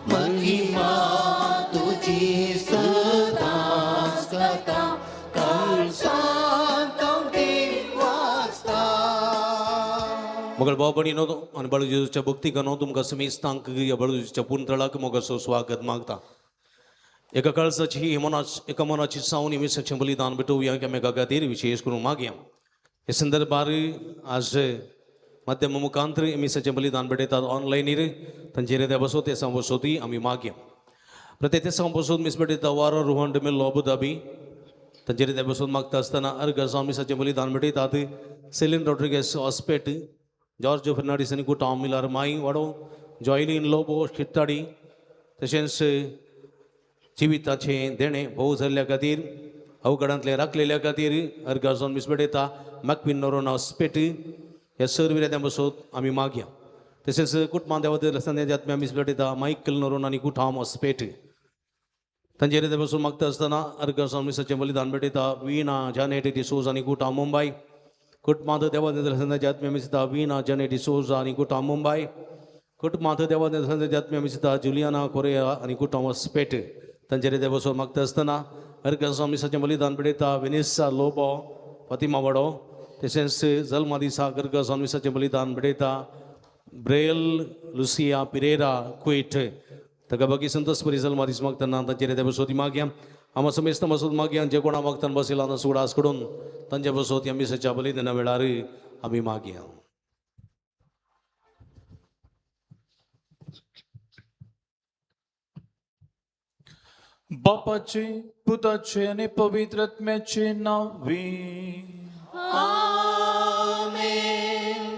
महिमा तुझी सदा गाता, काळ सांता देव वाजता. मगळ भाव भयणीनो आनी बाळू जेजूच्या भक्तिकानो, तुमकां समेस्तांक ह्या बाळू जेजूच्या पुंतळाक मोगाचो स्वागत मागता. एका काळजाची ही मनाची एका मनाची सावन ही मिसाचें बलिदान भेटोवया एकामेका खातीर विशेष करून मागया. हे संदर्भार आज माध्यम मुखांतर मिसाचें बलिदान भेटयतात ऑनलायनीर, तांचेर त्या बसो ते बसोती आमी मागया. प्रत्येक ते बसून मिस भेटयता वारो रोहन डिमेल्लो अबुधाबी, तांचेर त्या बसून मागता आसतना अर्घ जावन मिसाचें बलिदान भेटयतात सेलीन रॉड्रिगेस हॉस्पेट, जॉर्ज फर्नांडीस आनी कुटाम मिलार माई वाडो, जॉयलीन लोबो शिट्टाडी. तशेंच जिविताचें देणें भोव जाल्ल्या खातीर अवघडांतलें राखलेल्या खातीर अर्घ जावन मिस भेटयता मॅकविन नोरोना हॉस्पेट. ह्या सर विरेत्या बसोत आमी मागया. तशेंच कुटुंबां देवातील आत्म्या मिस भेटयता मायकल नोरोना आनी कुटाम हॉस्पेट, तांचेर ते बसून मागता आसतना अर्घ जावन मिसाचें बलिदान भेटयता वीणा जानेट डिसोज आनी कुटाम मुंबय. कुटुंबांत देवाच्या आत्म्या मिसता वीणा जानेट डिसोजा आनी कुटाम मुंबय. कुटुंबांत देवाच्या आत्म्या मिसता जुलियाना कोरिया आनी कुटाम हॉस्पेट, तांचेर ते बसून मागता आसतना अर्घ जावन मिसाचें बलिदान भेटयता वेनिसा लोबो फातिमा वाडो. तशेंच जल्मा दिसा अर्घ जावन मिसाचें बलिदान भेटयता ब्रेल लुसिया पिरेरा कुवेट, ताका बाकी संतोष जल्मा दीस मागतना तांचेर ते बसोती मागया. आमा समेस्त बसोत मागया जे कोणा मागताना बसयला सुडास कडून तांचे बसोत ह्या मिसाच्या बलिदाना वेळार आमी मागया. बापाचे, पुताचे आनी पवित्र आत्म्याचे नांवी.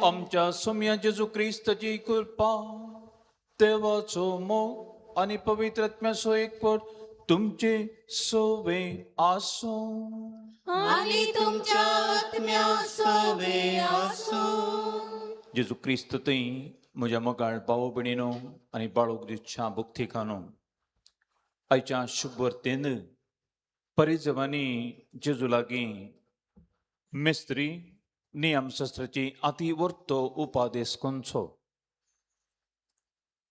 आमच्या सोम्या जेजू क्रिस्ताची कृपा, देवाचो मोग आनी पवित्र आत्म्याचो एकवट तुमचे सोवे आसूं. आनी तुमच्या आत्म्या सवे आसूं. जेजू क्रिस्त थंय म्हज्या मोगाळ भाव भयणीनो आनी बाळूक दिच्छा भक्तिकानो, आयच्या शुभवर्तेन परिजवानी जेजू लागीं मिस्त्री नियमशास्त्राची आती वर्तो उपादेश कोनचो.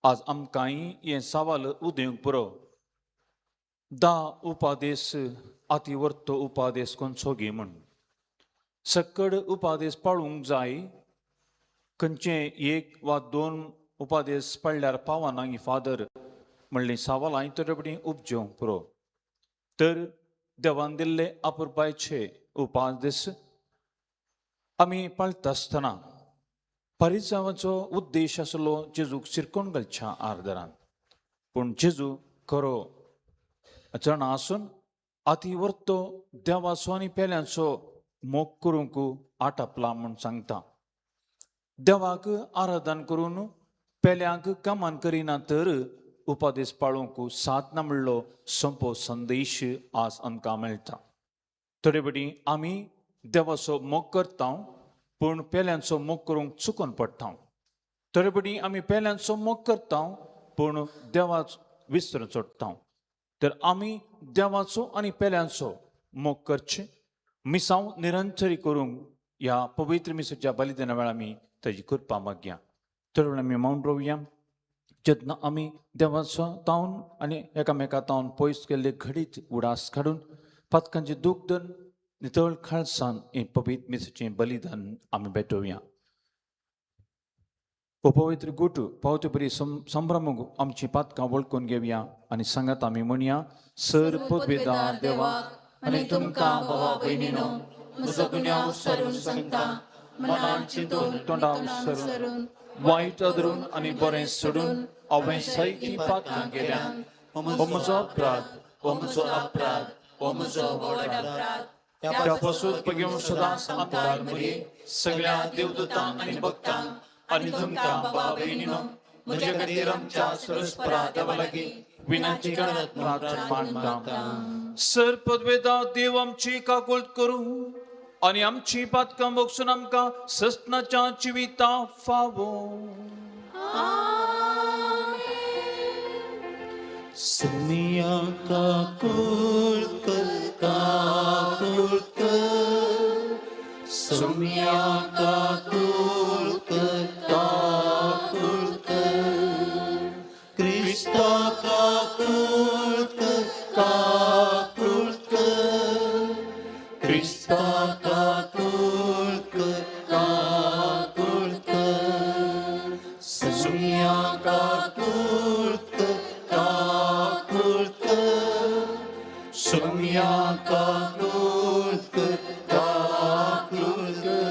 आज आमकांय हें सवाल उदेवंक पुरो. 10 उपादेश आती वर्तो उपादेश कोनचो गी म्हूण सक्कड उपादेश पाळूंक जाय. खंयचें एक वा दोन उपादेश पडल्यार पावना गी फादर म्हणली सवालां थोडे फावटी उपजेवंक पुरो. तर देवान दिल्ले अपुरबायचे उपादेश आमी पाळटा आसतना परिजावाचो उद्देश आसलो जेजूक शिरकोवन घालच्या आर्दरान. पूण जेजू खरो जाणा आसून आती वर्तो देवाचो आनी पेल्यांचो मोग करूंक आटापला म्हूण सांगता. देवाक आराधन करून पेल्यांक कामान करिना तर उपादेश पाळोवंक साथ ना म्हणलो सोंपो संदेश आज आमकां मेळटा. थोडे फावटी आमी देवाचो मोग करता पूण पेल्यांचो मोग करूंक चुकोन पडटा. थोडे फावटी आमी पेल्यांचो मोग करता पूण देवाच विसरून सोडटा. तर आमी देवाचो आनी पेल्यांचो मोग करचें मिसांव निरंतरी करूंक ह्या पवित्र मिसाच्या बलिदाना वेळार आमी ताजी कृपा मागया. थोडे वेळ आमी मौन रोवया जेन्ना आमी देवाचो तावन आनी एकामेका तावन पयस केल्ले घडीत उडास काडून पातकांचे दूख धरून नितळ खाळसान हें पवित्र मिसाचें बलिदान आमी भेटोवया. हो पवित्र गुट पावते बरी संभ्रमूंक आमची पातकां वळखून घेवया आनी सांगात आमी म्हणया. सर पदवेदार देवाक आनी तुमकां भावा भयणीनो म्हजो गुन्यांव सरून सांगता. मनान चिंतून, तोंडान सरून, वायट धरून आनी बरें सोडून हांवें सायकी पातकां केल्यान. हो म्हजो अपराध, हो म्हजो अपराध, हो म्हजो व्हड अपराध. त्या पासून बघेवन सदांच आमदार मरी सगळ्या देवदूतांक आनी भक्तांक आनी तुमकां बाबा भयणीनो म्हज्या खातीर आमच्या सरस्परा देवा लागीं विनंती करत प्रार्थना मांडटा. सर पदवेदा देव आमची काकुळट करूं आनी आमची पातकां बगसून आमकां सस्नाच्या जिविता फावो. सुनिया काकुळ कर, काकुळ कर. सुनिया काकुळ कर, काकुळ कर. क्रिस्ता काकुळ कर, काकुळ कर. क्रिस्ता काकुळ कर, काकुळ कर. सुनिया काकुळ कर, काकुळ कर. सुनिया काकुळ कर, काकुळ कर.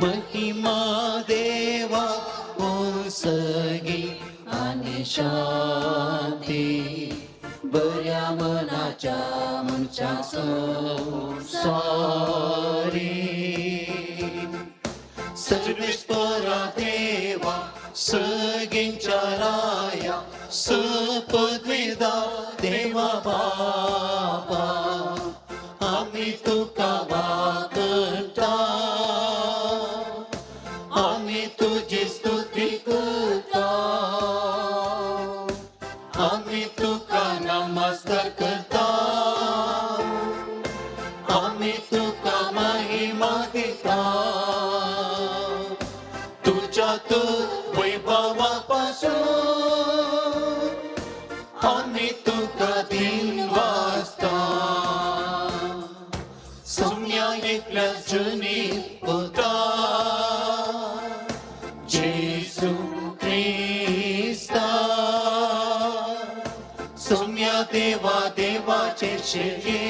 महिमा देवा सगी आणि शांती बऱ्या मनाच्या मनशा संसारी. सर्वेस्परा देवा सगींच्या राया सपदवेदा देवा बापा आमी तुका वाकटा, आमी तुजी स्तुती करता, आमी तुका नमस्कार करता, आमी तुका महिमा दिता. तुझ्या तू वैभवापासून आमी तुका दिन वाजता. सम्या एकल्या जुनी पुता जेसू क्रिस्ता. सम्या देवा देवाचे शेगे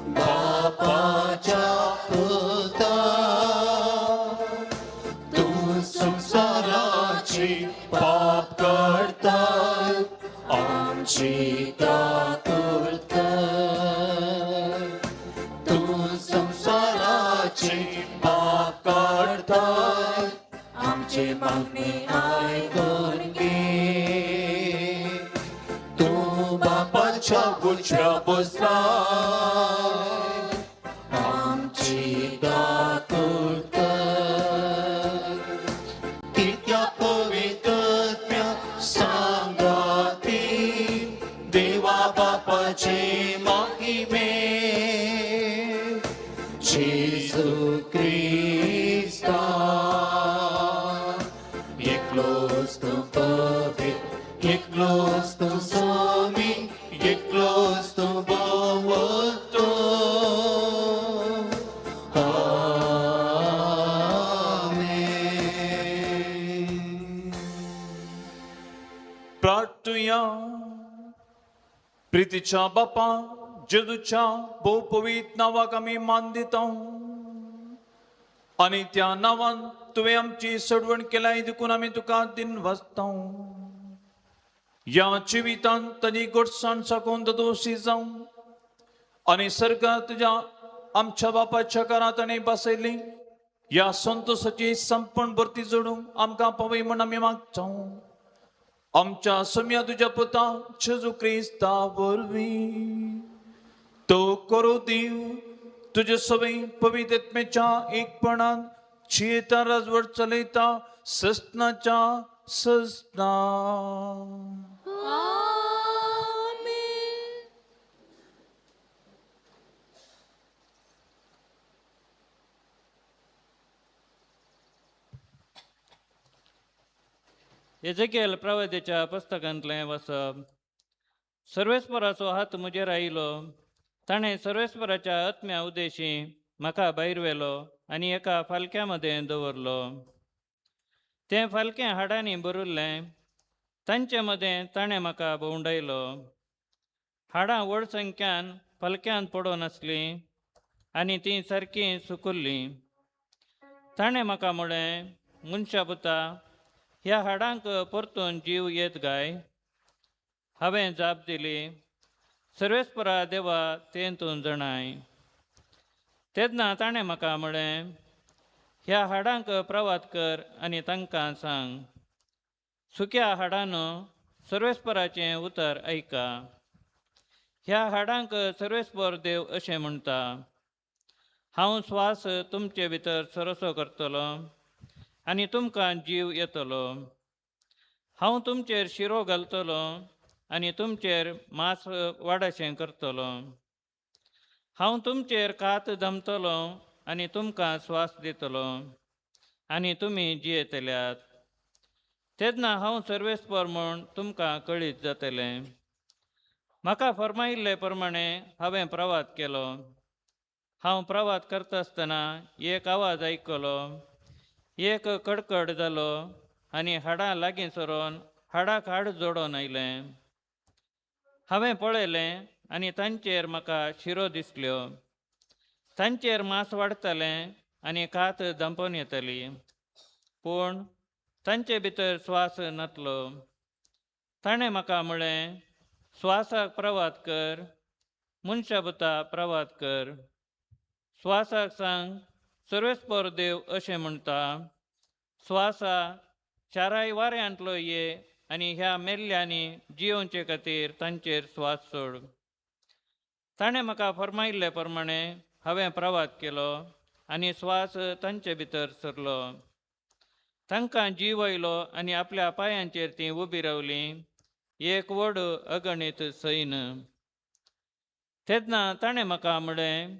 बापाच्या पुता. तूं संवसाराची पाप करता आमची काकुळट कर. तूं संवसाराची पाप करता आमची मागणी आयकून घे. तूं बापाच्या उजव्या बसला आमची काकुळट कर. कित्या पवित्रत्म्या सांगाता. प्रार्थुया. प्रितीच्या बापा जेजूच्या भोवपवीत नांवाक आमी मान दिता आनी त्या नांवान तुवें आमची सडवण केल्याय देखून आमी तुका दिन वाचता. ह्या जिवितांत ताजी गोडसाण साकून दोशी जावं आनी सर्गात तुज्या आमच्या बापाच्या घरांत ताणें बसयली ह्या संतोसाची संपण भरती जोडूंक आमकां पावय म्हूण आमी मागता आमच्या सम्या तुज्या पुता जेजू क्रिस्ता वरवीं. तो करू दिव तुजे सवय पवित्रत्मेच्या एकपणान जियेता राजवट चलयता ससनाच्या ससना. आमेन. एजेकेल प्रवादेच्या पुस्तकांतलें वाचप. सर्वेस्पराचो हात म्हजेर आयलो, ताणें सर्वेस्पराच्या आत्म्या उदेशी म्हाका भायर व्हेलो आनी एका फालक्या मदें दवरलो. तें फालकें हाडांनी भरिल्लें. तांचे मदें ताणें म्हाका भोंवडायलो. हाडां व्हड संख्यान फालक्यांत पडून आसलीं आनी तीं सारकीं सुकुल्लीं. ताणें म्हाका म्हळें, मनशा पुता, ह्या हाडांक परतून जीव येत गाय? हांवें जाप दिली, सर्वेस्परा देवा, तें तूं जाणाय. तेन्ना ताणें म्हाका म्हळें, ह्या हाडांक प्रवात कर आनी तांकां सांग, सुक्या हाडांनो, सर्वेस्पराचें उतर आयका. ह्या हाडांक सर्वेस्पर देव अशें म्हणटा, हांव स्वास तुमचे भितर सरसो करतलो आनी तुमकां जीव येतलो. हांव तुमचेर शिरो घालतलो आनी तुमचेर मांस वाडाशें करतलो. हांव तुमचेर कात दमतलो आनी तुमकां स्वास दितलो आनी तुमी जियेतल्यात. तेन्ना हांव सर्वेस्पर म्हूण तुमकां कळीत जातलें. म्हाका फर्मायिल्ले प्रमाणे हांवें प्रवात केलो. हांव प्रवात करता आसतना एक आवाज आयकलो, एक कडकड जालो आनी हाडां लागीं सरोन हाडाक हाड जोडोन आयलें. हांवें पळयलें आनी तांचेर म्हाका शिरो दिसल्यो. तांचेर मांस वाडटालें आनी कात धांपोवन येताली, पूण तांचे भितर स्वास नातलो. ताणें म्हाका म्हळें, स्वासाक प्रवात कर, मनशा पुता, प्रवात कर. स्वासाक सांग, सर्वेस्पर देव अशें म्हणटा, स्वासा चाराय वाऱ्यांतलो ये आनी ह्या मेल्ल्यांनी जियोवचे खातीर तांचेर स्वास सोड. ताणें म्हाका फर्मायिल्ले प्रमाणे हांवें प्रवात केलो आनी स्वास तांचे भितर सरलो. तांकां जीव आयलो आनी आपल्या पांयांचेर तीं उबी रावलीं, एक व्हड अगणीत सैन. तेन्ना ताणें म्हाका म्हळें,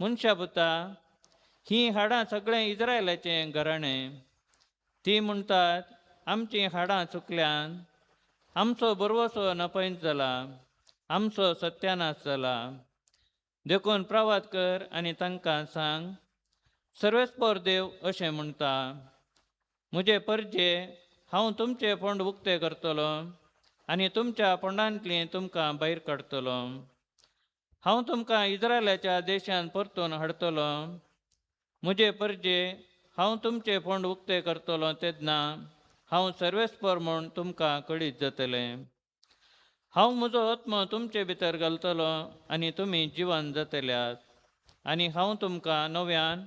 मनशा पुता, हीं हाडां सगळें इज्रायलाचें घराणें. तीं म्हणटात, आमचीं हाडां चुकल्यान, आमचो बरवसो नपयत जाला, आमचो सत्यानाश जाला. देखून प्रवात कर आनी तांकां सांग, सर्वेस्पर देव अशें म्हणटा, म्हजे परजे, हांव तुमचे फोंड उक्ते करतलो आनी तुमच्या फोंडांतलीं तुमकां भायर काडटलो. हांव तुमकां इज्रायलाच्या देशांत परतून हाडटलो. म्हजे परजे, हांव तुमचे फोंड उक्ते करतलो तेन्ना हांव सर्वेस्पर म्हूण तुमकां कळीत जातलें. हांव म्हजो आत्मो तुमचे भितर घालतलो आनी तुमी जिवन जातल्यात आनी हांव तुमकां नव्यान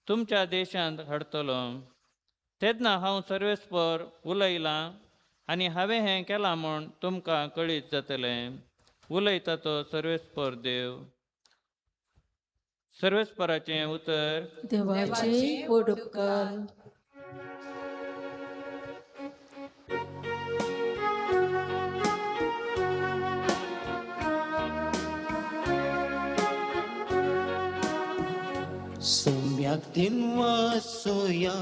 तुमच्या देशांत हाडटलो. तेन्ना हांव सर्वेस्पर उलयलां आनी हांवें हें केलां म्हूण तुमकां कळीत जातलें. उलयता तो सर्वेस्पर देव. सर्वेस्पराचें उतर. देवाचे व्हड उपकार. सम्याक दिन वासोया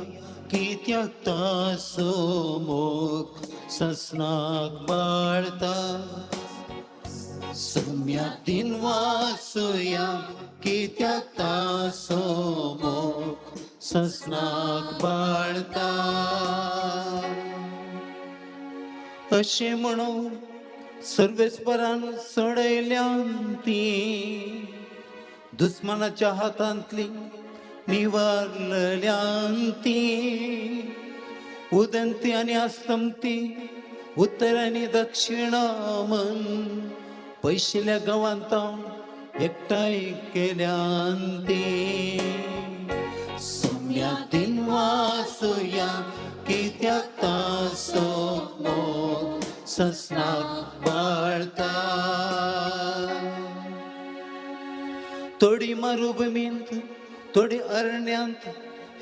कित्याक तासो मोग ससनाक बाळता. सम्याक दिन वासोया कित्याक तासो मोग ससनाक बाळता. अशें म्हणून सर्वेस्परान सोडयल्यान ती दुस्मानाच्या हातांतली निवारल्यान ती उदंती आनी अस्तमती उत्तर आनी दक्षिणामन पयशिल्या गांवांत एकठांय केल्यान ती सोम्या दिन वासुया कित्याक तासो मोग ससनाक बाळता थोडी मरुभूमींत थोडी अरण्यांत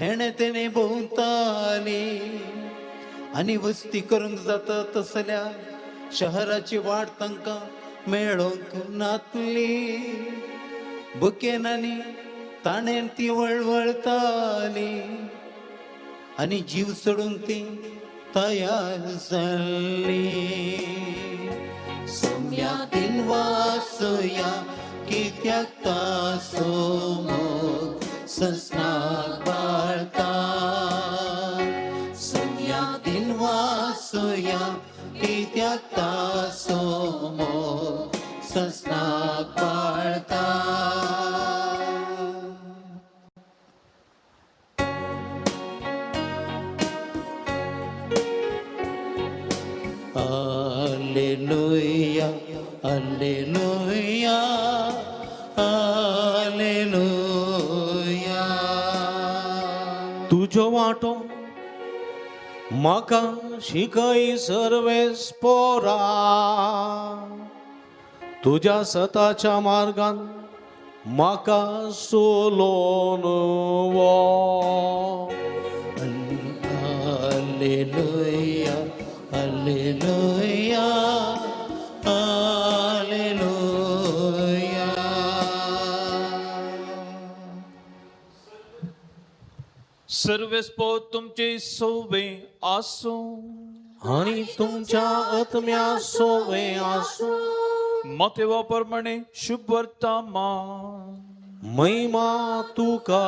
हेणे तेणे भोंवताली आनी वस्ती करूंक जाता तसल्या शहराची वाट तांकां मेळोंक नातली बुकेन आनी ताणें ती वळवळताली आनी जीव सोडूंक ती तयार जाल्ली सोम्या दिन वासुया कित्याक तासो मोग ससनाक बाळता सोम्या दिन वासुया कित्याक तासो मोग ससनाक बाळता. Alleluia, Alleluia, Alleluia. तुजो वांटो म्हाका शिकय सर्वेस्पोरा तुज्या सताच्या मार्गान म्हाका सोलोन वो. Alleluia, Alleluia, Alleluia. सर्वेस्पो तुमचे सोवे आसूं आनी तुमच्या आत्म्या सोवे आसूं. मातेवा प्रमाणे शुभ वर्तमान. महिमा तुका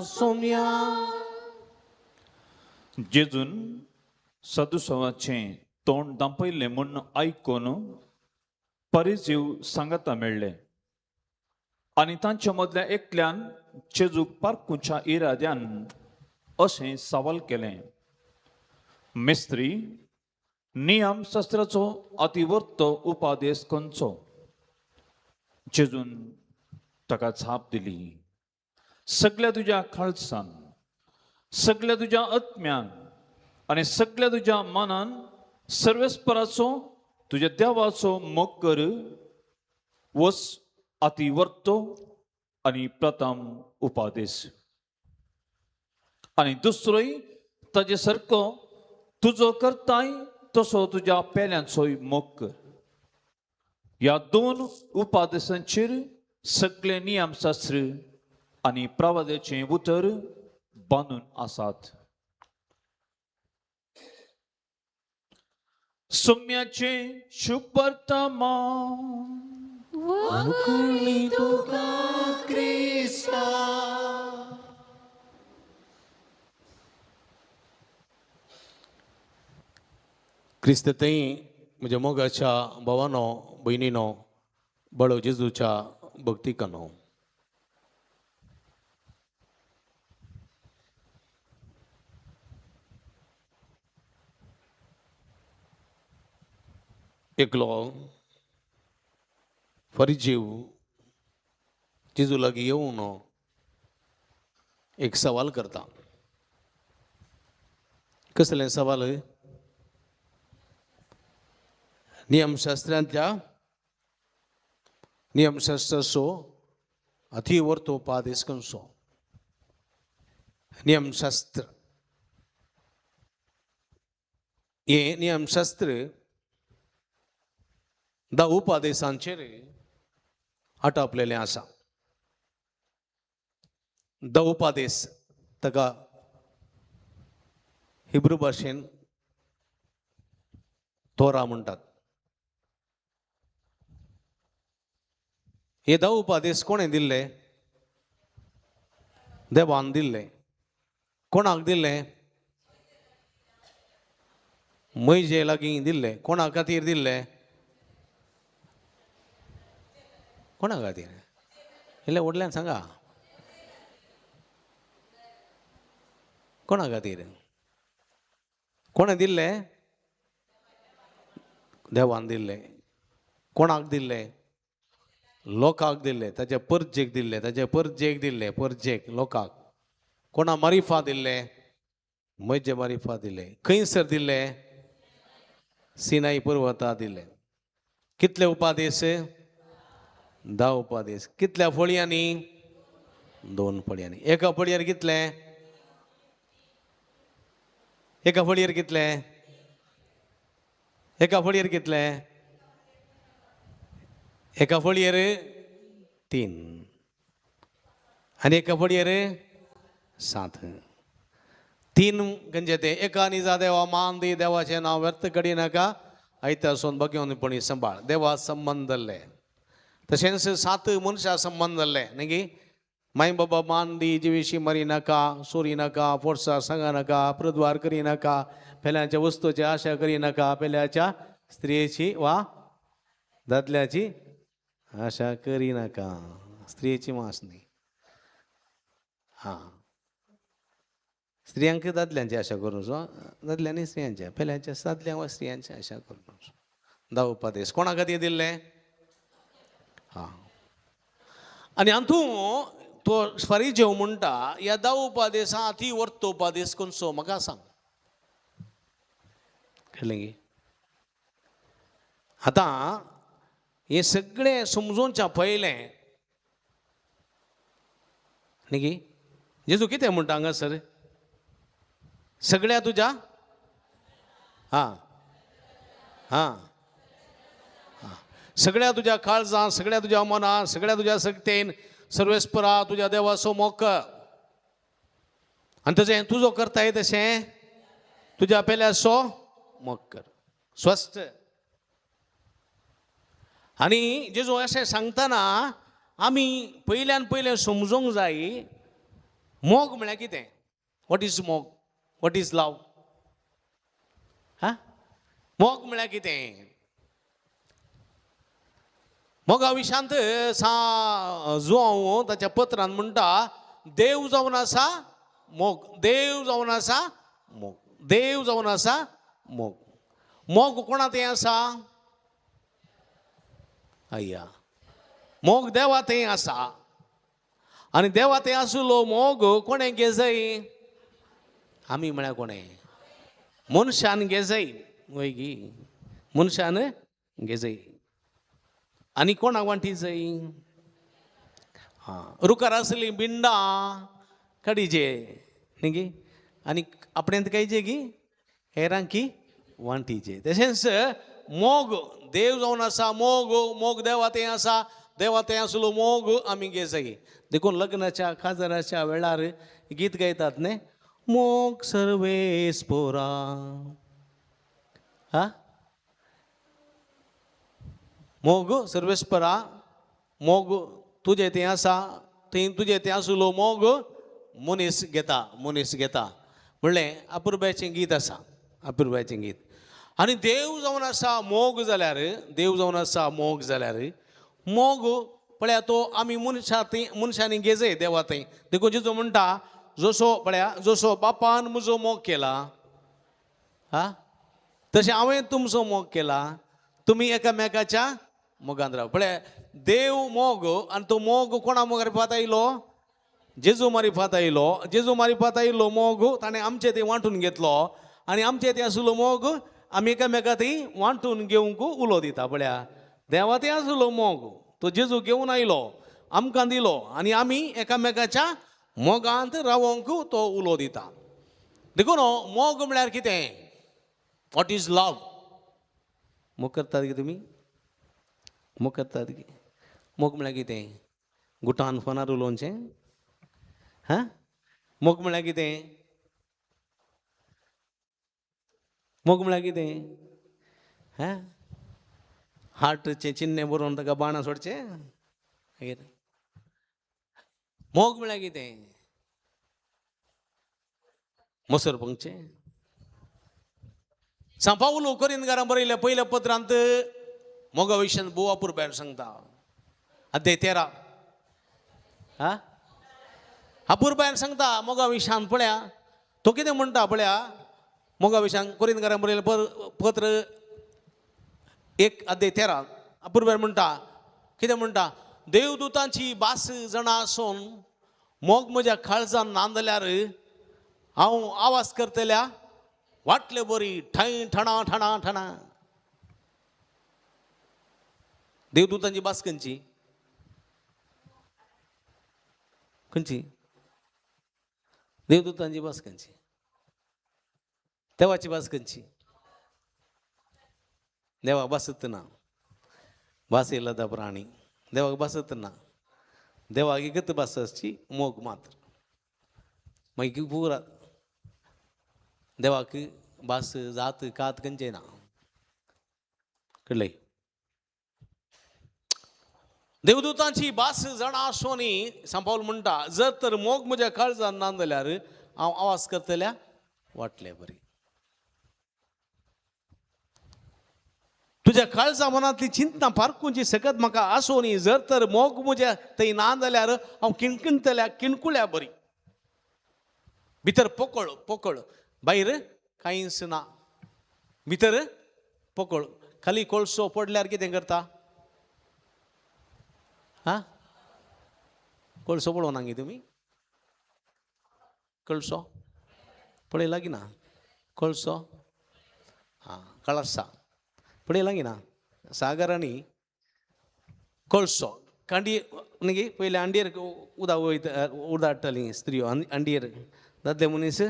सोम्या. जेजून सदुसवाचें तोंड दांपयलें म्हूण आयकून परिजीव सांगाता मेळ्ळे आनी तांच्या मदल्या एकल्यान जेजूक पारकुच्या इराद्यान अशें सवाल केलें, मिस्त्री, नियमशास्त्राचो अतिवर्त उपादेश खंयचो? जेजून ताका जाप दिली, सगल्या तुज्या खालसान, सगल्या तुज्या आत्म्यान आनी सगल्या तुज्या मनान सर्वेस्पराचो तुज्या देवाचो मोग कर वस अतिवर्तो आनी प्रथम उपादेश. आनी दुसरोय ताजे सारको, तुजो करताय तसो तुज्या पेल्यांचोय मोग कर. ह्या दोन उपादेशांचेर सगळे नियमशास्त्र आनी प्रवादाचें उतर बांदून आसात. सोम्याचें शुभ वर्तमान. तुका क्रिस्ता. क्रिस्त थंय म्हज्या मोगाच्या भावानो भयणीनो बळो जेजूच्या भक्तिकानो एकलो फरिजीव जेजू लागीं येवन एक सवाल करता. कसलें सवाल? नियमशास्त्रांतल्या नियमशास्त्राचो अतिवर्तोपादेश खंयचो? नियमशास्त्र हें नियमशास्त्र धा उपादेशांचेर आटापलेलें आसा. धा उपादेश ताका हिब्रू भाशेन तोरा म्हणटात. हे धा उपादेश कोणें दिल्ले? देवान दिल्ले. कोणाक दिल्ले? मैजे लागीं दिल्ले. कोणा खातीर दिल्ले? कोणा खातीर? इल्लें व्हडल्यान सांगा, कोणा खातीर? कोणें दिल्ले? देवान दिल्ले. कोणाक दिल्ले? लोकांक दिल्ले. ताचे परजेक दिल्ले, ताचे परजेक दिल्ले, परजेक लोकांक. कोणा मारिफा दिल्ले? मैजे मारिफा दिल्ले. खंयसर दिल्ले? सिनाई पर्वता दिल्ले. कितले उपादेश? 10 उपादेश. कितल्या फळयांनी? 2 फळयांनी. एका फळयेर कितले? एका फळयेर कितले? एका फळयेर कितले? एका फळयेर 3 आनी एका फळयेर 7. 3 खंयचे ते? एका निजा देवा मान दी, देवाचें नांव व्यर्थ करी नाका, आयतासून भगवंतपणी सांबाळ, देवा संबंद जाल्ले. तशेंच 7 मनशां संबंद जाल्ले न्ही गी? माय बाबा मान दी, जिविशी मरी नाका, चोरी नाका, फोर्सा सांगा नाका, प्रद्वार करी नाका, पेल्याच्या वस्तूची आशा करी नाका, पेल्याच्या स्त्रियेची वा दादल्याची आशा करी नाका. स्त्रियेची मास न्ही, हां, स्त्रियांक दादल्यांची आशा करूं सो, दादल्यांनी स्त्रियांच्या, पेल्याच्या दादल्यांक वा स्त्रियांची आशा करूं. 10 उपादेश कोणा खातीर दिल्ले? हां. आनी हातूं तो फारीजेव म्हणटा, ह्या 10 उपादेसा अती वर्तो उपादेश खंयचो म्हाका सांग. कळ्ळें गी? आतां हें सगळें समजोवच्या पयलें न्ही गी, जेजू कितें म्हणटा हांगासर? सगळ्या तुज्या, हां हां हां, सगळ्या तुज्या काळजान, सगळ्या तुज्या मनान, सगळ्या तुज्या शक्तेन सर्वेस्परा तुज्या देवाचो मोग कर. आनी तशें तुजो करताय तशें तुज्या पेल्याचो मोग कर. स्वस्थ. आनी जेजू अशें सांगतना आमी पयल्यान पयलें समजूंक जाय मोग म्हळ्यार कितें. What is मोग? What is love? हा, मोग म्हळ्यार कितें? मोगा विशांत सा जुआंव ताच्या पत्रान म्हणटा, देव जावन आसा मोग, देव जावन आसा मोग, देव जावन आसा मोग. मोग कोणा तें आसा? अय्या, मोग देवा थंय आसा. आनी देवा थंय आसलो मोग कोणें घेजय? आमी म्हळ्यार कोणें? मनशान घेजय. वय गी, मनशान घेजय. आनी कोणाक वांटी जाय? हां, रुखार आसलीं बिंडां काडीचे न्ही गी, आनी आपणें कांयचे गी हेरांकी वांटीचे. तशेंच मोग देव जावन आसा मोग, मोग देवा थंय आसा, देवा थंय आसलो मोग आमी घेजय. देखून लग्नाच्या काजाराच्या वेळार गीत गायतात न्ही, मोग सर्वेस पोरा. हा, मोग सर्वेस्परा, मोग तुजे थंय आसा, थंय तुजे थंय आसलो मोग मनीस घेता, मनीस घेता. म्हणलें अपुरबायचें गीत आसा, अपुरबायचें गीत. आनी देव जावन आसा मोग जाल्यार, देव जावन आसा मोग जाल्यार, मोग पळया तो आमी मनशां थंय मनशांनी घेजय देवा थंय. देखून जेजू म्हणटा, जसो पळया जसो बापान म्हजो मोग केला, हा, तशें हांवें तुमचो मोग केला, तुमी एकामेकाच्या मोगान राव. पळया देव मोग, आनी तो मोग कोणा मारिफात आयलो? जेजू मारिफात आयलो. जेजू मारिफात आयलो मोग ताणें आमचे थंय वांटून घेतलो, आनी आमचे थंय आसलो मोग आमी एकामेका थंय वांटून घेवंक उलो दिता. पळया देवा थंय आसलो मोग तो जेजू घेवन आयलो, आमकां दिलो, आनी आमी एकामेकाच्या मोगांत रावोंक तो उलो दिता. देखून मोग म्हळ्यार कितें? What is love? मोग करतात की तुमी? मोग करतात की? मोग म्हळ्यार कितें? गुटान फोनार उलोवचें? हां, मोग म्हळ्यार कितें? मोग म्हळ्यार कितें? हां, हार्टचें चिन्हें बरोवन ताका बाणां सोडचें? मागीर मोग म्हळ्यार कितें? मोसर पंगचें? सांव पावलो कोरिंदकारां बरयल्या पयल्या पत्रांत मोगा विशयान भोव अपुरबायेन सांगता. अध्याय 13 हा अपुरबायेन सांगता मोगा विशयान. पळया तो कितें म्हणटा पळया मोगा विशयान कोरिंदकारां बरयलें पत्र 1 अध्याय 13 अपुरबायेन म्हणटा कितें म्हणटा, देवदूतांची भास जाणा आसून मोग म्हज्या काळजान ना जाल्यार हांव आवाज करतल्या वाटले बरी ठाय ठणा ठणा ठणा. देवदूतांची भास खंयची खंयची? देवदूतांची भास खंयची? देवाची भास खंयची? देवाक भासत ना, भास येयला ता प्राणी देवाक भासत ना. देवाक एकच भास आसची मोग मात्र. मागीर पुरा देवाक भास जात कात खंयचें ना. कळ्ळें? देवदूतांची भास जाणा आसून सांव पावल म्हणटा जर तर मोग म्हज्या काळजान ना जाल्यार हांव आवाज करतल्या वाटले बरी. तुज्या काळजा मनांतली चिंतना पारखुंची सकत म्हाका आसून जर तर मोग म्हज्या थंय ना जाल्यार हांव किणकिणतल्या किणकुल्या बरी. भितर पोकळ पोकळ, भायर कांयच ना. भितर पोकळ, खाली कोळसो पडल्यार कितें करता? हा कोळसो पळोवना गे तुमी? कोळसो पळयला की ना? कोळसो हा कळसा पळयला की ना? सागरांनी कोळसो कांडी न्ही पयलीं अंडियर उदक वयता, उदक हाडटालीं स्त्रियो अंडियर. दादले मनीस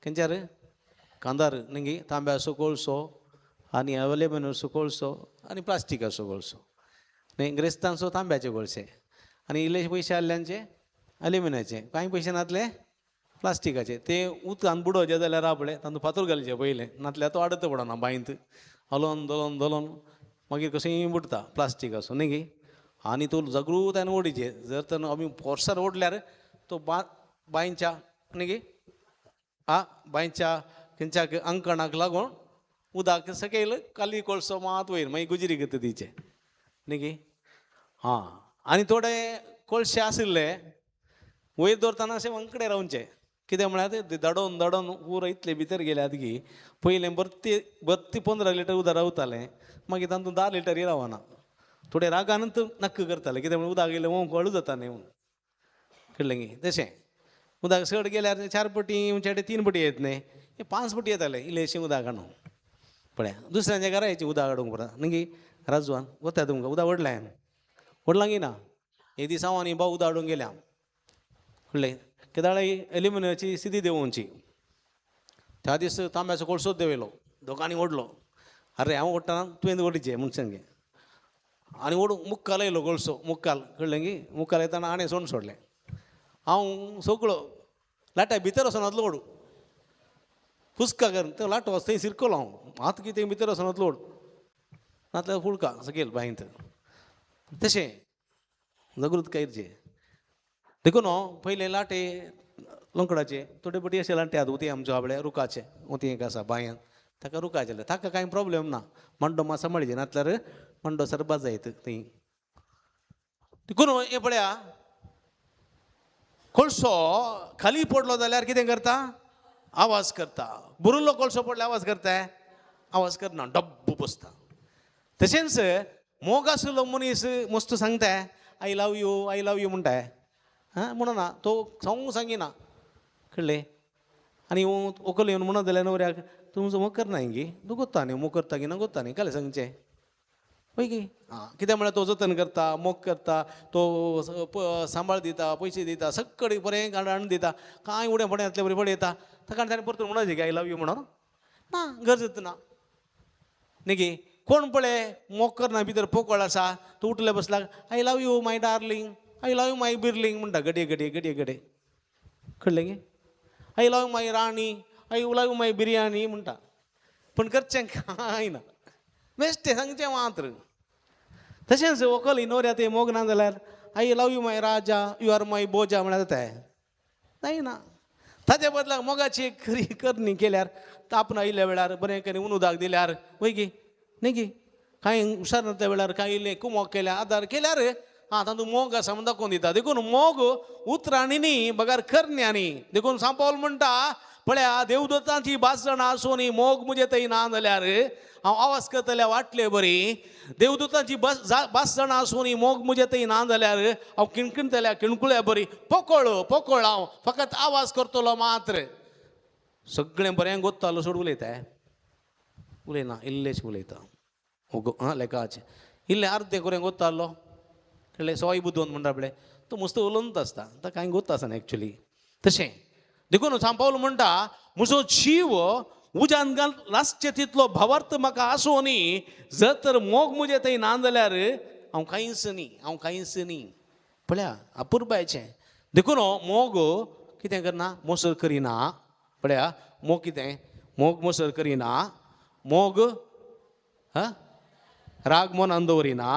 खंयच्यार कांदार न्ही तांब्याचो कोळसो आनी अवेलेबलाचो कोळसो आनी प्लास्टिकाचो कोळसो न्ही. ग्रेस्तांचो तांब्याचे कोळशे आनी इल्लेशे पयशे आहल्यांचे एल्युमिनाचे, कांय पयशे नासले प्लास्टिकाचे. ते उदकान बुडोवचे जाल्यार आपले तातूंत फातर घालचे पयलें, नातल्यार तो आडत पडना बांयंत. हलोन धलोन धलोन मागीर कशेंय बुडटा प्लास्टीक आसूं न्ही गे. आनी तो जागृतायेन ओडीचे, जर तर आमी फोर्सार ओडल्यार तो बांयच्या न्ही गे आ बांयच्या खंयच्या अंकणाक लागून उदक सकयल खाली कोळसो मात वयर मागीर गुजरी करता तिचे न्ही गे. हां आनी थोडे कोळशे आशिल्ले वयर दवरतना अशें वांकडे रावचे, कितें म्हळ्यार ते दडोवन दडोवन पुरो इतले भितर गेल्यात की पयलें बरती बत्ती 15 लिटर उदक रावतालें, मागीर तातूंत 10 लिटरय रावना. थोडे रागानूच नक्क करताले, कितें म्हणून उदक गेलें वळू जाता न्ही म्हणून. कळ्ळें गे? तशें उदक चड गेल्यार 4 पटी चेडे 3 पटी येत न्ही, हे 5 पटी येताले इल्लेशें उदक हाडून. पळया दुसऱ्यांच्या घरा यायची उदक हाडूंक परत न्ही राजवान वता तुमकां उदक व्हडलें व्हडलां की ना. एक दीस हांव आनी भाव उदक हाडूंक गेल्या, कळ्ळें? केदाळाय एल्युमिनियमाची सिदी देंवोवची. त्या दीस तांब्याचो कोळसोच देंवयलो, दोगांनी ओडलो. अरे हांव ओडटना तुवें ओडीचे म्हूण सांगे. आनी ओडूंक मुक्काल येयलो कोळसो, मुक्काल कळ्ळें की मुक्काल येतना हाणें सोडून सोडलें. हांव सगळो लाट्या भितर वचोन आतलो ओडू फुसका करून तो लाटो थंय सिरकलो हांव हात कितें भितर वचोन आतलो ओडू नातल्यार फुडका सकयल बांयंत. तशें जागृत करचें देखून पयले लाटे लोंकडाचे थोडे पटी अशे लाटे आतां उती आमच्यो आपले रुखाचे उती एक आसा बांयांत ताका रुखाचे ताका कांय प्रोब्लेम ना. मांडो मात सांबाळचे नातल्यार मांडो सरबा जायत थंय. देखून हें पळया कोळसो खाली पडलो जाल्यार कितें करता? आवाज करता. बुरुल्लो कोळसो पडल्यार आवाज करता? आवाज करना, डब्बू बसता. तशेंच मोग आशिल्लो मनीस मस्त सांगता I love you I love you म्हणटा. आं म्हणना तो सांगूंक सांगिना, कळ्ळें? आनी व्हंकल येवन म्हणत जाल्यार न्हवऱ्याक तुमचो मोग करना गी तूं गोत्ता न्ही मोग करता की ना गोत्ता न्ही कालें सांगचें वय की. आं कितें म्हळ्यार तो जतन करता, मोग करता, तो सांबाळ दिता, पयशे दिता, सगळें बरें हाडून दिता, कांय उडें फडें घातले बरें पडयता. ताका ताणें परतून म्हणपाचें की I love you म्हणून ना, गरज ना न्ही की. कोण पळय मोग करना भितर पोकळ आसा तो उठले बसला I love you my darling, I love you my बिर्लिंग म्हणटा घडये घडये घडये घडये, कळ्ळें गे? I love you my Rani, I love you my biryani म्हणटा. पूण करचें कांय ना, बेश्टें सांगचें मात्र. तशेंच व्हंकल न्हवऱ्या तें मोग ना जाल्यार I love you my Raja, you are my Bhoja म्हळ्यार जाता जायना. ताच्या बदलाक मोगाची एक खरी करणी केल्यार तापना आयिल्ल्या वेळार बरें करून उनुदाक दिल्यार वय गी न्ही गी कांय हुशार नासल्या वेळार कांय इल्लें कुमोक केल्यार आदार केल्यार आं तातूंत मोग आसा म्हूण दाखोवन दिता. देखून मोग उतरांनी न्ही बगर करण्यांनी. देखून सांपावल म्हणटा पळया देवदत्तांची भास जाणा आसून मोग म्हजे थंय ना जाल्यार हांव आवाज करतल्या वाटले बरी. देवदूतांची भास जाणा आसून मोग म्हजे थंय ना जाल्यार हांव किणकिणतल्या किणकुळ्या बरी. पोकळ पोकळ हांव फकत आवाज करतलो मात्र. सगळें बरें गोत्तालो सोड उलयता उलयना इल्लेच उलयता आं लेखाचें इल्लें अर्दें करून गोत्तालो कळ्ळें. सवाय बुदवंत म्हणटा पळय तो मस्त उलोवंत आसता आतां कांय गोत्ता आसना एक्चुली तशें. देखून सांपावल म्हणटा म्हजो जीव उज्यान घाल लासचे तितलो भावार्थ म्हाका आसूं न्ही जर तर मोग म्हजें थंय ना जाल्यार हांव कांयच न्ही हांव कांयच न्ही. पळया अपुरबायचें. देखून मोग कितें करना मोसर करिना. पळया मोग कितें मोग मोसर करिना. मोग हा राग मनान दवरिना.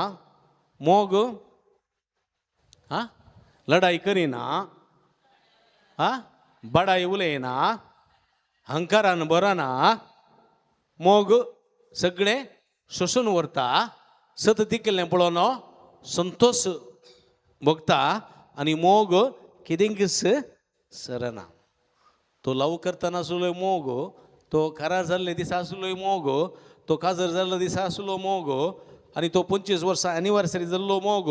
मोग हा लढाई करिना. हा बडाई उलयना. हंकारान बरना. मोग सगळें सोसून व्हरता. सत दिकिल्लें पळोवन संतोश भोगता आनी मोग कितेंकच सरना. तो लव करतना आसलो मोग, तो करार जाल्ले दिसा आसलो मोग, तो काजर जाल्लो दिसा आसलो मोग आनी तो 25 वर्सां एनिवर्सरी जाल्लो मोग,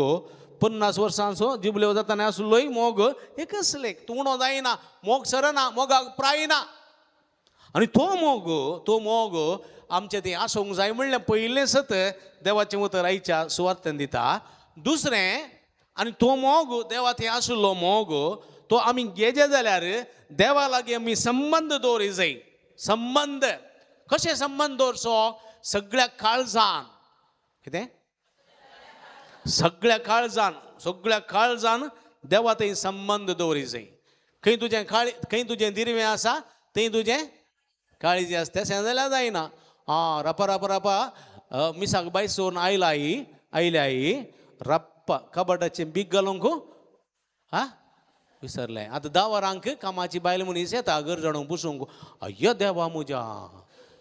50 वर्सांचो जिबल्यो जाताना आसलोय मोग. एकच लेख तूं उणो जायना मोग सरना मोगाक प्रायना. आनी तो मोग तो मोग आमचें तें आसूंक जाय म्हणलें पयलें सत देवाचें उतर आयच्या सुवार्थान दिता. दुसरें आनी तो मोग देवा थंय आशिल्लो मोग तो आमी गेजे जाल्यार देवा लागीं आमी संबंद दवरी जाय. संबंद कशें संबंद दवरचो सगळ्या काळजान. कितें सगळ्या काळजान सगळ्या काळजान देवा थंय संबंद दवरी जाय. खंय तुजें काळी खंय तुजें दिरवें आसा थंय तुजें काळी आसता तशें जाल्यार जायना. आं रपा रपा रपा मिसाक बायसून आयला आई आयल्या आई रप्पा कबाडाचें बीग घालूंक आं विसरलें. आतां 10 वरांक कामाची बायल मनीस येता घर जाणूंक पुसूंक. अय्यो देवा म्हज्या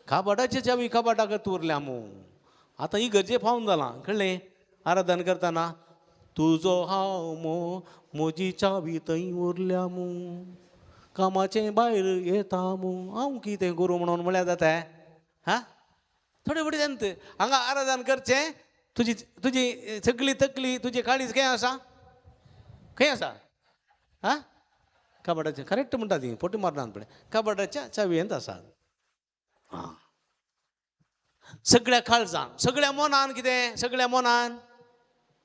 कबाडाचे चावी कबाडाक उरल्या मू. आतां ही गरजे पावून जालां कळ्ळें. आराधन करतना तुजो हांव मो म्हजी चावी थंय उरल्या मू कामाचें भायर येता मू हांव कितें करूं म्हणून म्हळ्यार जाता हा थोडे फुडें जाणत हांगा आराधन करचें. तुजी तुजी सगळी तकली तुजी काळीज खंय आसा खंय आसा हा कबाडाचें करेक्ट म्हणटा ती फोटी मारना पळय कबाडाच्या चावयेंत आसा. आं सगळ्या काळजान सगळ्या मनान कितें सगळ्या मनान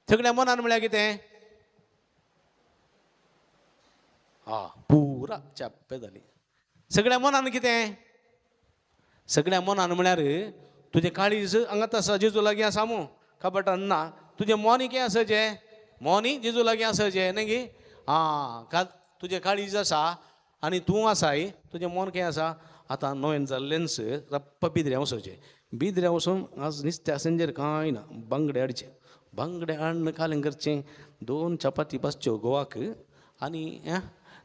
सगळ्या मनान म्हळ्यार कितें हा पुरा चाप्पे जाली. सगळ्या मनान कितें सगळ्या मनान म्हळ्यार तुजें काळीज हांगात आसा जेजू लागीं आसा मू कबाटान ना. तुजें मोनी कितें आसा जें मोनी जेजू लागीं आसा जें न्ही गी आं का तुजें काळीज आसा आनी तूं आसाय तुजें मन कितें आसा. आतां नवें जाल्लेंच रप्पा बिद्र्या वचोचें बिद्र्या वचून आज नुस्त्या आसंजेर कांय ना बांगडे हाडचे बांगडे हाडून कालें करचें 2 चपाती बसच्यो गोवाक आनी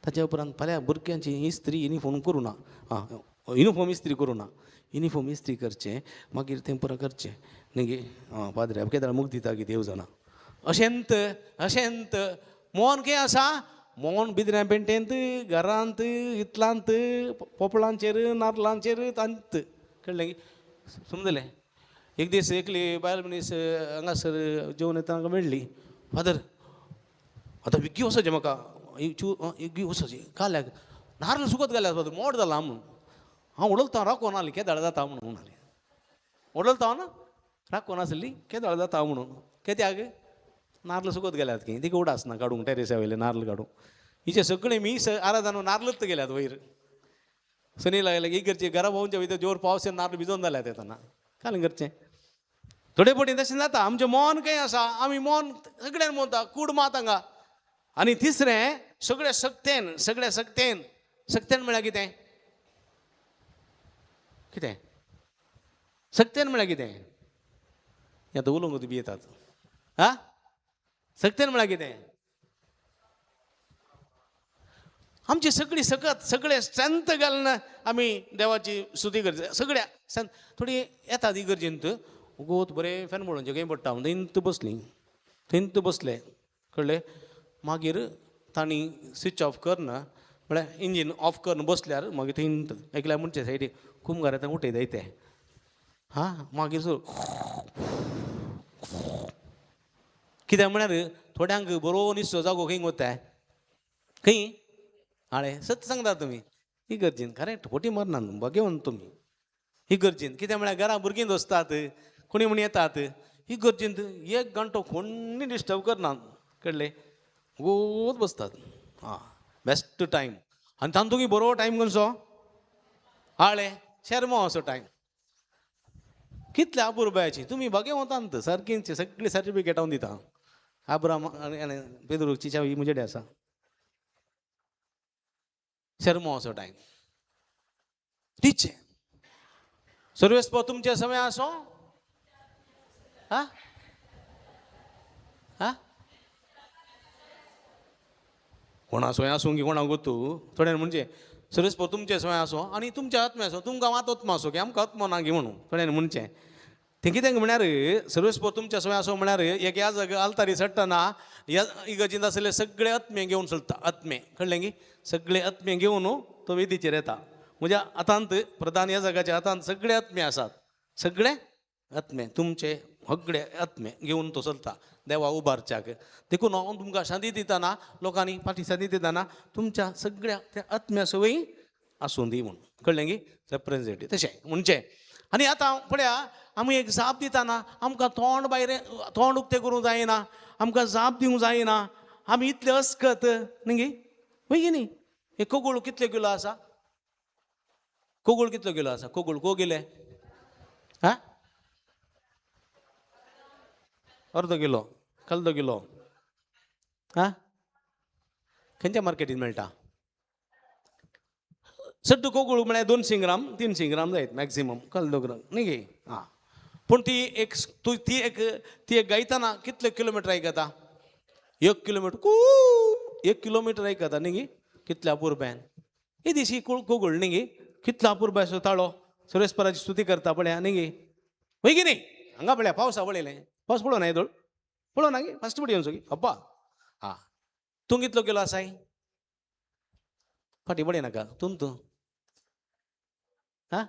ताच्या उपरांत फाल्यां भुरग्यांची इस्त्री युनिफॉर्म करूं ना आं युनिफॉर्म इस्त्री करूं ना युनिफॉर्म इस्त्री करचें मागीर तें पुरो करचें न्ही गे आं पाद्रे केदाळ मुख दिता की देव जाणा. अशेंत अशेंत मोन कितें आसा मोन बिद्र्या पेंटेंत घरांत इतलांत पोपळांचेर नारलांचेर तांत कळ्ळें समजलें. एक दीस एकली बायल मनीस हांगासर जेवन येतना हांगा मेळ्ळी. फादर आतां विग्गी वचचें म्हाका विग्गी वचचें काल्याक नारल सुकत घाल्यार फादर मोड जाला म्हणून हांव उडलता राखोन आसली केदाळ जाता म्हणून म्हणाली. उडलता ना राखोन आसली केदाळ जाता म्हणून कित्याक नारल सुकत गेल्यात की तिका उडास ना काडूंक टेरेसा वयले नारल काडूंक. हिचे सगळे मीस आराधन नारलच गेल्यात वयर सनी लागले इगर्जे घरा भोंवचे वयता जोर पावस नारल भिजोवन जाल्यात येतना काल करचें थोडे पटी तशें जाता. आमचें मन खंय आसा आमी मन सगळ्यान म्हणटा कूड मात हांगा. आनी तिसरें सगळ्या सक्तेन सगळ्या सक्तेन सक्तेन म्हळ्यार कितें कितें सक्तेन म्हळ्यार कितें आतां उलोवंक बी येतात आं सक्तेन म्हळ्यार कितें आमची सगळी सकत सगळे स्ट्रेंथ घालून आमी देवाची स्तुती करता सगळ्या स्ट्रेंथ. थोडी येता ती गरजेंत गोत बरें फॅन पळोवचें खंय पडटा थंयत बसलीं, थंयत बसले, कळ्ळें. मागीर तांणी स्विच ऑफ करना म्हळ्यार इंजीन ऑफ करून बसल्यार मागीर थंयत एकल्या म्हणचे सायडीक कुमगार येता उठयता ते हां. मागीर सुरू कित्याक म्हळ्यार थोड्यांक बरो निसतो जागो खंय वता खंय हाळे सत्य सांगता तुमी ही गरजेन खरें फोटी मरना न्हू भाग्यवंत तुमी ही गरजेन. कित्याक म्हळ्यार घरा भुरगीं दोसतात कोणी म्हण येतात ही गरजेन एक घंटो कोणी डिस्टर्ब करना, कळ्ळें. गोत बसतात आं बेस्ट टायम. आनी तांतूं बरो टायम खंयचो हाळे शेरमो असो टायम. कितल्या अपुरबायेची तुमी भाग्यवंतांत सारकींच सगळी सर्टिफिकेट हांव दिता. आब्राम आनी पेद्रूची चावी म्हजे कडेन आसा. शेरमो असो टायम टिचें सर्वेस्पर तुमचे समय आसो. हा हा कोणा सोय आसूं की कोणा गोतू थोड्यान म्हणजे सर्वेस्पर तुमचे समय आसो आनी तुमच्या आत्मे आसो, तुमकां मात आत्मा आसो की आमकां आत्मो ना की म्हणून थोड्यान म्हणचें. तें कितें म्हळ्यार सर्वेस्पर तुमच्या समय आसो म्हळ्यार एक ह्या जाग आल्तारी चडटना ह्या इगर्जींत आसले सगळे आत्मे घेवन चलता. आत्मे कळ्ळें की सगळे आत्मे घेवन तो वेदीचेर येता. म्हज्या हातांत प्रधान ह्या जागाच्या हातांत सगळे आत्मे आसात, सगळे आत्मे तुमचे सगळे आत्मे घेवन तो चलता देवा उबारच्याक. देखून हांव तुमकां शांती दितना लोकांनी फाटीं शांती दितना तुमच्या सगळ्या त्या आत्म्या सवयी आसूं दी म्हणून, कळ्ळें की रेप्रेजेंटेटीव तशें म्हणचें. आनी आतां पळया आमी एक जाप दितना आमकां तोंड भायर तोंड उक्तें करूंक जायना, आमकां जाप दिवंक जायना, आमी इतले अस्कत न्ही गी वय की न्ही. हे कोगूळ कितले किलो आसा? कोगूळ कितलो किलो आसा? कोगूळ को गेले हा अर्दो किलो कल्दो किलो हा खंयच्या मार्केटीन मेळटा? सड्डू कोगूळ म्हळ्यार 200 ग्राम 300 ग्राम जायत मॅक्सिमम कल्दो ग्राम न्ही गे. आं पूण ती एक तूं ती एक ती एक गायतना कितले किलोमिटर आयकता? 1 किलोमिटर कू 1 किलोमिटर आयकता न्ही गे. कितल्या अपुरबायेन ही दिशी कोगूळ न्ही गे, कितलो अपुरबायेचो ताळो सुरेशपराची स्तुती करता पळया न्ही गे, वय की न्ही. हांगा पळया पावसा पळयलें, पावस पळोवना येदोळ पळोवना गे फास्ट पडय सगळी अब्बा. आं तूं कितलो किलो आसाय? फाटीं पळय नाका तूं तूं हां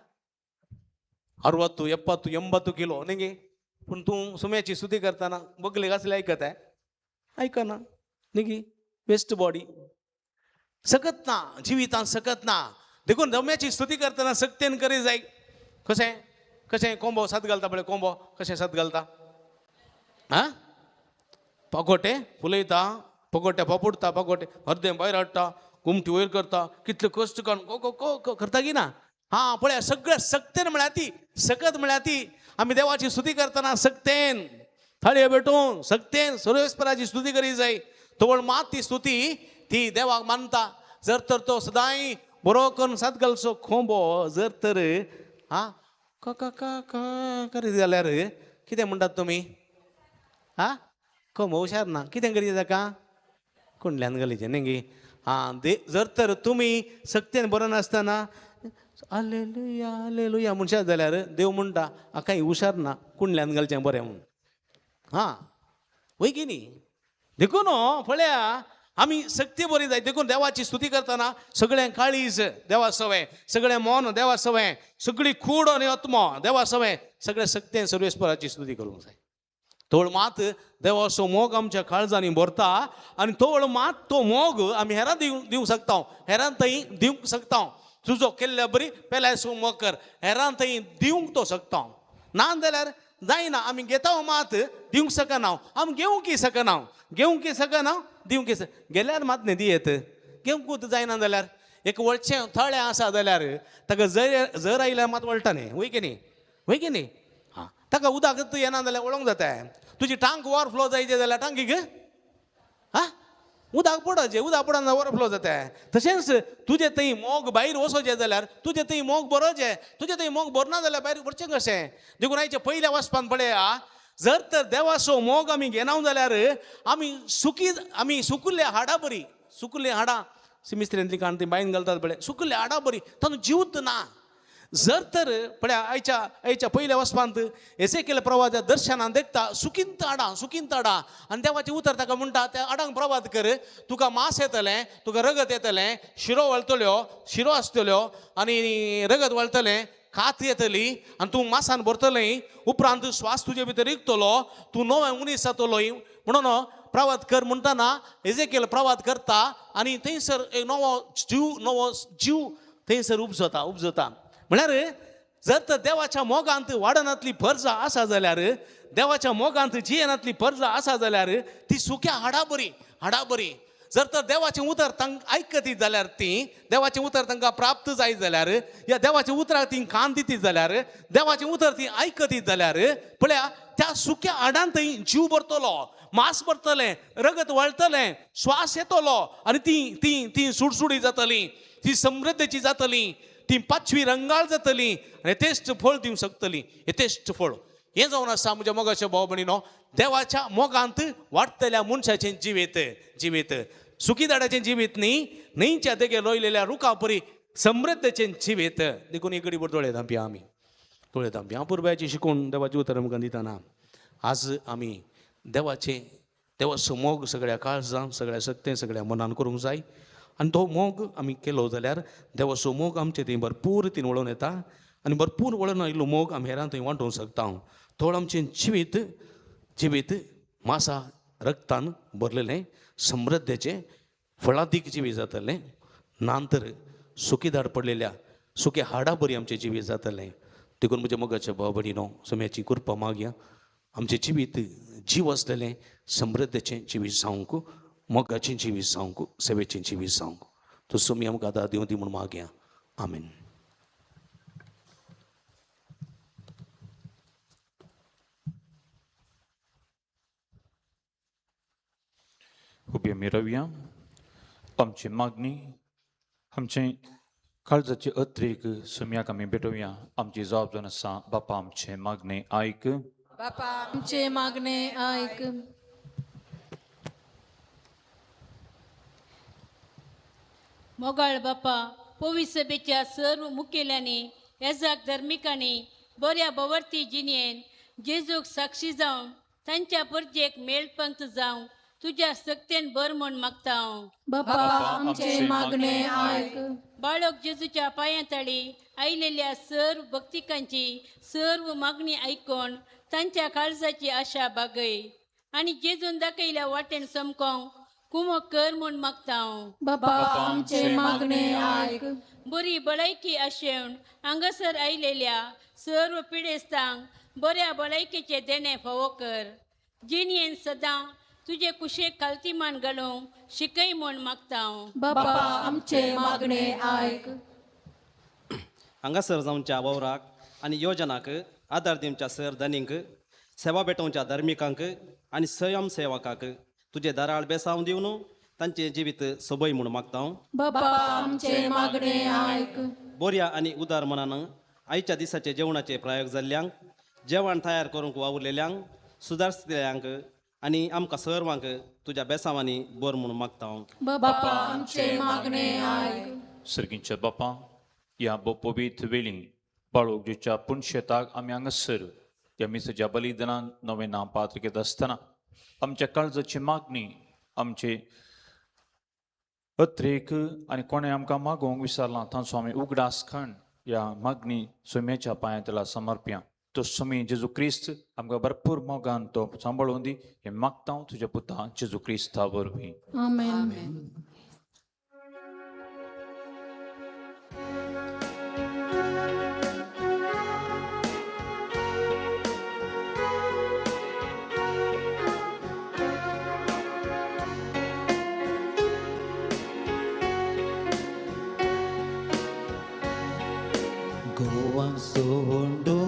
60 70 80 किलो न्ही गे. पूण तूं सुम्याची स्तुती करतना बगले कसले आयकताय? आयकना न्ही गे. वेस्ट बॉडी सकत ना जिवितान सकत ना. देखून रम्याची स्तुती करतना सक्तेन करी जाय. कशें कशें कोंबो सात घालता पळय, कोंबो कशें सात घालता? आं पागोटे फुलयता, पगोटे पापुडटा, पागोटे अर्दें भायर हाडटा, गुमटी वयर करता, कितले कश्ट काडून को को करता की ना. हां पळय सगळें सक्तेन म्हळ्यार ती सकत म्हळ्यार ती आमी देवाची स्तुती करतना सक्तेन थाळये भेटून सक्तेन सर्वेस्पराची स्तुती करी जाय. तवळ मात ती स्तुती ती देवाक मानता. जर तर तो सदांय बरो करून सात घालचो खोंबो जर तर आं क क क करीत जाल्यार कितें म्हणटात तुमी? आं कोंबो हुशार ना कितें करीत ताका कुंडल्यान घालीचें न्ही गे. आं दे जर तर तुमी सक्तेन बरो नासतना आलेलुया आलेलुया म्हणशात जाल्यार देव म्हणटा हाका हुशार ना कुंडल्यान घालचें बरें म्हूण. हां वय की न्ही. देखून पळया आमी सक्ती बरी जाय. देखून देवाची स्तुती करतना सगळें काळीज देवा सवें, सगळें मन देवा सवें, सगळी कूड आनी आत्मो देवा सवें, सगळें सक्तेन सर्वेस्पराची स्तुती करूंक जाय. तोळ मात देवाचो मोग आमच्या काळजांनी भरता आनी तोळ मात तो मोग आमी हेरां दिवंक शकता, हेरां थंय दिवंक शकता. तुजो केल्ल्या बरी पेल्यासो मोग कर, हेरां थंय दिवंक तो शकता. ना जाल्यार जायना. आमी घेता मात दिवंक शकना, आमी घेवंक शकना, घेवंक शकना, दिवंक गेल्यार मात न्ही दियेत. घेवंकूच जायना जाल्यार एक वळचें थळें आसा जाल्यार ताका जर जर आयल्यार मात वळटा न्ही, वय की न्ही, वय की न्ही. हां ताका उदक येना जाल्यार वळोंक जाता. तुजी टांक ओवरफ्लो जायचे जाल्यार टांकीक हां उदक पडचें, उदक पडना ओवरफ्लो जाता. तशेंच तुजें थंय मोग भायर वचोचें जाल्यार तुजें थंय मोग बरोचें, तुजें थंय मोग भरना जाल्यार भायर भरचें कशें? देखून आयच्या पयल्या वचपान पळया जर तर देवाचो मोग आमी घेना जाल्यार आमी सुकी, आमी सुकुल्ले हाडां बरी, सुकुल्ले हाडां सिमिस्त्रेंतली काण ती बांयन घालतात पळय, सुकल्या हाडां बरी तातूंत जीवत ना. जर तर पळया आयच्या आयच्या पयल्या वचपांत एसेकेल प्रवाद दर्शनान देखता सुकींत हाडां, सुकींत हाडां, आनी देवाचें उतर ताका म्हणटा त्या हाडांक प्रवाद कर, तुका मांस येतलें, तुका रगत येतलें, शिरो वळटल्यो, शिरो आसतल्यो आनी रगत वळटलें, कात येतली आनी तूं मासान भरतलें, उपरांत श्वास तुजे भितर रिगतलो, तूं नवें मनीस जातलो. म्हणून प्रवाद कर म्हणटना एजेकेल प्रवाद करता आनी थंयसर एक नवो जीव, नवो जीव थंयसर उपजता, उपजता. म्हळ्यार जर तर देवाच्या मोगांत वाडनांतली परजा आसा जाल्यार, देवाच्या मोगांत जियेनांतली परजा आसा जाल्यार ती सुक्या हाडा बरी, हाडा बरी. जर तर देवाचें उतर तांकां आयकतीत जाल्यार, ती देवाचें उतर तांकां प्राप्त जायत जाल्यार, या देवाचें उतराक ती कान दितीत जाल्यार, देवाचें उतर ती आयकतीत जाल्यार पळया त्या सुक्या हाडांत थंय जीव भरतलो, मांस भरतलें, रगत वळटलें, श्वास येतलो आनी ती ती ती सुडसुडी जातली, ती समृद्धीची जातली, ती पाचवी रंगाळ जातली आनी यथेश्ट फळ दिवंक शकतली, यथेश्ट फळ. हें जावन आसा म्हज्या मोगाच्या भाव भयणीनो, देवाच्या मोगांत वाडटल्या मनशाचें जिवीत, जिवीत सुकी दाडाचें जिवीत न्ही, न्हंयच्या देगेर रोयलेल्या रुखा परी समृद्धेचें जिवीत. देखून एक घडीभर दोळे धांपया, आमी दोळे धांपया. पुरबायाची शिकून देवाची उतर आमकां दितना आज आमी देवाचें, देवाचो मोग सगळ्या काळजान, सगळ्या शक्तेन, सगळ्या मनान करूंक जाय. आनी तो मोग आमी केलो जाल्यार देवाचो मोग आमचे थंय भरपूर रितीन वळोवन येता आनी भरपूर वळोवन आयिल्लो मोग आमी हेरां थंय वांटोवंक शकता. थोडो आमचें जिवीत, जिवीत मासा रक्तान भरलेलें समृद्धेचें फळादीक जिवीत जातलें, ना तर सुकीदार पडलेल्या सुके हाडा बरी आमचें जिवीत जातलें. देखून म्हज्या मोगाच्या भाव भयणीनो, सम्याची कृपा मागया, आमचें जिवीत जीव आसलेलें समृद्धेचें जिवीत जावंक, मोगाचें जिवीत जावंक, सेवेचें जिवीत जावंक तो सोमी आमकां आदार दिवं दी म्हूण मागया. आमेन. उबी आमी रावया. आमची मागणी, आमचे काळजाचे अत्रेक सुम्याक आमी भेटोवया. आमची जबाबदारी आसा बापा आमचे मागणे आयक, बापा आमचे मागणे आयक. मोगाळ बापा, पवी सभेच्या सर्व मुखेल्यांनी, येजाक धर्मिकांनी बऱ्या बवर्ती जिणेन जेजूक साक्षी जावन तांच्या परजेक मेळपंत जावंक तुज्या सक्तेन बर म्हूण मागता हांव. बापा आमचे मागणे आयक. बाळक जेजूच्या पांयां तळी आयलेल्या सर्व भक्तिकांची सर्व मागणी आयकून तांच्या काळजाची आशा बागय आनी जेजून दाखयल्या वाटेन समकोंक कुमक कर म्हूण मागता हांव. बापा आमचे मागणे आयक. बरी भलायकी आशेवन हांगासर आयलेल्या सर्व पिडेस्तांक बऱ्या भलायकेचें देणें फावो कर. जिणेन सदां तुजे कुशेक खालतीमान घालूंक शिकय म्हूण मागता हांव. बापा आमचे मागणे आयक. हांगासर जावच्या वावराक आनी योजनाक आदार दिवच्या सर धनींक, सेवा भेटोवच्या धार्मिकांक आनी स्वयं सेवकाक तुजे दाराळ बेसांव दिवन तांचें जिवीत सोबय म्हूण मागता हांव. बापा आमचे मागणे आयक. बोरया आनी उदार मनान आयच्या दिसाचे जेवणाचे प्रयोग जाल्ल्यांक, जेवण तयार करूंक वावुरलेल्यांक, सुदारसलेल्यांक आनी आमकां सर्वांक तुज्या बेसांवांनी बर म्हूण मागता हांव. बापा आमचे मागणे आयक. सर्गींच्या बापा, ह्या पवित्र वेळी बाळोगजेच्या पुणशेताक आमी हांगासर त्या मिसाच्या बलिदानान नवें नांव पात्र घेत आसतना आमच्या काळजाची मागणी, आमचे अत्रेक आनी कोणें आमकां मागोवंक विसरलां तांचो आमी उगडास खण ह्या मागणी सोम्याच्या पांयां तला समर्प्या. तो सोमी जेजू क्रिस्त आमकां भरपूर मोगान तो सांबाळून दी हें मागता हांव तुज्या पुता जेजू क्रिस्ता वरवीं. आमेन. गोवा सोंडो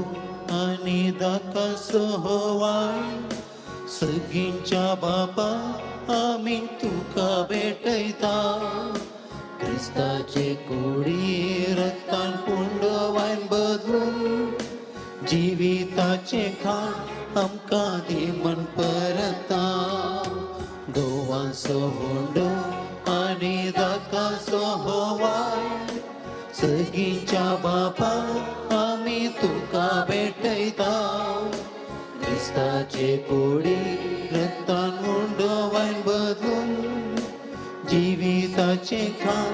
आनी दाका सोहवाय सगींच्या बापा आमी तुका भेटयता. क्रिस्ताचे कोडी रक्तान पुंडवायन बदलून जिविताचे खाण आमकां दी म्हण परता. गोवा सोंडो आनी दाका. वायन सगींच्या बापा आमी तुका भेटयता क्रिस्ताचे कोडी रक्तान उंडो वायन बदलून जिविताचे खाण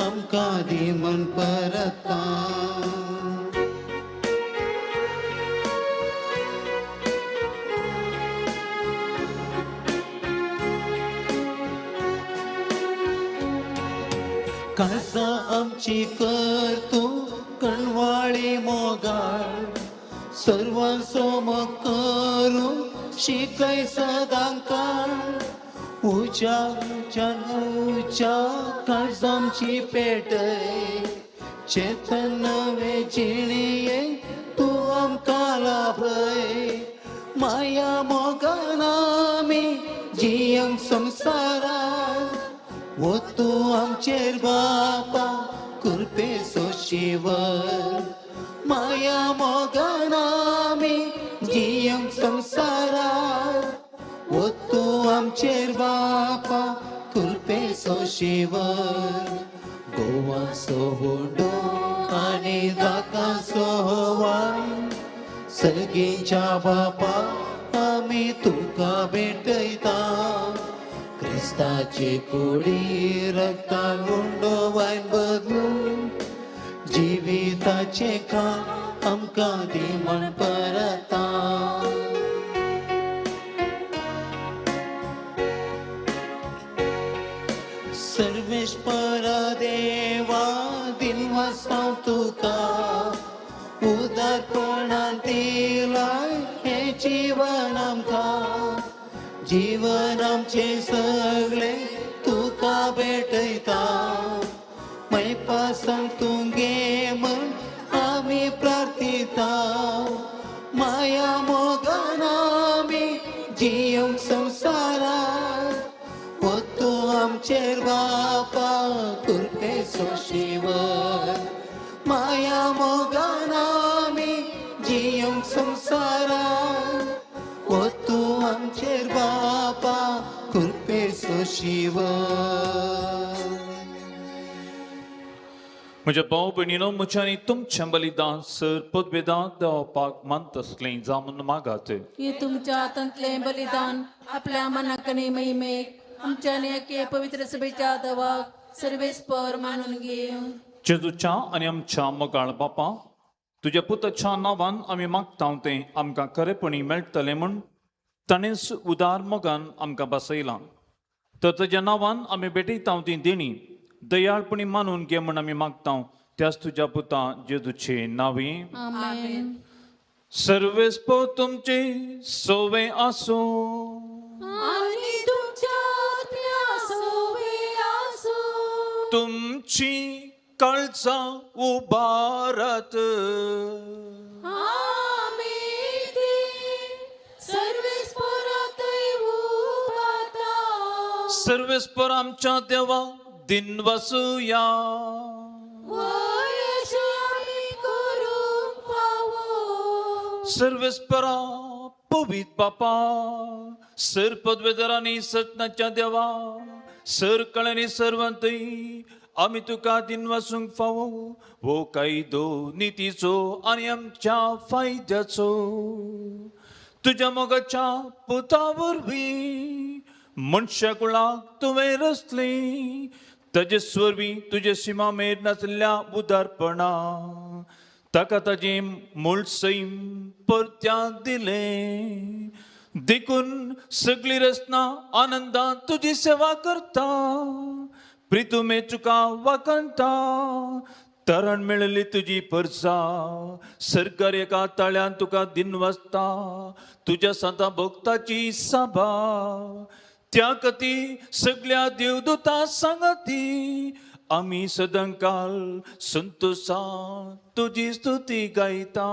आमकां दी म्हण परता. काळजां आमची कर तूं कणवाळी मोगाळ सर्वांचो मोग करूं शिकय सदांकाळ उज्या उज्यान उज्या काळजां आमची पेटय चेतन नवे जिणये तूं आमकां लाभय माया मोगान आमी जियंक संवसारात वो तूं आमचेर बापा कृपेचो शिवर माया मोगान आमी जियंक संवसारात वो तूं आमचेर बापा कृपेचो शिवर गोवाचो हुंडो आनी दाकाचो वायन सगींच्या बापा आमी तुका भेटयता क्रिस्ताचे कोडी रक्तान उंडो वायन बदलून जिविताचे खाण आमकां दी म्हण परता. सर्वेश्वरा देवा दिनवासांव तुका उदारपणान दिलां हें जीवन आमकां जीवन आमचें सगळें तुका भेटयता मैपासन तूं घे म्हण आमी प्रार्थिता माया मोगान आमी जियेवंक संवसारात वो तूं आमचेर बापा कृपेचो शिवर माया मोगान आमी जियेवंक संवसारात वो तूं आमचेर बापा कृपेचो शिवर. म्हज्या भाव भयणीनो म्हज्या तुमचें बलिदान सर पदवेदान देवपाक मानतसलें जावन मागात. हे तुमच्या हातांतलें बलिदान आपल्या मनाकने महिमेक आमच्या एके पवित्र सभेच्या दवाक सर्वेस्पर मानून घेवं. जेजूच्या आनी आमच्या मोगाळ बापा तुज्या पुताच्या नांवान आमी मागता तें आमकां खरेपणी मेळटलें म्हूण ताणेंच उदार मोगान आमकां बसयलां. तर ताज्या नांवान आमी भेटयता ती देणी दयाळपणी मानून घे म्हूण आमी मागता त्याच तुज्या पुता जेजूचे नांवी. आमेन. सर्वेस्पर तुमचे सोवे आसूं आनी तुमच्या आत्म्या सोवे आसूं. तुमची काळजां उबारात. आमी ती सर्वेस्परातय उबारता. सर्वेस्पर आमच्या देवा दिनवासुया. वय अशें आमी करूंक फावो. सर्वेस्परा पवीत बापा सर पदवेदारांनी सतनाच्या देवा सर कळ्यांनी सर्वांतय आमी तुका दिनवासूंक फावो हो कायदो नितीचो आनी आमच्या फायद्याचो तुज्या मोगाच्या पुता वरवीं मनशा कुळाक तुवें रचली ताजे वरवीं तुजे सिमा मेर नासल्या उदारपणा ताका ताजें मूळ सैम परत्यान दिलें देखून सगळी रचना आनंदान तुजी सेवा करता प्रितुमे तुका वाकणटा तरण मेळिल्ली तुजी परसा सरकार एका ताळ्यान तुका दिनवासता तुज्या सांता भक्ताची सभा त्या कती सगळ्या देवदूता सांगती आमी सदांकाल संतोषान तुजी स्तुती गायता.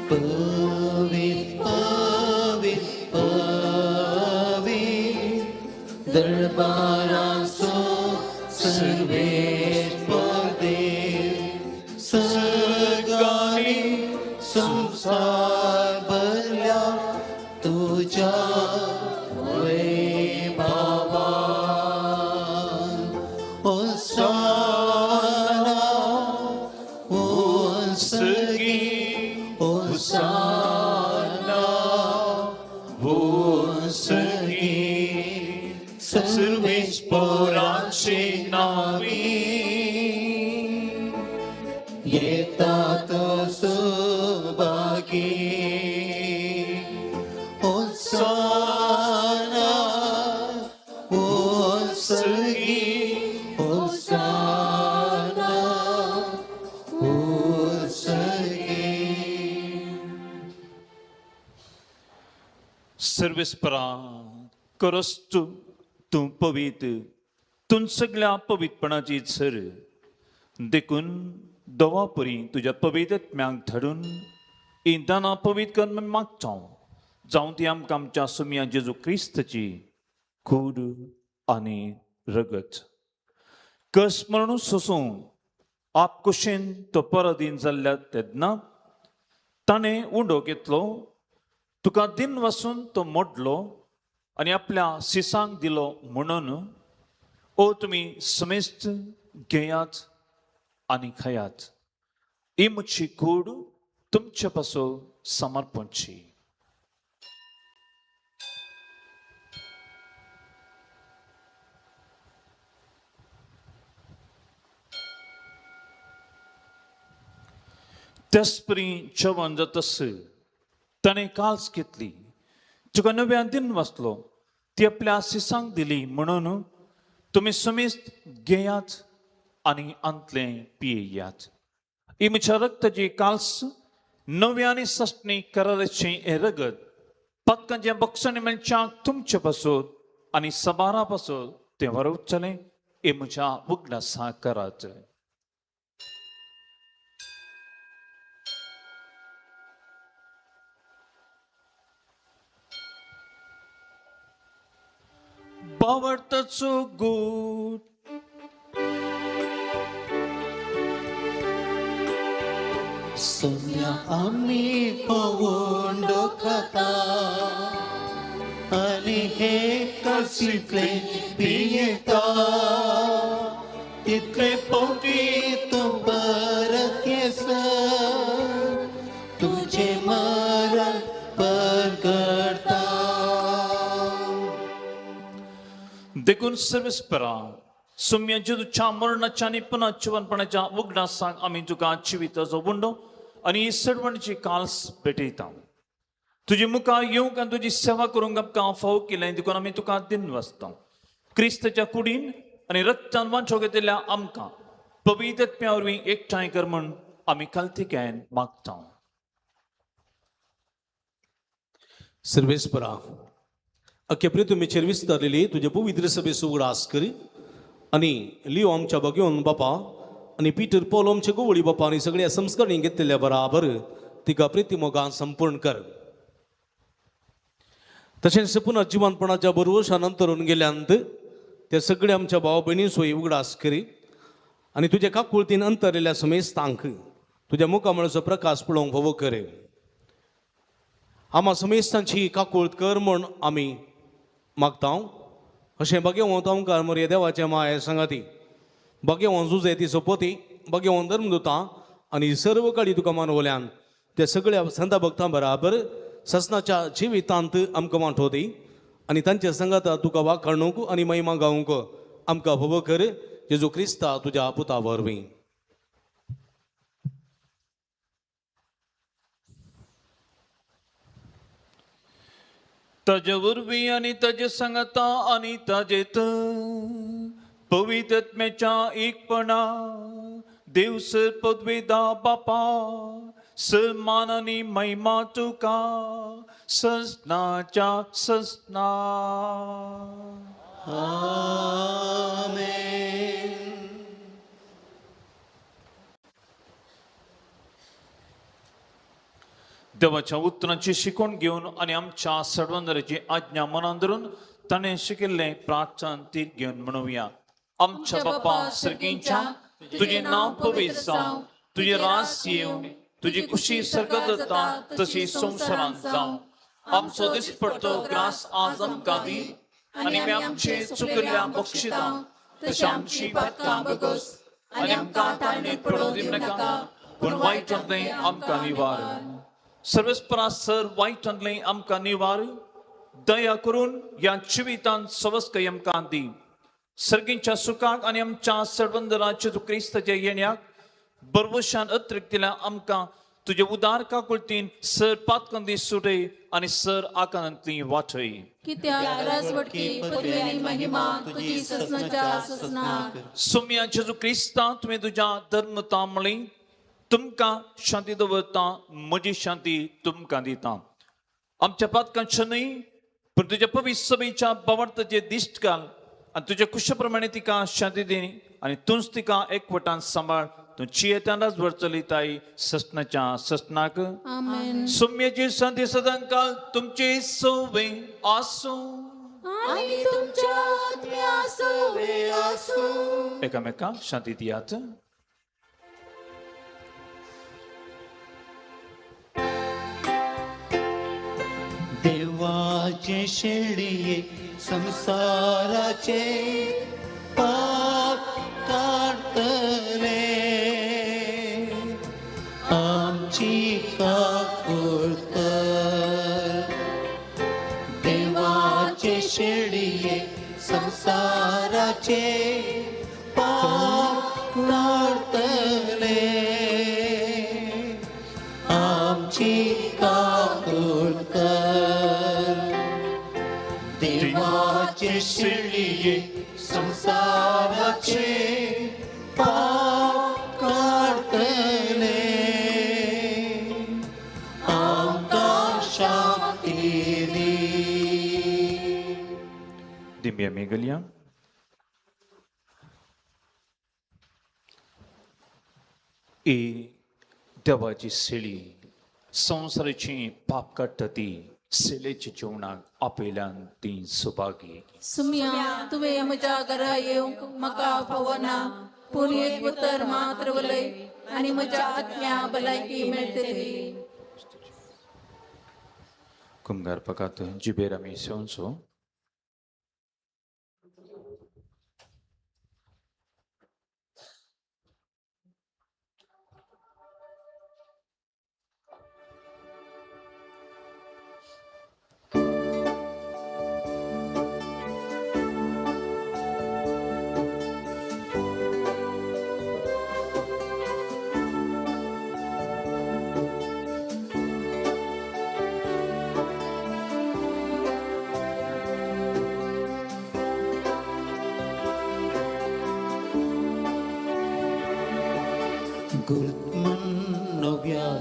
पवित पवित पवित दरबाराचो सर्वेस्पर देव सगळ्यांनी संवसार भरल्या तुज्या सर्वेस्परा करस तूं तूं पवीत तूं सगळ्या पवितपणाची सर देखून दवापुरी तुज्या पवित्रत्म्याक धाडून इंदाना पवित्र कर म्हण मागता जावं ती आमकां आमच्या सुमया जेजू क्रिस्ताची कूड आनी रगत कस म्हणून सोसूं आप कुशीन तो परदीन जाल्ल्या तेन्ना ताणें उंडो घेतलो तुका दिन वसून तो मोडलो आनी आपल्या सिसांक दिलो म्हणून ओ तुमी समेस्त घेयात आनी खायात ही म्हजी कूड तुमचे पासून समर्पणची. त्याचपरी जेवण जातस ताणें काल्स घेतली तुका नव्या दिन वाचलो ती आपल्या सिसांक दिली म्हणून तुमी समेस्त घेयात आनी आंतलें पियेयात. ही म्हज्या रक्ताची काल्स नव्या आनी सस्णी कराराचें हें रगत पातकांचें बक्षणी मेळच्याक तुमचे पासत आनी सबारा पासत तें वरोवचलें हें म्हज्या उगडासा करात. बावडताचो गोड सोम्या आमी पवंडो खाता आनी हे कसितले पियेता तितले पोटी तूं परत येसर तुजें मरण परगडता. देखून सर्वेस्परा सुम्याच्या तुज्या मरणाच्या आनी पुनः जिवनपणाच्या उगडासाक आमी तुका जिविताचो उंडो आनी ही सरवणची काल्स भेटयता. तुजे मुखार येवंक आनी तुजी सेवा करूंक आमकां फावो केलें देखून आमी तुका दिन वाचता. क्रिस्ताच्या कुडीन आनी रक्तान वांचो घेतिल्ल्या आमकां पवित्रत्म्या वरवीं एकठांय कर म्हूण आमी कालतिकायेन मागता. सर्वेस्परा अख्खे प्रितुमेचेर विस्तारलेली तुजे पवित्र सभेचो उगडास करी आनी लियो आमच्या बगेवन बापा आनी पिटर पॉल आमचे गोवळी बापा आनी सगळ्या संस्करणी घेतलेल्या बराबर तिका प्रिती मोगान संपूर्ण कर. तशेंच पुनः जिवनपणाच्या बरवशान अंतरून गेल्यांत ते सगळे आमच्या भाव भयणी सोयी उगडास करी आनी तुज्या काकुळतीन अंतरलेल्या समेस्तांक तुज्या मुखामळाचो प्रकाश पळोवंक फावो करे. आमा समेस्तांची काकुळत कर म्हूण आमी मागता. अशें बगेवंत ओंकार मोरये देवाचें माये सांगाती बगेवंत जुजे ती सोपोती बगेवंत धर्मदुतां आनी सर्व काळी तुका मानवल्यान ते सगळ्या संता भक्तां बराबर ससनाच्या जिवितांत आमकां वांटो दी आनी तांच्या संगाता तुका वाखाणूंक आनी महिमा गावंक आमकां भोव कर जेजू क्रिस्ता तुज्या पुता वरवीं. ताजे वरवीं आनी ताजे सांगाता आनी ताजेत पवित्रत्म्याच्या एकपणा देव सर पदवेदा बापा सर मान आनी महिमा तुका ससनाच्या ससना. आमेन. देवाच्या उतरांची शिकवण घेवन आनी आमच्या सडवंदराची आज्ञा मनान धरून ताणें शिकिल्लें प्रार्थन ती घेवन म्हणुया. आमच्या बापा सर्गींच्या तुजें नांव पवित्र जावं, तुजें रास येवं, तुजी खुशी सर्गात जाता तशी संवसारांत जावं. आमचो दिसपडतो ग्रास आज आमकां दी आनी आमी आमचे चुकल्ल्या बक्षिता तशें आमची पातकां बगस आनी आमकां ताळणेंत पडोवंक दिवं नाका पूण वायटांतलें आमकां निवार. सर्वेस्परा सर वायटांतलें आमकां निवार दया करून ह्या जिवितांत सवस्कय आमकां दी. सर्गींच्या सुखाक आनी आमच्या सरबंदराचे तूं क्रिस्ताच्या येण्याक बरवशान अतिरिक्तिल्या आमकां तुजे उदार काकुळतीन सर पातकंदी सुटय आनी सर आकांतांतली वाटय. कित्याक राजवटकी पदवी आनी महिमा तुजी ससनाच्या ससनाक. सोम्या जेजू क्रिस्ता तुवें तुज्या धर्मता म्हळी तुमकां शांती दवरता म्हजी शांती तुमकां दिता. आमच्या पातकांचे न्हय पूण तुज्या पवित्र सभेच्या बावडताचे दिश्ट घाल आनी तुज्या कुशा प्रमाणे तिका शांती दी आनी तूंच तिका एकवटान सांबाळ. तूं चियेतान राजवट चलयताय ससनाच्या ससनाक. आमेन. सुम्याची शांती सदांकाल तुमचे सोवे आसूं. आनी तुमच्या आत्म्या सोवे आसूं. एकामेकांक शांती दियात. देवाचे शेळये संसाराचे पाप काडटले, आमची काकूळ कर. देवाचे शेळये संसाराचे पाप काडटले, आमची काकूळ कर. देवाचे शेळये संसाराचे पाप काडटले, आमकां शांती दी. दिंबी आमी घालया. ही देवाची सेळी संवसाराची पाप काडटा ती सेलेच्या जेवणाक आपयल्यान ती सुभागी. सुम्या, तुवें म्हज्या घरा येवंक म्हाका फावना, पूण एक उतर मात्र उलय आनी म्हज्या आत्म्या भलायकी मेळटली. कुमगार पकात जिबेर आमी सेवचो.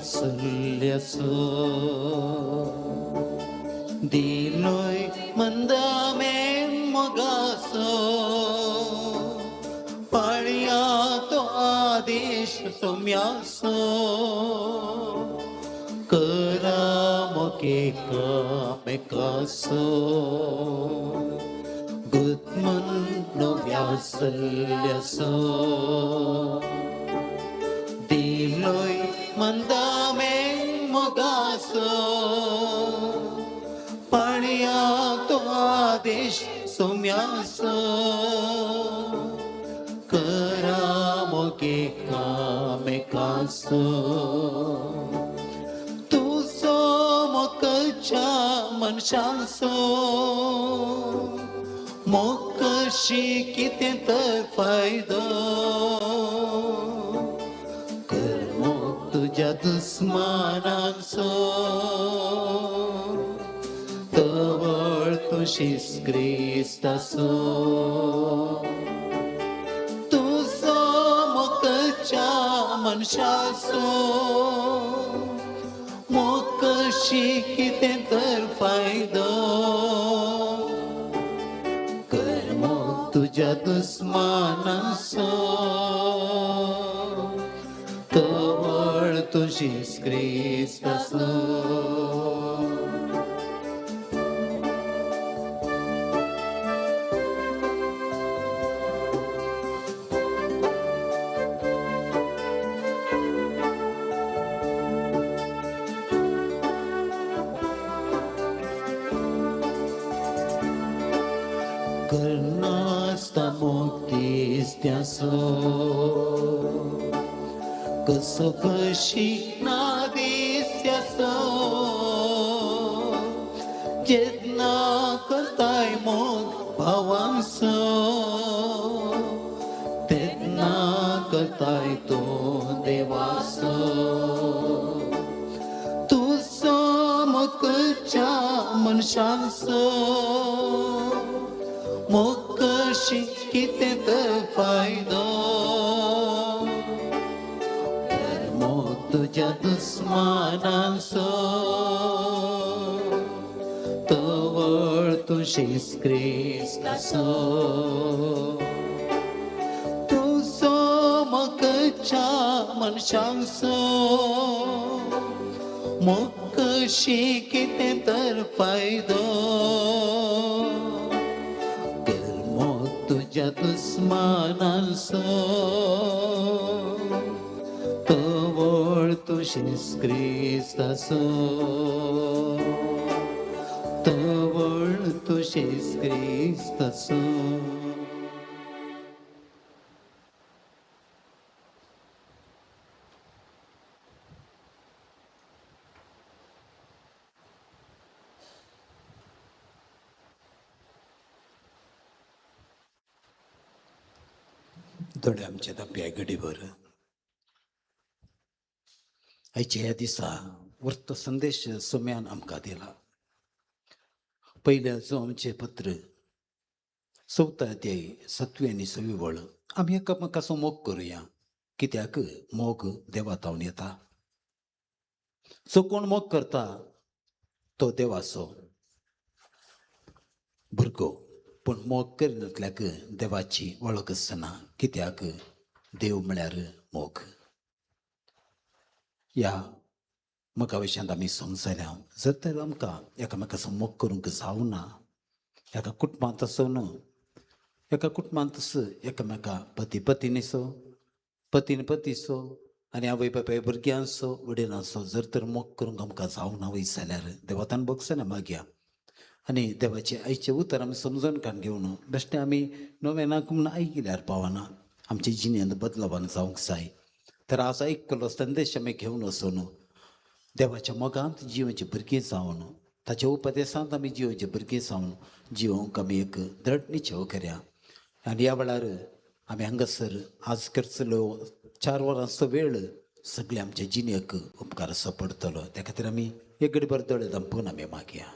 गुरुमन्नव्यासुल्यसो दिलोय मंदामे मोगासो, पाळया तो आदेश सोम्यासो, करा मोके कामेकासो. गुरुमन्नव्यासुल्यसो दिलोय मंदामे मोगासो, पाळया तो आदेश सोम्यासो, करा मोगे कामेकासो. तुजो मोकच्या मनशांचो मोकशी कितें तर फायदो, कर मोग तुज्या दुस्मानांचो, तवळ तुशीस क्रिस्ताचो. तुजो मोकच्या मनशाचो मोकशी कितें तर फायदो, कर मोग तुज्या दुस्मानाचो, तवळ तुजीस क्रिस्ताचो. करनासता मोग दिसत्यासो, कसो कशी ना दिसत्यासो, जेन्ना करताय मोग भावांसो, तेन्ना करताय तो देवासो. तुजो मोकच्या मनशांचो मोकशी कितें तर फायदो, कर मोग तुज्या दुस्मानांचो, तवळ तुशीस क्रिस्तासो तुजो मोगच्या मनशांचो मोगशी कितें तर फायदो कर मोग तुज्या दुस्मानांचो तवळ तुशीस क्रिस्तासो तवळ तुशीस क्रिस्तासो. दोळे आमचे धांपया घडीभर. आयच्या ह्या दिसा वर्त संदेश सोम्यान आमकां दिला. पयल्या जो आमचें पत्र चवथो अध्याय सातवी आनी सवी वळ. आमी एकामेकाचो मोग करुया, कित्याक मोग देवा तावन येता. जो कोण मोग करता तो देवाचो भुरगो, पूण मोग करिनातल्याक देवाची वळख आसना, कित्याक देव म्हळ्यार मोग. ह्या मोगा विशयांत आमी समजल्या. जर तर आमकां एकामेकाचो मोग करूंक जावना, एका कुटुंबांत आसूं न्हू, एका कुटुंबांत एकामेका पती पतिनीचो, पतीन पतीचो आनी आवय बापाय भुरग्यांचो वडिलांचो जर तर मोग करूंक आमकां जावना वयत जाल्यार देवातान भोगसना मागया. आनी देवाचें आयचें उतर आमी समजून कान घेवन बेश्टें आमी नव्यानाक म्हूण आयकल्यार पावना, आमचे जिणेंत बदलावान जावंक जाय. तर आज आयकलो संदेश आमी घेवन वचून देवाच्या मोगांत जिवनचे भुरगीं जावन ताच्या उपदेशांत आमी जिवनचे भुरगीं जावन जिवंक आमी एक दृढ निश्चय करया. आनी ह्या वेळार आमी हांगासर आज करचलो 4 वरांचो वेळ सगळे आमच्या जिणेक उपकार असो पडटलो. त्या खातीर आमी एक घडीभर दोळे धांपून आमी मागया.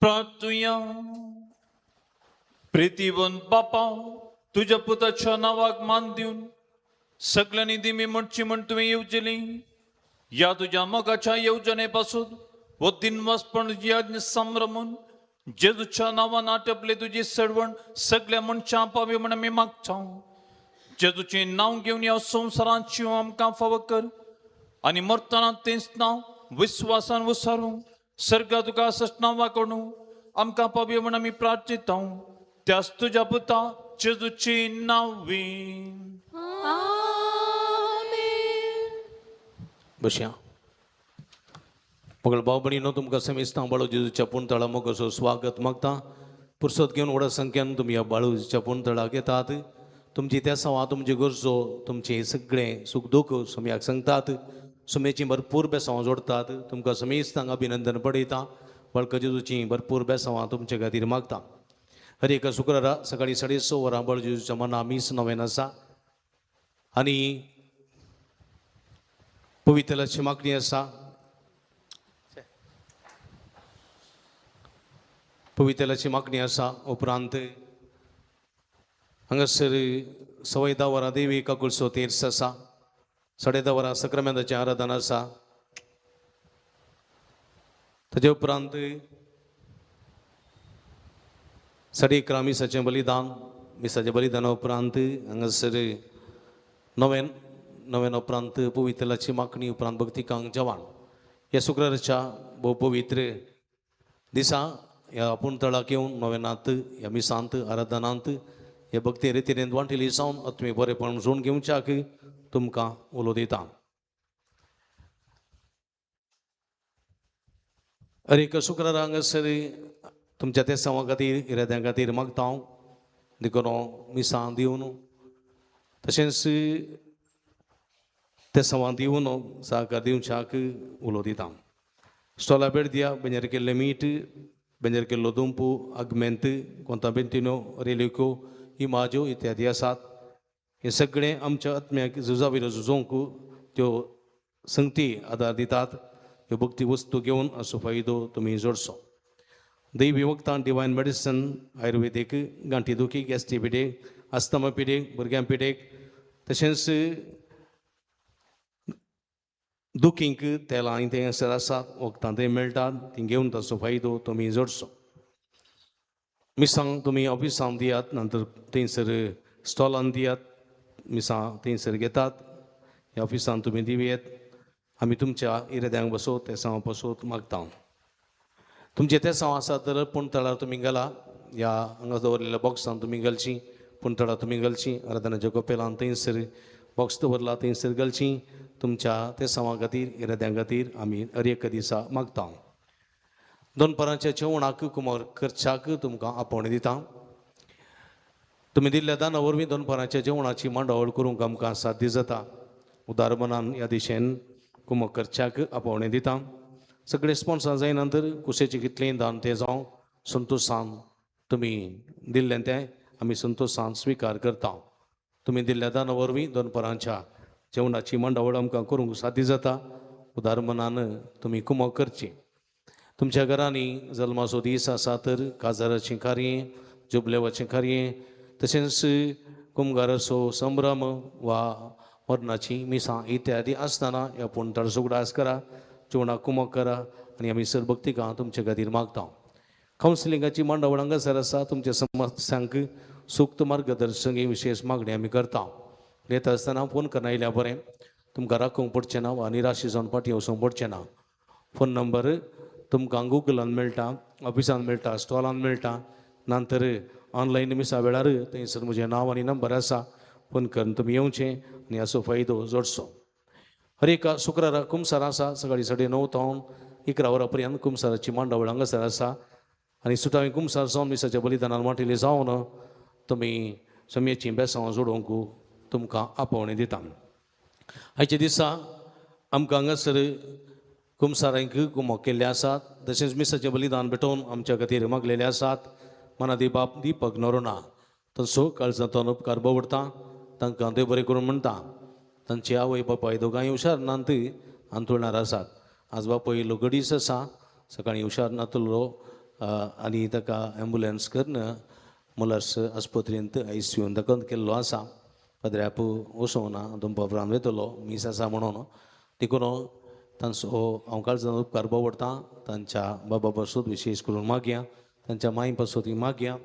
प्रार्थुया. प्रितीवन बापा, तुज्या पुताच्या नांवाक मान दिवन सगळ्यांनी दिमी म्हणची म्हण तुवें येवजली. ह्या तुज्या मोगाच्या येवजणे पासून हो दिनवासपण यज्ञ संभ्रमून जेजूच्या नांवान आटपले तुजी सडवण सगळ्या मनशां पावय म्हण आमी मागता. जेजूचें नांव घेवन ह्या संवसारांत शिव आमकां फावो कर आनी मरतना तेंच नांव विस्वासान वसारूं सर्गा तुका सस्नावा कडूं आमकां पावया म्हण आमी प्रार्थिता. त्याच तुज्या पुता जेजूची नांवी. बसया. मगळ भाव भयणीनो, तुमकां समेस्तां बाळू जेजूच्या पुणतळा मोगाचो स्वागत मागता. पुरसत घेवन व्हडा संख्यान तुमी ह्या बाळू जेजूच्या पुणतळाक येतात. तुमची तेसांवां, तुमची गरजो, तुमचें सगळें सूख दूख सोमयाक सांगतात. सुमेची भरपूर बेसांवां जोडटात. तुमकां समेस्तांक अभिनंदन पडयता. बाळका जेजूची भरपूर बेसांवां तुमचे खातीर मागता. हर एका शुक्रारा सकाळीं 6:30 वरां बाळू जेजूच्या मना मीस नवेन आसा आनी पवित्रलाची मागणी आसा. पवित्रलाची मागणी आसा. उपरांत हांगासर 10:15 वरां देवी काकुळसो तेर्स आसा. 10:30 वरां सक्रामेंताचें आराधन आसा. ताजे उपरांत 11:30 मिसाचें बलिदान. मिसाचें बलिदाना उपरांत हांगासर नवेन उपरांत पवित्रलाची मागणी उपरांत भक्तिकांक जेवण. ह्या शुक्राराच्या भोव पवित्र दिसा ह्या आपूण तळाक येवन नवेनांत ह्या मिसांत आराधनांत ह्या भक्ती रितीन वांटिली जावन आत्मी बरेपण जोड घेवच्याक तुमकां उलो दिता. हर शुक्रारा हांगासर तुमच्या तेसांवा खातीर इराद्यां खातीर मागता हांव. देखून मिसां दिवन तशेंच तेसांवां दिवन सहकार दिवच्याक उलो दिता. स्टॉला बेडदिया बेंजर केल्लें मीठ, बेंजर केल्लो दुंपू, आगमेंत, कोंताबेंतिनो, रेलिको, इमाज्यो इत्यादी आसात. हें सगळें आमच्या आत्म्याक झुजाविलो झुजोवंक त्यो संगती आदार दितात. ह्यो भक्ती वस्तू घेवन असो फायदो तुमी जोडचो. दैवी वखदां डिवायन मेडिसन आयुर्वेदीक गांठी दुखी गॅस्ट्री पिडेक अस्थमा पिडेक भुरग्यां पिडेक तशेंच दुखींक तेलां तें हांगासर आसात वखदां थंय मेळटात तीं घेवन ताचो फायदो तुमी जोडचो. मिरसांग तुमी ऑफिसान दियात नंतर थंयसर स्टॉलान दियात मिरसांग थंयसर घेतात ह्या ऑफिसान तुमी दिवयेत. आमी तुमच्या इराद्यांक बसोत तेसांव बसोत मागता. तुमचें तेसांव आसा तर पूण तळार तुमी गेला ह्या हांगा दवरलेल्या बॉक्सान तुमी घालची पूण तळार तुमी घालची आराधनाच्या कोपेलान थंयसर बॉक्स दवरला थंयसर घालची. तुमच्या तेसांवा खातीर इराद्यां खातीर आमी हर एक दिसा मागता. दोनपरांच्या जेवणाक कुमार करच्याक तुमकां आपोवणें दिता. तुमी दिल्ल्या दाना वरवीं दोनपरांच्या जेवणाची मांडावळ करूंक आमकां साध्य जाता. उदार मनान ह्या दिशेन कुमक करच्याक आपोवणें दिता. सगळे स्पॉन्सर जायना तर कुशेचें कितलेंय दान तें जावं संतोशान तुमी दिल्लें तें आमी संतोशान स्विकार करता. तुमी दिल्ल्या दाना वरवीं दोनपरांच्या जेवणाची मांडावळ आमकां करूंक साध्य जाता. उदार मनान तुमी कुमक करची. तुमच्या घरांनी जल्माचो दीस आसा तर काजाराचें कार्य जुबलेवाचें कार्य तशेंच कुमगाराचो संभ्रम वा मरणाची मिसां इत्यादी आसतना ह्या पूण ताचो उगडास करा जेवणाक कुमक करा आनी आमी सर भक्तिकां तुमचे खातीर मागता. कावन्सिलिंगाची मांडावळ हांगासर आसा. तुमच्या समस्यांक सूक्त मार्गदर्शन ही विशेश मागणी आमी करता. येता आसतना फोन करना आयल्यार बरें तुमकां राखूंक पडचें ना वा निराशी जावन फाटीं वचूंक पडचें ना. फोन नंबर तुमकां गुगलान मेळटा ऑफिसान मेळटा स्टॉलान मेळटा नंतर ऑनलायन मिसा वेळार थंयसर म्हजें नांव आनी नंबर आसा. फोन करून तुमी येवचें आनी हाचो फायदो जोडचो. हर एका शुक्रारा कुमसार आसा सकाळीं 9:30 तावन 11 वरां पर्यंत कुमसाराची मांडावळ हांगासर आसा आनी सुटावी कुमसार जावन मिसाच्या बलिदानान वांटिल्ली जावन तुमी सम्याचीं बेसांव जोडोवंक तुमकां आपोवणें दिता. आयच्या दिसा आमकां हांगासर कुमसारांक कुमक केल्ले आसात तशेंच मिसाचें बलिदान भेटोवन आमच्या खातीर मागलेले आसात. मनादी बाप दीपक नरोना तांचो काळजांतल्यान उपकार बावडटा. तांकां देव बरें करून म्हणटा. तांची आवय बापाय दोगांय हुशार नात आंतोळणार आसात. आज बापूय गडीस आसा सकाळीं हुशार नातलो आनी ताका एम्बुलन्स करून मुलास आस्पत्रेंत आयसीयून दाखल केल्लो आसा. पदऱ्याप वचोना दनपा उपरांत वयतलो मीस आसा म्हणून देखून तांचो हांव काळजान उपकार बावडटा. तांच्या बाबा पासून विशेश करून मागया तांच्या माय पासून मागया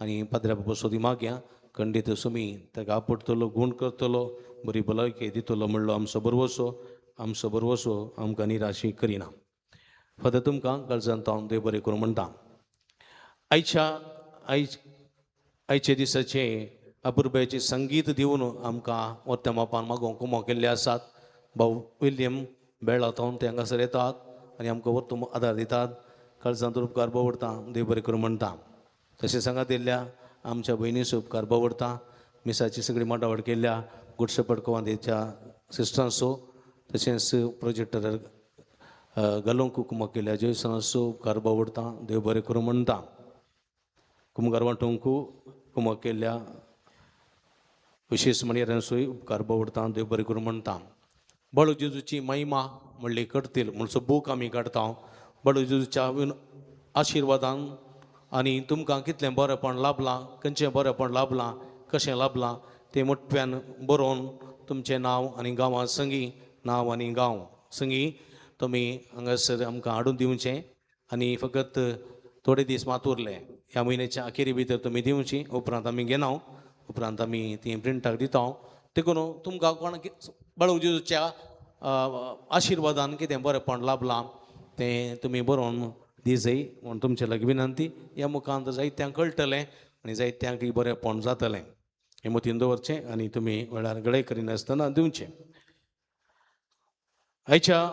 आनी पाद्र्या पासून मागया. खंडीत सुमी ताका आपडटलो गूण करतलो बरी भलायकी दितलो म्हणलो आमचो बरवसो आमचो बरवसो आमकां निराशी करिना. फादर तुमकां काळजान हांव देव बरें करूं म्हणटा. आयच्या आयज आयच्या दिसाचें अपुरबायेचें संगीत दिवन आमकां वत्या मापान मागोवंक कुमो केल्ले आसात. भाव विल्यम बेळांत ते हांगासर येतात आनी आमकां वर्तूम आदार दितात. काळजांत उपकार बावडटा देव बरें करूं म्हणटा. तशें सांगात दिल्ल्या आमच्या भयणीचो उपकार बावडटा. मिसाची सगळी मांडावळ केल्ल्या गुड शेपर्ड कोवांदेच्या सिस्टरांचो तशेंच प्रोजेक्टर घालूंक कुमक केल्ल्या जयसनाचो उपकार बावडटा देव बरें करूं म्हणटा. कुमगार वांटूंक कुमक केल्ल्या विशेश मणियरांचोय उपकार बावडटा देव बरें करूं म्हणटा. बाळू जेजूची महिमा म्हणली करतील म्हणचो बूक आमी काडटा. बाळू जेजूच्या आशिर्वादान आनी तुमकां कितलें बरेंपण लाभलां खंयचें बरेंपण लाभलां कशें लाभलां तें मोठ्यान बरोवन तुमचें नांव आनी गांवां संगी नांव आनी गांव संगी तुमी हांगासर आमकां हाडून दिवचें आनी फकत थोडे दीस मात उरले ह्या म्हयन्याच्या अखेरी भितर तुमी दिवची. उपरांत आमी घेना उपरांत आमी ती प्रिंटाक दिता. देखून तुमकां कोण बाळू जेजूच्या आशिर्वादान कितें बरेंपण लाभलां तें तुमी बरोवन दी जाय म्हूण तुमचे लागीं विनंती. ह्या मुखांत जायत्यांक कळटलें आनी जायत्यांक बरेंपण जातलें हें मतीन दवरचें आनी तुमी वेळार गडय करिनासतना दिवचें. आयच्या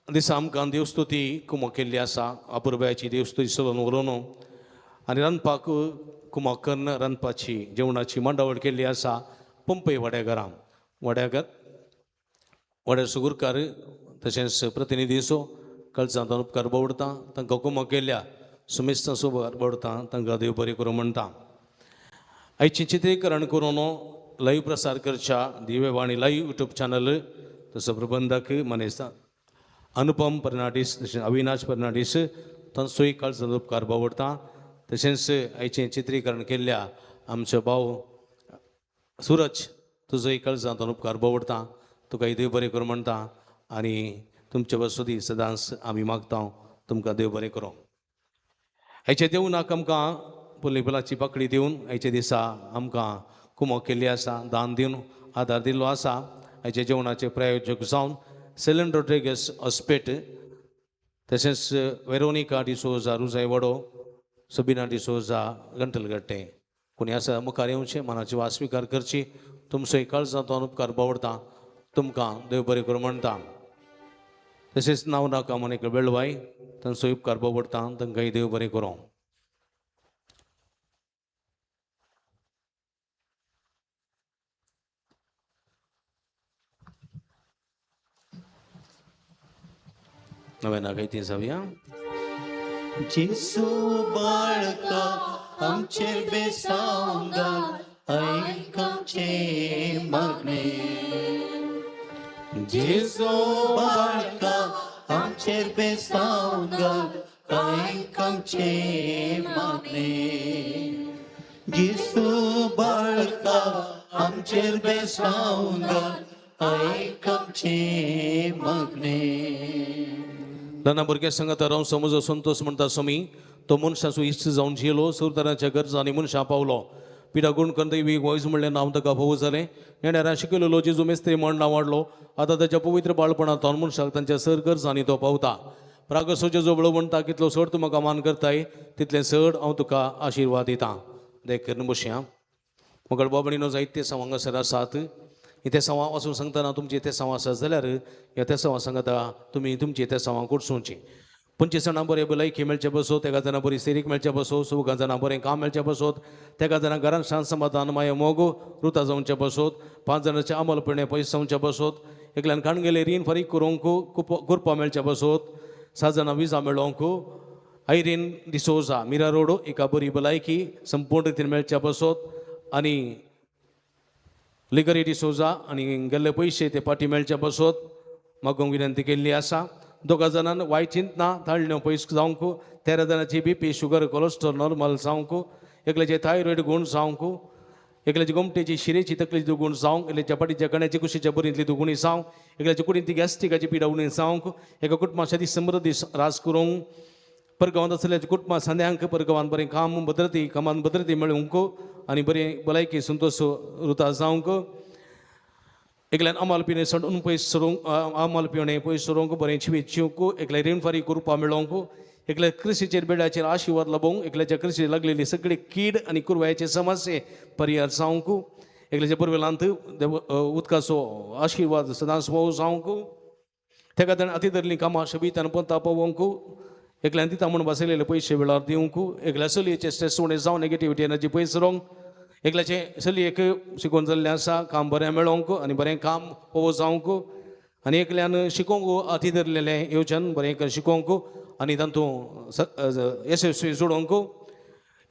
दिसा आमकां देवस्तुती कुमक केल्ली आसा. अपुरबायेची देवस्तुती चलोवन व्हरून आनी रांदपाक कुमक कन्न रांदपाची जेवणाची मांडावळ केल्ली आसा. पंपय वाड्याघरां वाड्याघर वाड्यार सुगुरकार तशेंच प्रतिनिधीचो काळजांत उपकार बावडटा. तांकां कुमक केल्ल्या सुमेस्तांचो उपकार बावडटा. तांकां देव बरें करूं म्हणटा. आयचें चित्रीकरण करून लायव्ह प्रसार करच्या दिवेवाणी लायव्ह युट्यूब चॅनल तसो प्रबंधक मनेस्ता अनुपम फर्नांडीस तशेंच अविनाश फर्नांडीस तांचोय काळजान उपकार बावडटा. तशेंच आयचें चित्रीकरण केल्ल्या आमचो भाव सूरज तुजोय काळजांत उपकार बावडटा. तुका देव बरें करूं म्हणटा आनी तुमचे वसुदी सदांच आमी मागता तुमकां देव बरें करूं. आयच्या देवनाक आमकां पुली फुलाची पाकळी दिवन आयच्या दिसा आमकां कुमो केल्ली आसा, दान दिवन आदार दिल्लो आसा. आयच्या जेवणाचे प्रायोजक जावन सेलन रोड्रिगस हॉस्पेट, तशेंच वेरोनिका डिसोजा रुजाय वडो, सबिना डिसोजा गंटलगट्टे. कोणी आसा मुखार येवचें, मनाची वास स्विकार करची. तुमचोय काळजांतल्यान उपकार बावडता, तुमकां देव बरें करूं म्हणटा. तशेंच नांव नाका म्हण वेळवाय तांचो उपकार बावडता, तांकांय देव बरें करूं. नव्या नाका जावया. जेसू बाळका आमचेर बेसांव घाल, आयक आमचें मागणें. जेजू बाळका आमचेर बेसांव घाल, आयक आमचें मागणें. जेजू बाळका आमचेर बेसांव घाल, आयक आमचें मागणें. ल्हान भुरग्यां संगत रावन समज संतोष म्हणटा स्वामी, तो मनशाचो इश्ट जावन जियेलो, सुरतराच्या गरजांनी मनशां पावलो. पिडा गुण करून दैवीक वयज म्हणलें नांव ताका भोव जालें. नेणाऱ्या शिकयलेलो जेजू मेस्त्री म्हण नांव वाडलो. आतां ताच्या पवित्र बाळपणांत मनशाक तांच्या सर गरजांनी तो पावता. प्रागसो जेजू बळो म्हणटा, कितलो चड तूं म्हाका मान करताय तितलें चड हांव तुका आशिर्वाद दितां. देख करून बसया. मगळ बाबणीनो जायते सांव हांगासर आसात. ही तेसांवां वचून सांगतना तुमची तेसांवां आसात जाल्यार ह्या तेसांवां सांगता तुमी तुमची तेसांवां कुडसुची. 25 जाणां बरें भलायकी मेळचे बसोत, एका जाणां बरी सेरीक मेळचे बसोत, 4 जाणां बरें काम मेळचें बसोत, तेका जाणां घरान शांत समाधान माया मोग रुता जावचें बसोत, 5 जाणांचें अमल पयणे पयस जावचें बसोत, एकल्यान काण गेले रीण फारीक करूंक कुरपा मेळचें बसोत, 7 जाणां विजा मेळोंक, आयरीन डिसोजा मिरा रोड एका बरी भलायकी संपूर्ण रितीन मेळच्या बसोत, आनी लिगरी डिसोजा आनी गेल्ले पयशे ते पाटी मेळचे बसोत मागूंक विनंती केल्ली आसा. 2 जाणान वायट चिंतना ताळण्यो पयस जावंक, 13 जाणांची B P sugar cholesterol normal जावंक, एकल्याचे थायरॉयड गूण जावंक, एकल्याची गोमटेची शिरेची तकलेची दुगूण जावंक, एकल्याच्या पाटीच्या कण्याची कुशीच्या बरींतली दुगुणी जावंक, एकल्याच्या कुडींतली गॅस्ट्रिकाची पिडा उणी जावंक, एका कुटुंबा समृद्धी राज करूंक, परगांवांत आसलेल्या कुटुंबा संद्यांक परगांवांत बरें काम भद्रती कामान भद्रती मेळूंक आनी बरें भलायकी संतोश रुता जावंक, एकल्यान अमाल पिणे सडून पयस सरूंक, अमाल पिणे पयस सरूंक, बरें शिवीत शिवंक, एकल्या रीण फारीक करपा मेळोंक, एकल्या कृशीचेर बेड्याचेर आशिर्वाद लाबोवंक, एकल्याच्या कृशीचेर लागलेली सगळी कीड आनी कुरवायचे समस्ये परिहार जावंक, एकल्याच्या पुर्वेलांत देव उदकाचो आशिर्वाद सदांच भोव जावंक, तेका ताणें अती धरलीं कामां शबीत आनी पंता पावोवंक, एकल्यान दिता म्हूण बसयलेले पयशे वेळार दिवंक, एकल्या चलयेचे स्ट्रेस उणें जावं नेगेटिविटी एनर्जी पयस रोवंक, एकल्याचें चलयेक शिकोवन जाल्लें आसा काम बरें मेळोवंक आनी बरें काम पोवो जावंक, आनी एकल्यान शिकोवंक अती धरलेलें येवजन बरें शिकोवंक आनी तातूंत यशस्वी जोडोवंक,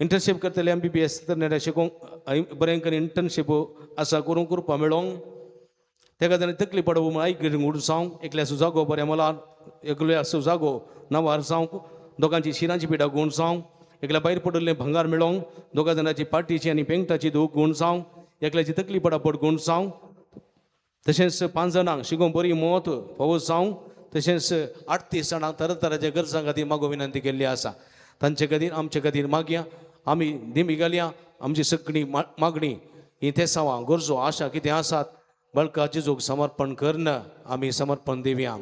इंटर्नशीप करतले MBBS तरणाटे शिकोवंक बरें करून इंटर्नशीप आसा करूंक करपा मेळोवंक, तेका ताणें तकली पडोवंक म्हूण आयक गुड जावंक, एकल्याचो जागो बरें मला एकल्याचो जागो नांवार जावंक, दोगांची शिरांची पिडा गूण जावंक, एकल्या भायर पडिल्लें भंगार मेळोवंक, 2 जाणांची पाटीची आनी पेंगटाची दूख गूण जावंक, एकल्याची तकली पडापड गूण जावंक, तशेंच 5 जाणांक शिकोवंक बरी मत फावो जावंक, तशेंच 38 जाणांक तरातराच्या गरजां खातीर मागो विनंती केल्ली आसा. तांचे खातीर आमचे खातीर मागया, आमी दिमी घालया, आमची सगळी मागणी ही तेसांवां गरजो आशा कितें आसात बळका जेजूक समर्पण करन आमी समर्पण दिवया.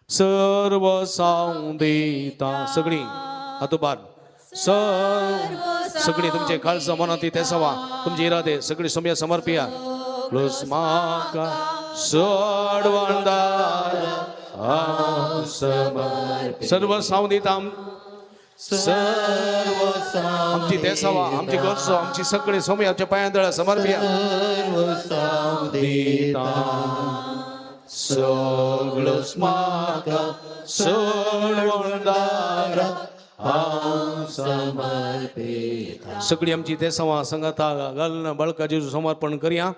सर्व सावं दिता सगळीं हातोबार सगळीं तुमचे काळजा मनांत तेसांवां तुमचे इरादे सगळी सोम्या समर्पिया. म्हाका सोडवणदार सर्व सावं दिता, आमची तेसांवां आमची गरजो आमची सगळी सोम्या आमच्या पांयां दळा समर्पिया. सगळोच म्हाका सोडवणदार हांव समर्पिता. सगळी आमची तेसांवां संगता घालून बळका जेजू समर्पण करया.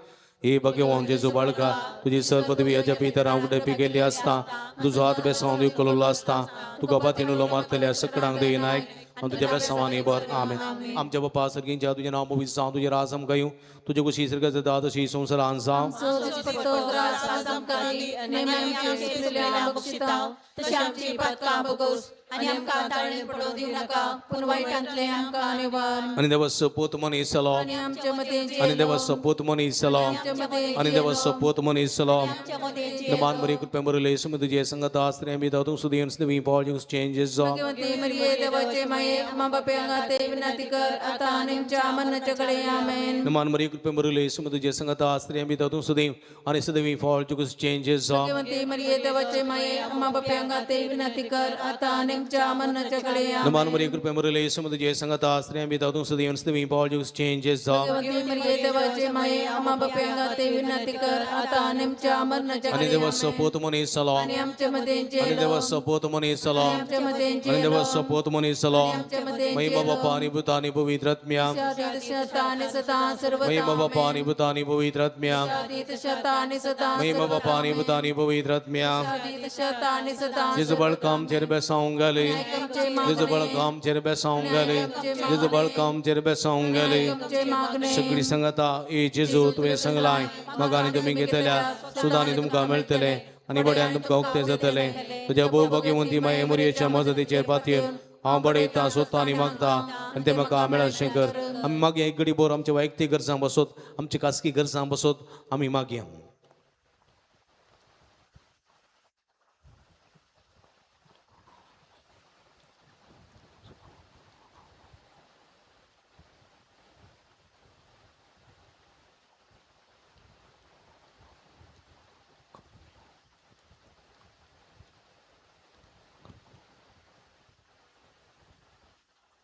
हे भगवान जेजू बाळका तुजी सर पदवी अजपी तर हांव उडपी गेल्ली आसता तुजो हात बेसावन उखललो आसता तुका बातीन उलो मारतल्या सकडांक देई नायक आनी तुज्या बेसांवांनी बर आमेन. आमच्या बापा सर्गींच्या तुजें नांव पवित्र जावं तुजें राज आमकां येवं तुजे कुशी सर्ग जाता तशी संवसारान जावं. आनी देवा सपूत मनीस जालो आनी देवा सपूत मनीस जालो आनी देवा सपूत मनीस जालो मान बरी कृपा बरले सुमी तुझे संगत आस्त्रे मी तू सुदीन स्वी पॉल चेंजेस मान बरी कृपा बरले सुमी तुझे संगत आस्त्रे मी तू सुदीन आणि सदैवी फॉल चेंजेस मान बरी कृपा बरले सुमी तुझे संगत आस्त्रे मी तू सुदीन स्वी पॉल चेंजेस आणि देवा सपूत मनीस जालो आणि देवा सपूत मनीस जालो आणि देवा सपूत मनीस जालो महिमा बापा आणि पुता आणि पवित्र आत्म्या महिमा बापा आणि पुता आणि पवित्र आत्म्या महिमा बापा आणि पुता आणि पवित्र आत्म्या. जेजू बाळका आमचेर बेसावंक घाली जेजू बाळका आमचेर बेसावंक घाली जेजू बाळका आमचेर बेसावंक घाली. सगळी संगता ए जेजू तुवें सांगलाय म्हाका आनी तुमी घेतल्या सुद्दां आनी तुमकां मेळटलें आनी बड्यान तुमकां उक्तें जातलें. तुज्या भोव भाग्यवंती माये मोरयेच्या मजतीचेर पातयेन हांव बडयता सोदता आनी मागता आनी तें म्हाका मेळशें कर. आमी मागया एक घडी भर आमच्या वैयक्तीक गरजां बसत आमची खासगी गरजां बसत आमी मागया.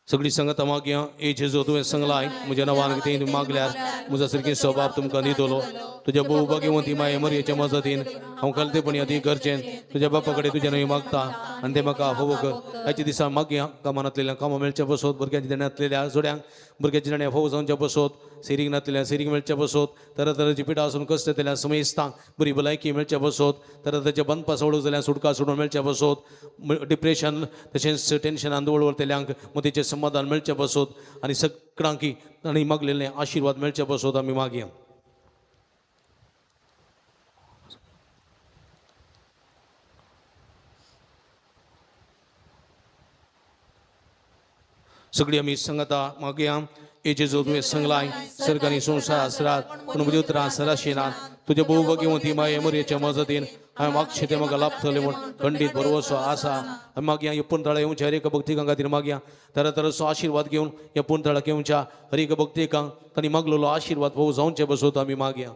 सगळी संगत मागया ए जेजू तुवें सांगलाय म्हज्या नांवान कितें तुमी मागल्यार म्हजो सारकी स्वभाव तुमकां दितलो. तुज्या भोव भाग्यवंती माये मरयेच्या मजतीन हांव खालतेपणी अदी गरजेन तुज्या बापा कडेन तुज्या न्हय मागता आनी तें म्हाका फावो कर. हाच्या दिसा मागया कामांतल्या कामां मेळच्या बसत भुरग्यांच्या देण्यांतलेल्या जोड्यांक भुरग्यांच्या देण्या फावो जावच्या बसत सिरीक नातलेल्या सिरीक मेळच्या बसत तरातराची पिठा आसून कश्ट येतल्या समेस्तांक बरी भलायकी मेळच्या बसत तरातराच्या बंदपा सोडूंक जाल्यार सुटका सोडून मेळच्या बसत डिप्रेशन तशेंच टेन्शनान वळवळतल्यांक मतीचें समाधान मेळचें बसत आनी सगळ्यांकी तांणी मागलेले आशिर्वाद मेळचे बसत आमी मागया. सगळी आमी संगता मागया ए जेजू तुवें सांगलाय सर्ग आनी संवसार आसरात पूण म्हजी उतरां सराशिनात. तुज्या भोव भाग्यवंती माये मोरयेच्या मजतीन हांवें मागचें तें म्हाका लाभतलें म्हूण खंडीत भरवसो आसा. आमी मागया ह्या पुनथळा येवच्या हर एका भक्तिकां खातीर मागया तरातराचो आशिर्वाद घेवन ह्या पुनथळाक येवच्या हर एका भक्तिकांक तांणी मागलेलो आशिर्वाद भोव जावचे बसत आमी मागया.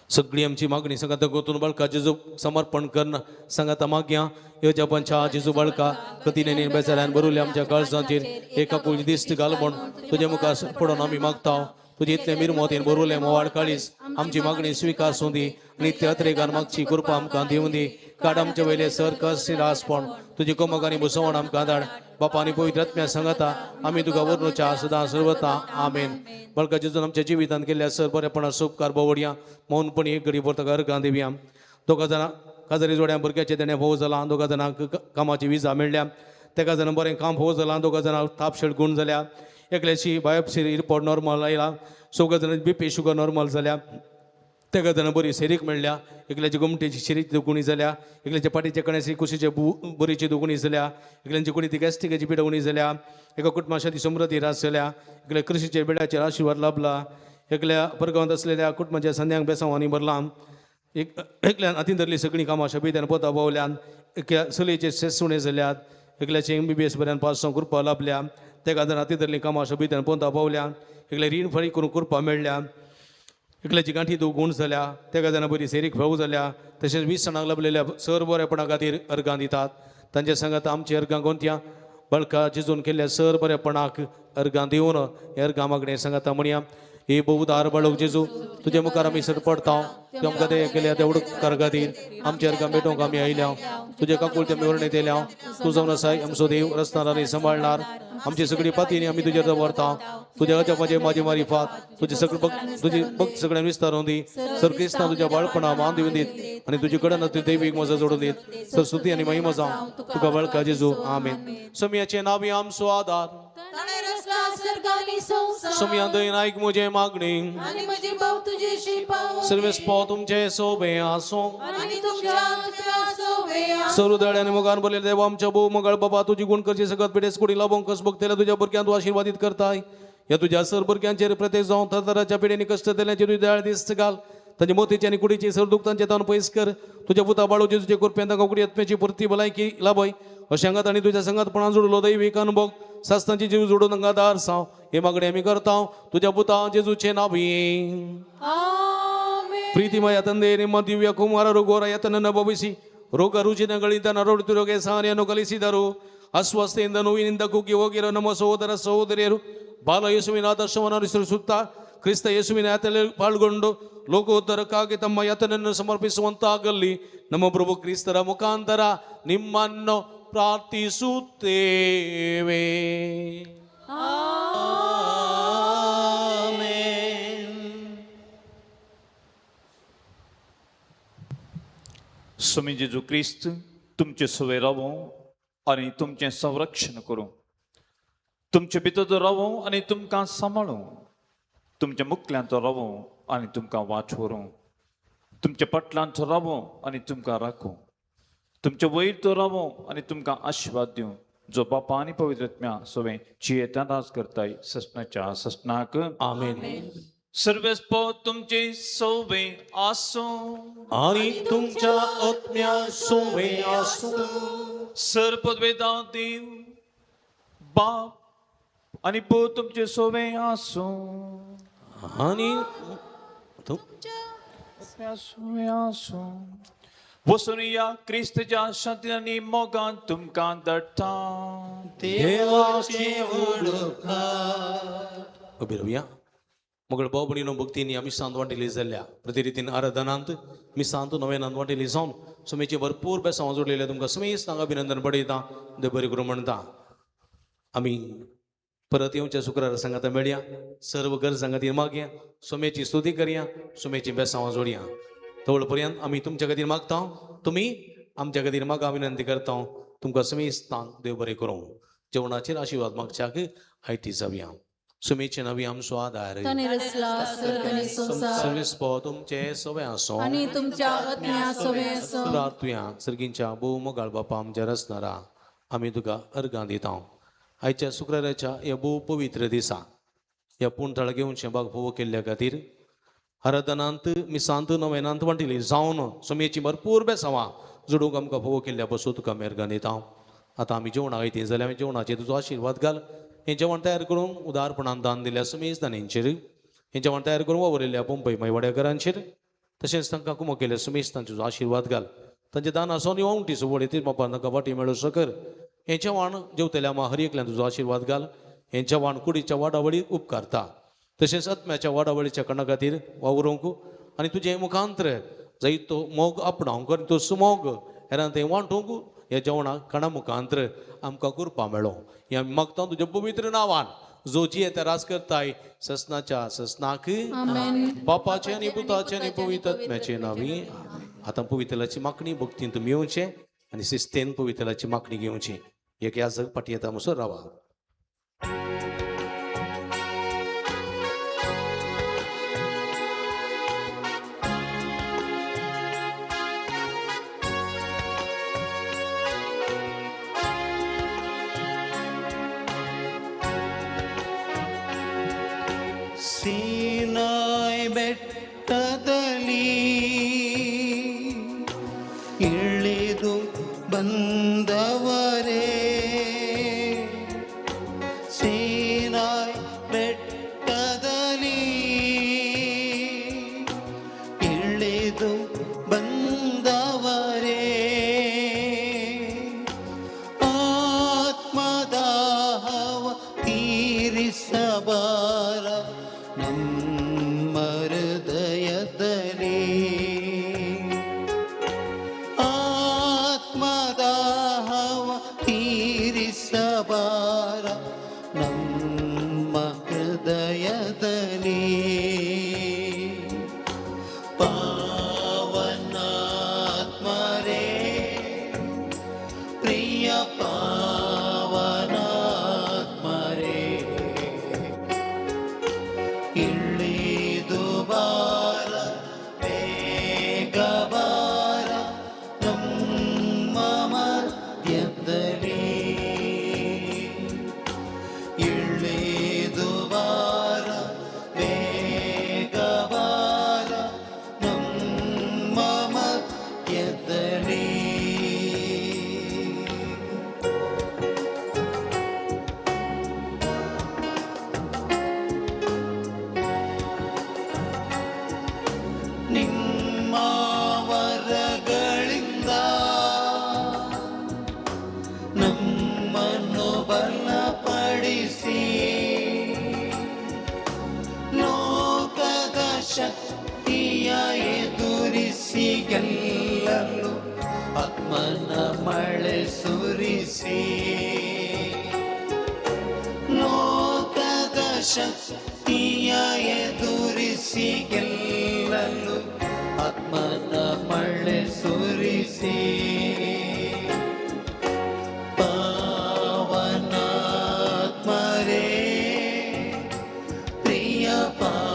सगळी आमची मागणी सांगाता गोतून बाळका जेजू समर्पण करणं सांगाता मागया येवच्या पंचा जेजू बाळका कतीने बेजारान बरवले आमच्या काळजांचेर एका कुळी दिश्ट घाल म्हूण तुज्या मुखार पडून आमी मागता. तुजे इतले मिरमोतीन बरवले मोवाळ काळीस आमची मागणी स्विकार सोंदी आनी इतल्या अत्रेगान मागची कृपा आमकां दिवं दी. काड आमचे वयले सर कस निरासपण तुजी कोमक आनी भुसवण आमकां धाड. बापा आनी पवित्र आत्म्या सांगता आमी तुका वरनुच्या सदां सर्वता आमेन. बळका जेजून आमच्या जिवितांत केल्ल्या सर बरेपणा उपकार बोवडया मौनपणी एक घडी भर ताका अर्गां दिवया. दोगा जाणां काजारी जोड्या भुरग्याचें तेणें भोव जालां दोगा जाणांक कामाची विजा मेळ्ळ्या तेका जाणां बरें काम भोव जालां दोगा जाणांक तापशेळ गूण जाल्या एकल्याची बायोप्सी रिपोर्ट नॉर्मल आयला चौगा जाणांची बीपी शुगर नॉर्मल जाल्या तेका जाणां बरी सेरीक मेळ्ळ्या एकल्याची गोमटेची शिरीची दुखणी जाल्या एकल्याच्या पाटीच्या कण्याची कुशीचे बरीची दुखणी जाल्या एकल्यांची कुणी ती गॅस्ट्रिकाची पिडा उणी जाल्या एका कुटुंबाची समृद्धी रास जाल्या एकल्या कृषीच्या बेड्याचेर आशिर्वाद लाभला एकल्या परगांवांत आसलेल्या कुटुंबाच्या संद्यांक बेसांवांनी भरलां एकल्यान हातीन धरली सगळीं कामां शबीत्यान पोता पावल्यान एकल्या चलयेचे सेस उणें जाल्यात एकल्याचे MBBS बऱ्यान पास जावंक कृपा लाभल्या तेका जाण हातीन धरलीं कामां शबीत्यान पोंता पावल्यान एकल्या रीण फारीक करूंक कृपा मेळ्ळ्या एकल्याची गांठी दुगूण जाल्या तेका जाणां बरी सेरीक फेव जाल्या तशेंच 20 जाणांक लाभलेल्या सर बरेपणा खातीर अर्गां दितात तांच्या सांगात आमची अर्गां गोंतया बळका जिजून केल्ल्या सर बरेपणाक अर्गां दिवन हे अर्गां मागणें सांगाता म्हणया. हे बहुदार बाळक जेजू तुजे मुखार आमी सर पडता तूं आमकां दया केल्या त्या उपकार खातीर आमच्या अर्गां भेटोवंक आमी आयल्या तुजे काकुळते आमी वर्णीत येयल्या. तूं जावन आसाय आमचो देव रचणार आनी सांबाळणार. आमची सगळी पातीनी आमी तुजेर दवरता. तुज्या अजापाचे माझी मारिफात तुझे सगळे भक्त तुझी भक्त सगळ्यांनी विस्तारून दी. सर क्रिस्तां तुझ्या बाळपणा मान दिवन दीत आनी तुजे कडन ती दैवीक मजा जोडून दीत. सर स्तुती आनी महिमा जावं तुका बळका जेजू. आमेन. समियाचे नावी आमचो आदार. ताणें रचला सर्ग आनी संवसार. समिया दयेन आयक म्हजें मागणी आनी म्हजी भाव तुजेशी पावो. सर्वेस्पो तुमचे सोबे आसूं आनी तुमच्या आत्म्या सोबे आसूं. सर्व आनी मोगान भरलेले देवा आमच्या भोव मोगाळ बाबा तुजी गुण करची सगळ्यात पिडेस कुडी लाभोंक कस बघतल्या तुज्या भुरग्यांक तूं आशिर्वादीत करताय. ह्या तुज्या सर भुरग्यांचेर प्रत्येक जावन थरथराच्या पिडेनी कश्ट दिल्याचे तुजी दयाळ दिस्त घाल. तांच्या मोतीची आनी कुडीची सर दुख तांचे तावन पयस कर. तुज्या पुता बाळू जेजूचे कृपेन तांकां उगडी आत्म्याची पुरती भलायकी लाभय. अशें अंगात आनी तुज्या संगातपणान जोडलो दैवीक अनुभव सास्तांची जीव जोडून तांकां दार साव. हे मागणी आमी करता तुज्या पुता जेजूचे नावी. ಪ್ರೀತಿಮಯ ತಂದೆ, ನಿಮ್ಮ ದಿವ್ಯ ಕುಮಾರರು ಘೋರ ಯತನನ್ನು ಭವಿಸಿ ರೋಗ ರುಜಿನಗಳಿಂದ ನರಳುತ್ತಿರೋಗೆ ಸಹನೆಯನ್ನು ಕಲಿಸಿದರು. ಅಸ್ವಸ್ಥೆಯಿಂದ ನೋವಿನಿಂದ ಕುಗ್ಗಿ ಹೋಗಿರೋ ನಮ್ಮ ಸಹೋದರ ಸಹೋದರಿಯರು ಬಾಲ ಯೇಸುವಿನ ಆದರ್ಶವನ್ನು ಅನುಸರಿಸುತ್ತಾ ಕ್ರಿಸ್ತ ಯೇಸುವಿನ ಯಾತನೆಯಲ್ಲಿ ಪಾಲ್ಗೊಂಡು ಲೋಕೋತ್ತರಕ್ಕಾಗಿ ತಮ್ಮ ಯಾತನೆಯನ್ನು ಸಮರ್ಪಿಸುವಂತಾಗಲಿ. ನಮ್ಮ ಪ್ರಭು ಕ್ರಿಸ್ತರ ಮುಖಾಂತರ ನಿಮ್ಮನ್ನು ಪ್ರಾರ್ಥಿಸುತ್ತೇವೆ. स्वामी जेजू क्रिस्त तुमचे सवय रावो आनी तुमचें संरक्षण करूं, तुमचे भितर तो रावो आनी तुमकां सांबाळूं, तुमच्या मुखल्यान तो रावो आनी तुमकां वाच व्हरूं, तुमच्या पटलान तो रावो आनी तुमकां राखूं, तुमचे वयर तो रावो आनी तुमकां आशिर्वाद दिवं, जो बापा आनी पवित्र आत्म्या सवें जियेतान राज करताय ससनाच्या ससनाक. आमेन. सर्वेस्पो तुमचे सोवे आसूं आणि तुमच्या आत्म्या सोवे आसूं. सर पदवेदा देव बाप आनी पूत तुमचे सोवे आसूं आणि आत्म्या सोवे आसूं. वसून या क्रिस्तच्या शांती आनी मोगान तुमकां दडटा. देवाचे उडकार. उबी रावया. मगळ भाव भयणीनो भक्तींनी आमी सांत वांटेली जाल्ल्या प्रति रितीन आराधनांत मिसांत नव्यानांत वांटेली जावन सुमेचे भरपूर बेसांव जोडलेले तुमकां समेस्त हांगा अभिनंदन पडयता. देव बरें करूं म्हणटा. आमी परत येवच्या शुक्रार सांगाता मेळया. सर्व गरजां खातीर मागया, सुमेची स्तुती करया, सुमेची बेसांवां जोडया. तवळ पर्यंत आमी तुमच्या खातीर मागता, तुमी आमच्या खातीर मागा विनंती करता. तुमकां समेस्तांक देव बरें करूं. जेवणाचेर आशिर्वाद मागच्याक आयती जावया. सुमेचे नवी आमचो आदार. ताणें रचला सर्ग आनी संवसार. सर्वेस्पो तुमचे सवे आसूं आनी तुमच्या आत्म्या सोबे आसूं. प्रार्थुया. सर्गींच्या भोव मोगाळ बापा आमच्या रचणारा आमी तुका अर्गां दिता. आयच्या शुक्राराच्या ह्या भोव पवित्र दिसा ह्या पुणथळ घेवचें बाग फोव केल्ल्या खातीर आराधनांत मिसांत नवेनांत वांटिली जावन सुमेची भरपूर बेसांवां जोडूंक आमकां फोव केल्ल्या पसून तुका आमी अर्गां दिता. आतां आमी जेवणाक आयती जाल्यार आमी जेवणाचेर तुजो आशिर्वाद घाल. हें जेवण तयार करून उदारपणान दान दिल्या सुमेज दानींचेर, हें जेवण तयार करून वावरिल्ल्या पंपय मायवाड्याकरांचेर, तशेंच तांकां कुमो केल्या सुमेज तांचो आशिर्वाद घाल. तांचें दान आसो आनी वावटी सुवड येतीच बापा तांकां वाटी मेळो सकर. हें जेवण जेवतल्या आमा हर एकल्यान तुजो आशिर्वाद घाल. हें जेवण कुडीच्या वाडावळीक उपकारता, तशेंच आत्म्याच्या वाडावळीच्या कणा खातीर वावरूंक आनी तुजें मुखांत्र जायतो मोग आपणावंक आनी तो सुमोग हेरां थंय वांटूंक ह्या जेवणाक कणा मुखांत्र आमकां कृपा मेळो. हें आमी मागता तुज्या पवित्र नांवान, जो जियेता राज करताय ससनाच्या ससनाक. बापाचे आनी पुताचे आनी पवित्र आत्म्याचे नांवी. आतां पवित्रलाची मागणी भक्तीन तुमी येवचें आनी शिस्तेन पवित्रलाची मागणी घेवची. एक याजक फाटी येता म्हणसर रावा. ಸೀನಾಯ್ ಬೆಟ್ಟದಲ್ಲಿ ಇಳಿದು ಬಂದವರೇ, ಸೀನಾಯ್ ಬೆಟ್ಟದಲ್ಲಿ ಇಳಿದು ಬಂದವರೇ, ಆತ್ಮದಾಹವ ತೀರಿಸಬಾರ ನಮ್ಮ ಎದುರಿಸಿ ಗೆಲ್ಲಲು ಆತ್ಮನ ಮಳೆ ಸುರಿಸಿ. ಲೋಕದ ಶಕ್ತಿಯ ಎದುರಿಸಿ ಗೆಲ್ಲಲು ಆತ್ಮನ ಮಳೆ ಸುರಿಸಿ. ಪಾವನಾತ್ಮರೇ, ಪ್ರಿಯ ಪಾವನಾತ್ಮರೇ.